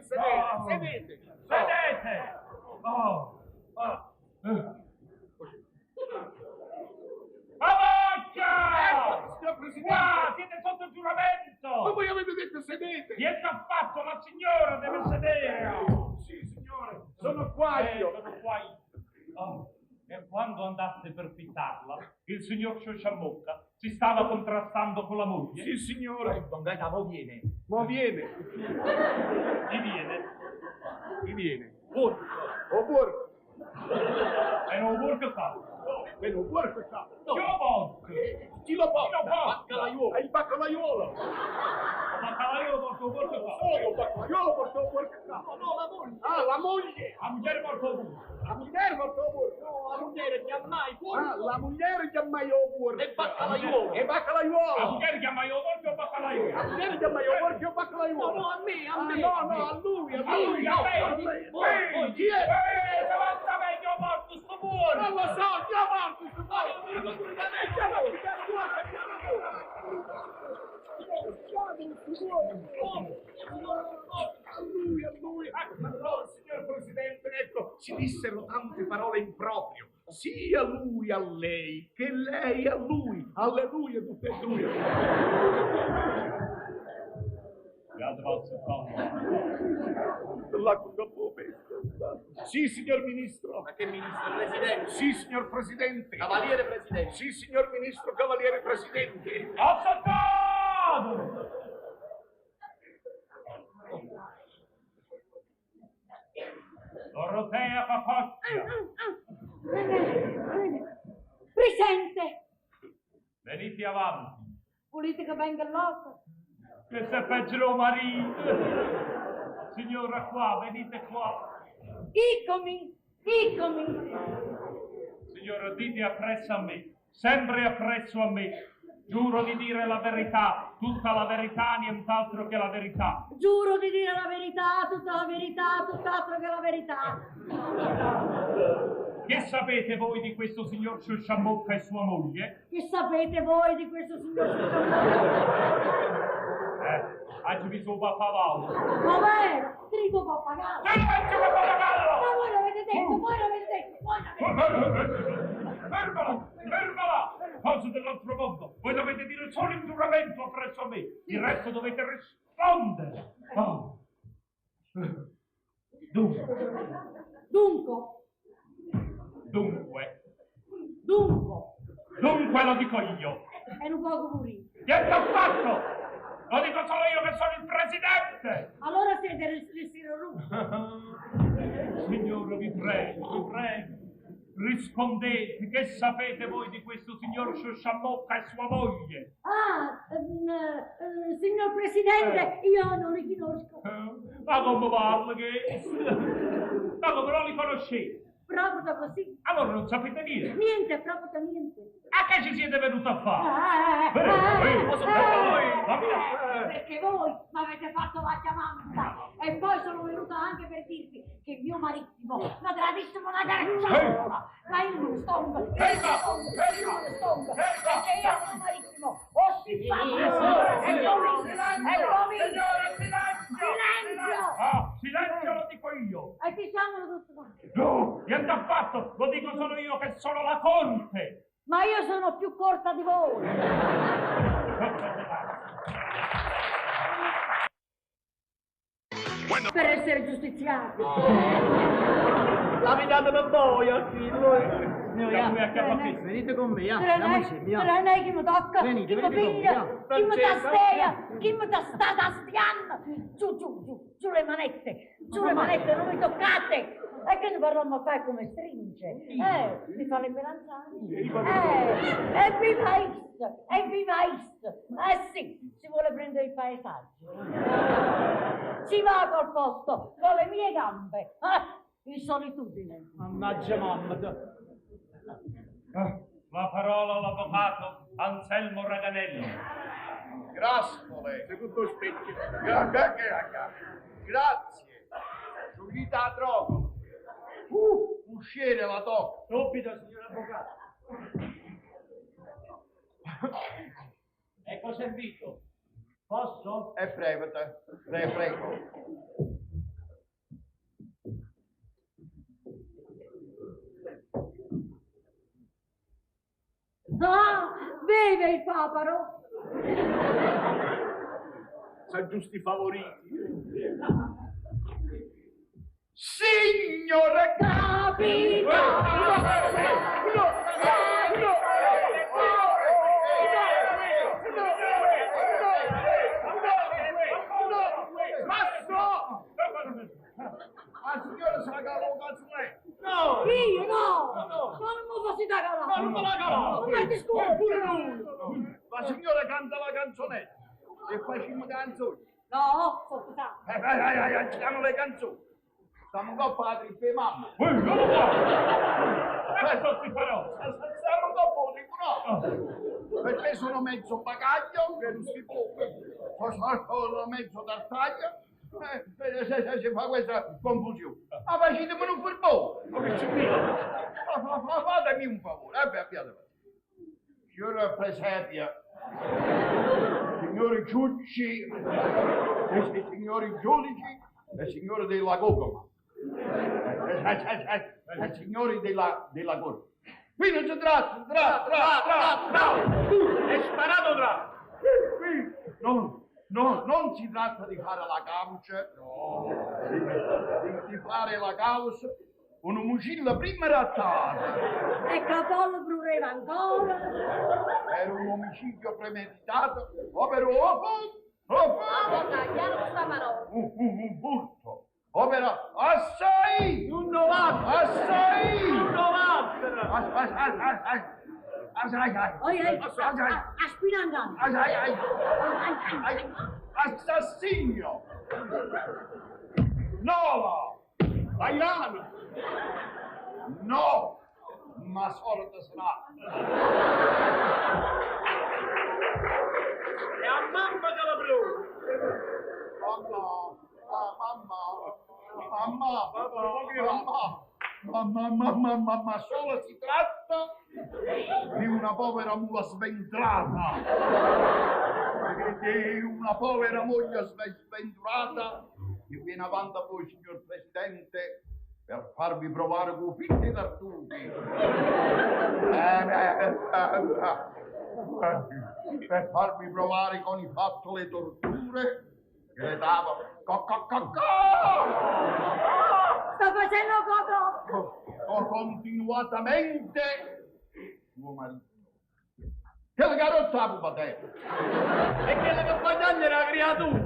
Sedete! Sedete! Sedete! Oh. Avocchia! Signor Presidente! Qua, siete sotto giuramento! Ma voi avete detto sedete! Niente affatto, la signora deve sedere! Sì, signore, sono qua io! Sono qua io. Oh, E quando andaste per fittarla, il signor Sciosciammocca si stava contrastando con la moglie? Sì, signore. Don Gaetano, mo viene. Mo viene. Chi viene? Chi viene? Porco. O porco. E non porco fa. E non porco fa. Chi lo porta? Chi lo porta? Chi lo porta? Baccalaiuolo. È il baccalaiuolo. Il baccalaiuolo porta un porco fa. No, il baccalaiuolo porta un porco fa. No, no, la moglie. Ah, la moglie. La moglie porta un porco. La moglie porta un porco. No, la moglie chiamai porco. Ah, la moglie chiamai o porco. E baccalaiuolo. E baccalaiuolo. La moglie chiamai o porco o baccalaiuolo. La moglie chiamai o porco o baccalaiuolo. No, no, a me, a me. No, no, a lui, a lui. A me. Voi, chi è? Eh, davanti a me che ho morto sto buono. Non lo so, chi ha morto sto buono? A lui, a lui. Ma allora, signor Presidente, ecco, si dissero tante parole in proprio, sia lui a lei che lei a lui. Alleluia, tutte e due. Sì, signor ministro. Ma che ministro? Presidente. Sì, signor presidente. Cavaliere presidente. Sì, signor ministro, cavaliere presidente. Ho saltato! Dorotea Papocchia. Presente. Venite avanti. Volete che venga l'altro? Questo è peggio lo marito. Signora qua, venite qua. Eccomi, eccomi. Signora, dite appresso a me, sempre appresso a me. Giuro di dire la verità, tutta la verità, nient'altro che la verità. Giuro di dire la verità, tutta la verità, tutt'altro che la verità. Che sapete voi di questo signor Sciosciammocca e sua moglie? Che sapete voi di questo signor Sciosciammocca? Oggi mi sono pappagallo. Ma vero, trigo pappagallo. Che faccio pappagallo? Ma voi l'avete detto, voi l'avete detto, voi l'avete detto. Fermala, fermala! Cosa dell'altro mondo! Voi dovete dire solo il giuramento appresso a me, il resto dovete rispondere. Oh. Dunque. Dunque. Dunque. Dunque. Dunque lo dico io. È un poco pure. Niente affatto! Lo dico solo io che sono il presidente! Allora siete il signor Russo. Signore, vi prego, vi prego. Rispondete, che sapete voi di questo signor Sciosciammocca e sua moglie? Ah, signor Presidente, io non li conosco. Ma come parla che... Ma come non li conoscete? Proprio così. Allora non sapete dire? Niente, proprio niente. A che ci siete venuti a fare? Perché voi mi avete fatto la chiamata e poi sono venuta anche per dirvi che mio marittimo mi ha tradito una carciola. Ma io non stongo, io non stongo, io non stongo, perché io mio marittimo ho scippato e poi Silenzio! Silenzio! Ah, silenzio lo dico io! E diciamolo tutto quanto. No, niente affatto, lo dico solo io che sono la corte. Ma io sono più corta di voi. Per essere giustiziati. La vidate per voi, oggi, lui. Venite con me, ja. Però Andiamo insieme, ja. non è chi mi tocca, Venite, chi mi venite con me, piglia, ja. chi mi tastea, chi mi sta tastiando. Giù, giù, giù, giù le manette, giù le manette, non mi toccate. E che ne parliamo a fare come stringe? Mi fa le melanzane. Evviva X, evviva X. Eh sì, si vuole prendere il paesaggio. Ci vado al posto con le mie gambe. In solitudine. Mannaggia mamma. La parola all'avvocato Anselmo Raganello. Graspole. Secondo lo specchio. Grazie. Giulita la trovo. Uscire la tocca. Subito, signor avvocato. Ecco servito. Posso? E prego, te. Prego, prego. Ah, beve il paparo. Sa giusti favoriti. Signore Capito! Passo! La signora sa che lo canzone. No! Io no! No, non mi fossi da calare! No, non me la calavo. Non metti scuola! Pure lui! La signora canta la canzonetta. E facciamo canzoni. No, sono pesante. Ci le canzoni. Stiamo con padre e mamma. Stiamo con il tribunale. Perché sono mezzo bagaglio, che non si può. Sono mezzo tartaglia. Se si fa questa confusione. Ma facetemi un favore. Fatemi un favore. Abbiate. Signora Presepia, signori Ciucci, signori giudici e signori della Cocoma, e signori della corte. Qui non si tratta, tra, tra, tra, tra. È sparato tra. Qui no, no, non si tratta di fare la causa, no, di fare la causa, una mucilla prima rattata. E Capollo brureva ancora. Era un omicidio premeditato, opera Avvocato, chiaro questa parola. un furto, opera assai, Un 90! assai, Un 90! assai, assai, Oi, oi, assai, a spinangana. assai, assassinio, Nova, Baiano! no, ma sorte sarà. E a mamma che la prova! Mamma, mamma, mamma, mamma, mamma, mamma, ma solo si tratta di una povera mula sventrata, di una povera moglie sventurata che viene avanti a voi, signor Presidente, per farvi provare con finti tartufi. Per farvi provare con i fatti le torture che le dava. Co, co, co, co! Sta facendo cocò. Co- continuatamente suo marito. Che le carozza la pupatella. E quella che fa gli era la creatura.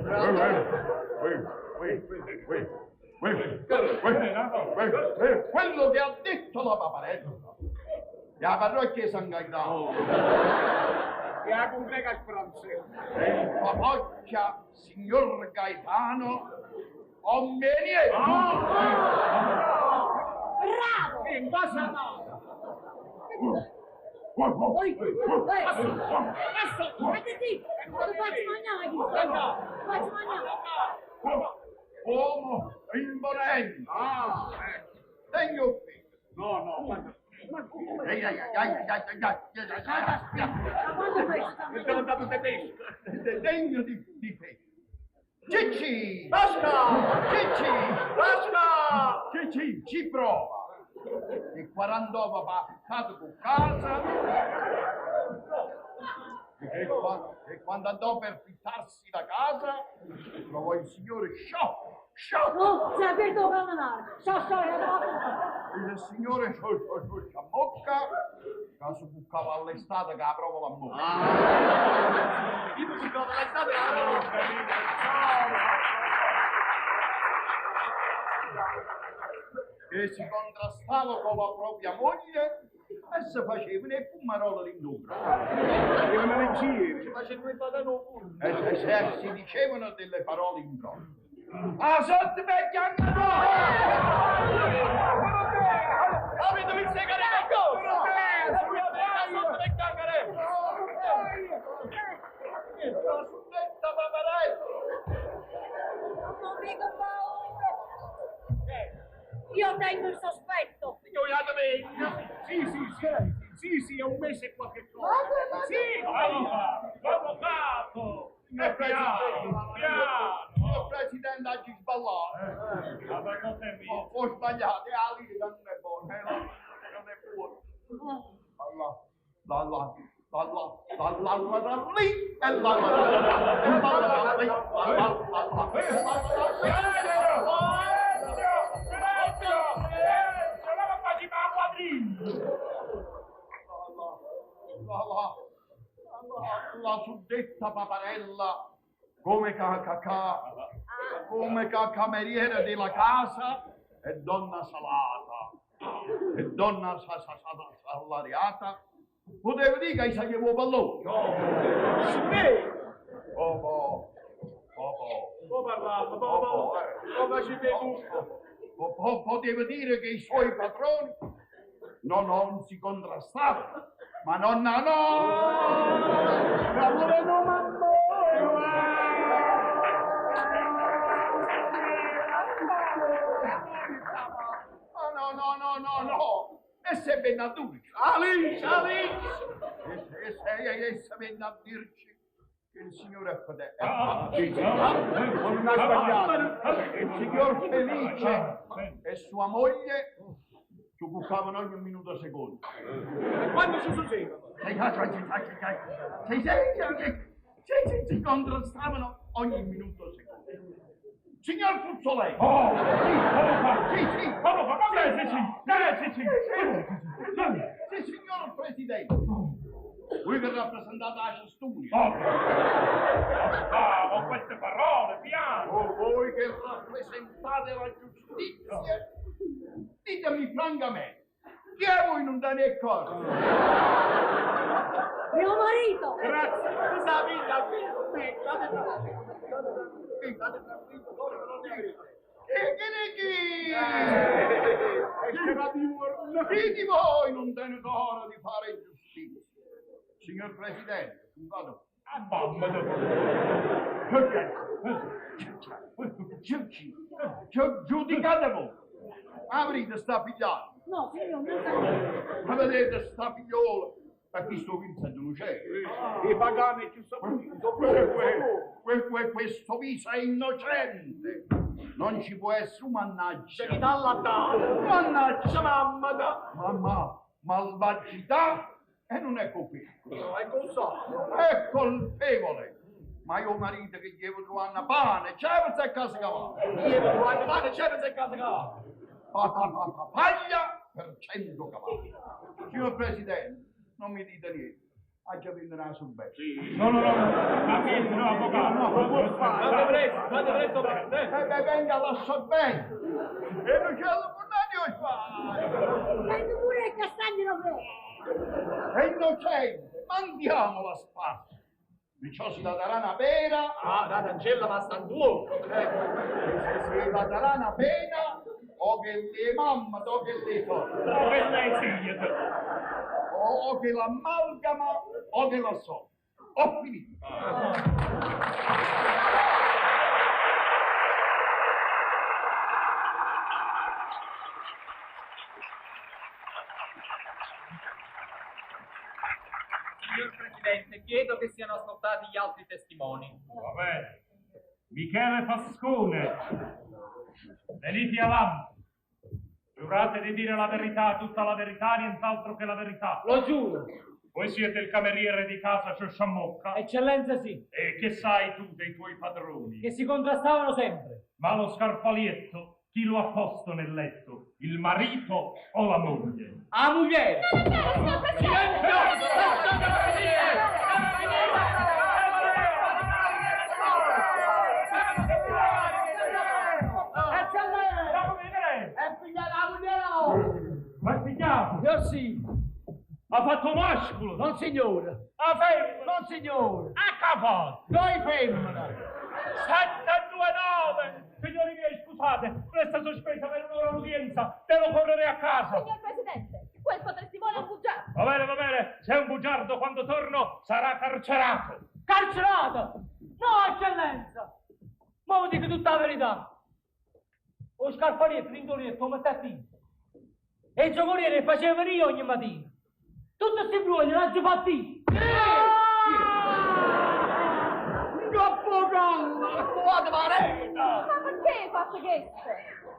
Quello che ha detto la paparella. La parrocchia di San Gaetano. E la congrega Speranza. E il papocchia, signor Gaetano, conveniente. Bravo! E in base a nada. Oi, Guarda sì, lo faccio mangiare chi sta. Faccio mangiare. Uomo imponente. Ah, Tengo qui. No, no, guarda. Ai, ai, ai, ai, ai, ai, ai, ai, ai, ai. Ma quando questo? Mi sono dato tedesco. Degno di te. Cicci! Basta! Cicci! Basta! Ci, ci, ci prova. E 49 va affittato con casa. E, qua- e quando andò per fittarsi la casa, trovò il signore sciocco, sciocco. Oh, si è aperto il canale. Sciò, sciò, è andato. Il signore sciò, sciò, sciò, sciammocca, che si bucava all'estate che la prova la mucca. Io mi bucava all'estate che la prova la Che si contrastava con la propria moglie e si facevano le fumarole l'indombra. Facevano le giri. Ci facevano i patano pure. E se, se si dicevano delle parole improprie. Ah, sotto vecchia anche tu! Avete visto che era cosa? Sotto vecchia anche La suddetta paparella! Non mi che paura. Io tengo il sospetto. Sì, sì, sì, sì, sì, è un mese e qualche cosa. Sì, Avvocato! Signor Piano, Presidente, piano! signor Presidente, oggi sballato. Ho, ho sbagliato, è la lira non è buona, è la lira non è buona. La, la, la, la, la, la, la, la, la, lì, e la, la, la, la, e la, la, la, lì, la, la, la, la, e la, la, la, Silenzio! Silenzio! Ma facciamo la quadriglia! la, la, la, la suddetta paparella, come ca, ca, ca, come ca cameriera della casa, è donna salata, è donna sa, sa, sa, salariata, poteva dire che sa che vuoi pallone. Sì! Oh, oh, oh, oh. Oh, parlavo, oh, oh, oh, oh, oh, poteva dire che i suoi patroni no, non si contrastavano, ma nonna no! L'amore no, mamma! Ma no, no, no, no, no! E se venne a dirci? Alice, Alice! E se, e se, e se venne a dirci che il signore è fedele. Ah, Sì, sì, non ha sbagliato. Il signor Felice e sua moglie ci cuccavano ogni minuto secondo. E quando ci succedeva? Sì, sì, sì, sì, sì, sì, si contrastavano ogni minuto secondo. Signor Puzzolè! Oh, sì, sì, sì, Ma ma sì, sì, sì, sì, sì, signor Presidente! Voi che rappresentate la Cestunia! Oh, ah, con queste parole, piano! O voi che rappresentate la giustizia, ditemi francamente, chi è voi non date ne corpo? Mio marito. Grazie, questa vita, qui, state tranquillo, State tranquillo, non ne avrete. Che che chi? Chi di voi non tiene cuore di fare giustizia? Signor Presidente, un vado. Ah, mamma Giudicate voi. Aprite sta figliata. No, signor, non sa. Ma vedete sta figliola. Ma chi sto vincendo non c'è. I pagani ci sono. Questo viso è innocente. Non ci può essere un mannaggia. Chi dalla dà? Mannaggia, mamma da. Mamma, malvagità e non è colpevole. No, è cosa? È colpevole. Ma io marito che gli avevo trovato pane, c'è per casa cavallo. Gli avevo trovato pane, c'è per casa cavallo. Pa, pa, pa, pa, paglia per 100 cavalli. Signor Presidente, non mi dite niente. Ha già vinto una sorbetta. Sì. No, no, no, ma che no, avvocato. No, non può fare. Fate presto, fate presto, Presidente. E beh, venga la sorbetta. E non c'è la io fa. Prendo pure il castagno lo È innocente, mandiamola a spasso. Perciò si la darà una pena. Ah, da Angela ma sta tuo. Ecco, si la darà una pena o che le mamma o che le sorelle. O che lei figlia. O, o che l'amalgama o che la so. Ho finito. Signor Presidente, chiedo che siano ascoltati gli altri testimoni. Va bene. Michele Pascone. Venite avanti. Giurate di dire la verità, tutta la verità, nient'altro che la verità. Lo giuro. Voi siete il cameriere di casa Sciosciammocca? Eccellenza sì. E che sai tu dei tuoi padroni? Che si contrastavano sempre. Ma lo scarfalietto, chi lo ha posto nel letto? Il marito o la moglie? A moglie! Non è vero, signor Presidente! Eccellenza! È figlia la moglie! Ma è figliato? Io sì! Ha fatto mascolo? Non signore! A femmina? Non signore! A capo! Doi femmine! 7, 2, 9! Signori miei, scusate, resta sospesa per un'ora l'udienza, devo correre a casa! Signor Presidente, questo testimone è un bugiardo. Va bene, va bene, se è un bugiardo quando torno sarà carcerato! Carcerato! No, eccellenza! Ma vi dico tutta la verità! O scarparietto, l'indolietto, lo mettete io. E il giocoliere faceva io ogni mattina. Tutti questi brugli l'ho fatti io. Ma perché hai fatto questo?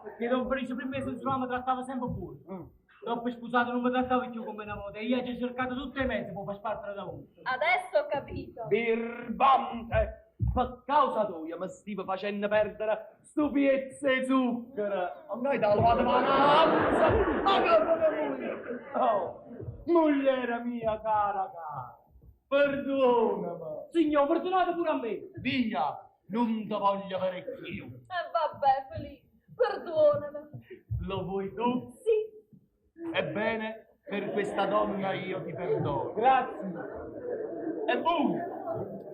Perché Don Felice prima di mi trattava sempre buono. Dopo sposato non mi trattava più come una volta e io ho cercato tutti i mezzi per far spartire da uno. Adesso ho capito. Birbante! Per causa tua mi stai facendo perdere sto pezzo di zucchero. A noi da la mananza! Ma che Oh, mogliera mia cara cara, perdonami. Signor, perdonate pure a me. Via, non ti voglio avere più. E vabbè, Felice, perdonami. Lo vuoi tu? Sì. Ebbene, per questa donna io ti perdono. Grazie. E voi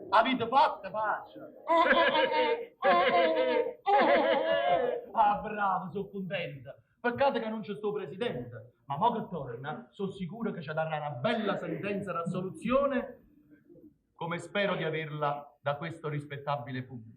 avete fatto pace. Ah, bravo, sono contenta. Peccato che non c'è sto presidente, ma mo che torna, sono sicuro che ci darà una bella sentenza d'assoluzione, come spero di averla da questo rispettabile pubblico.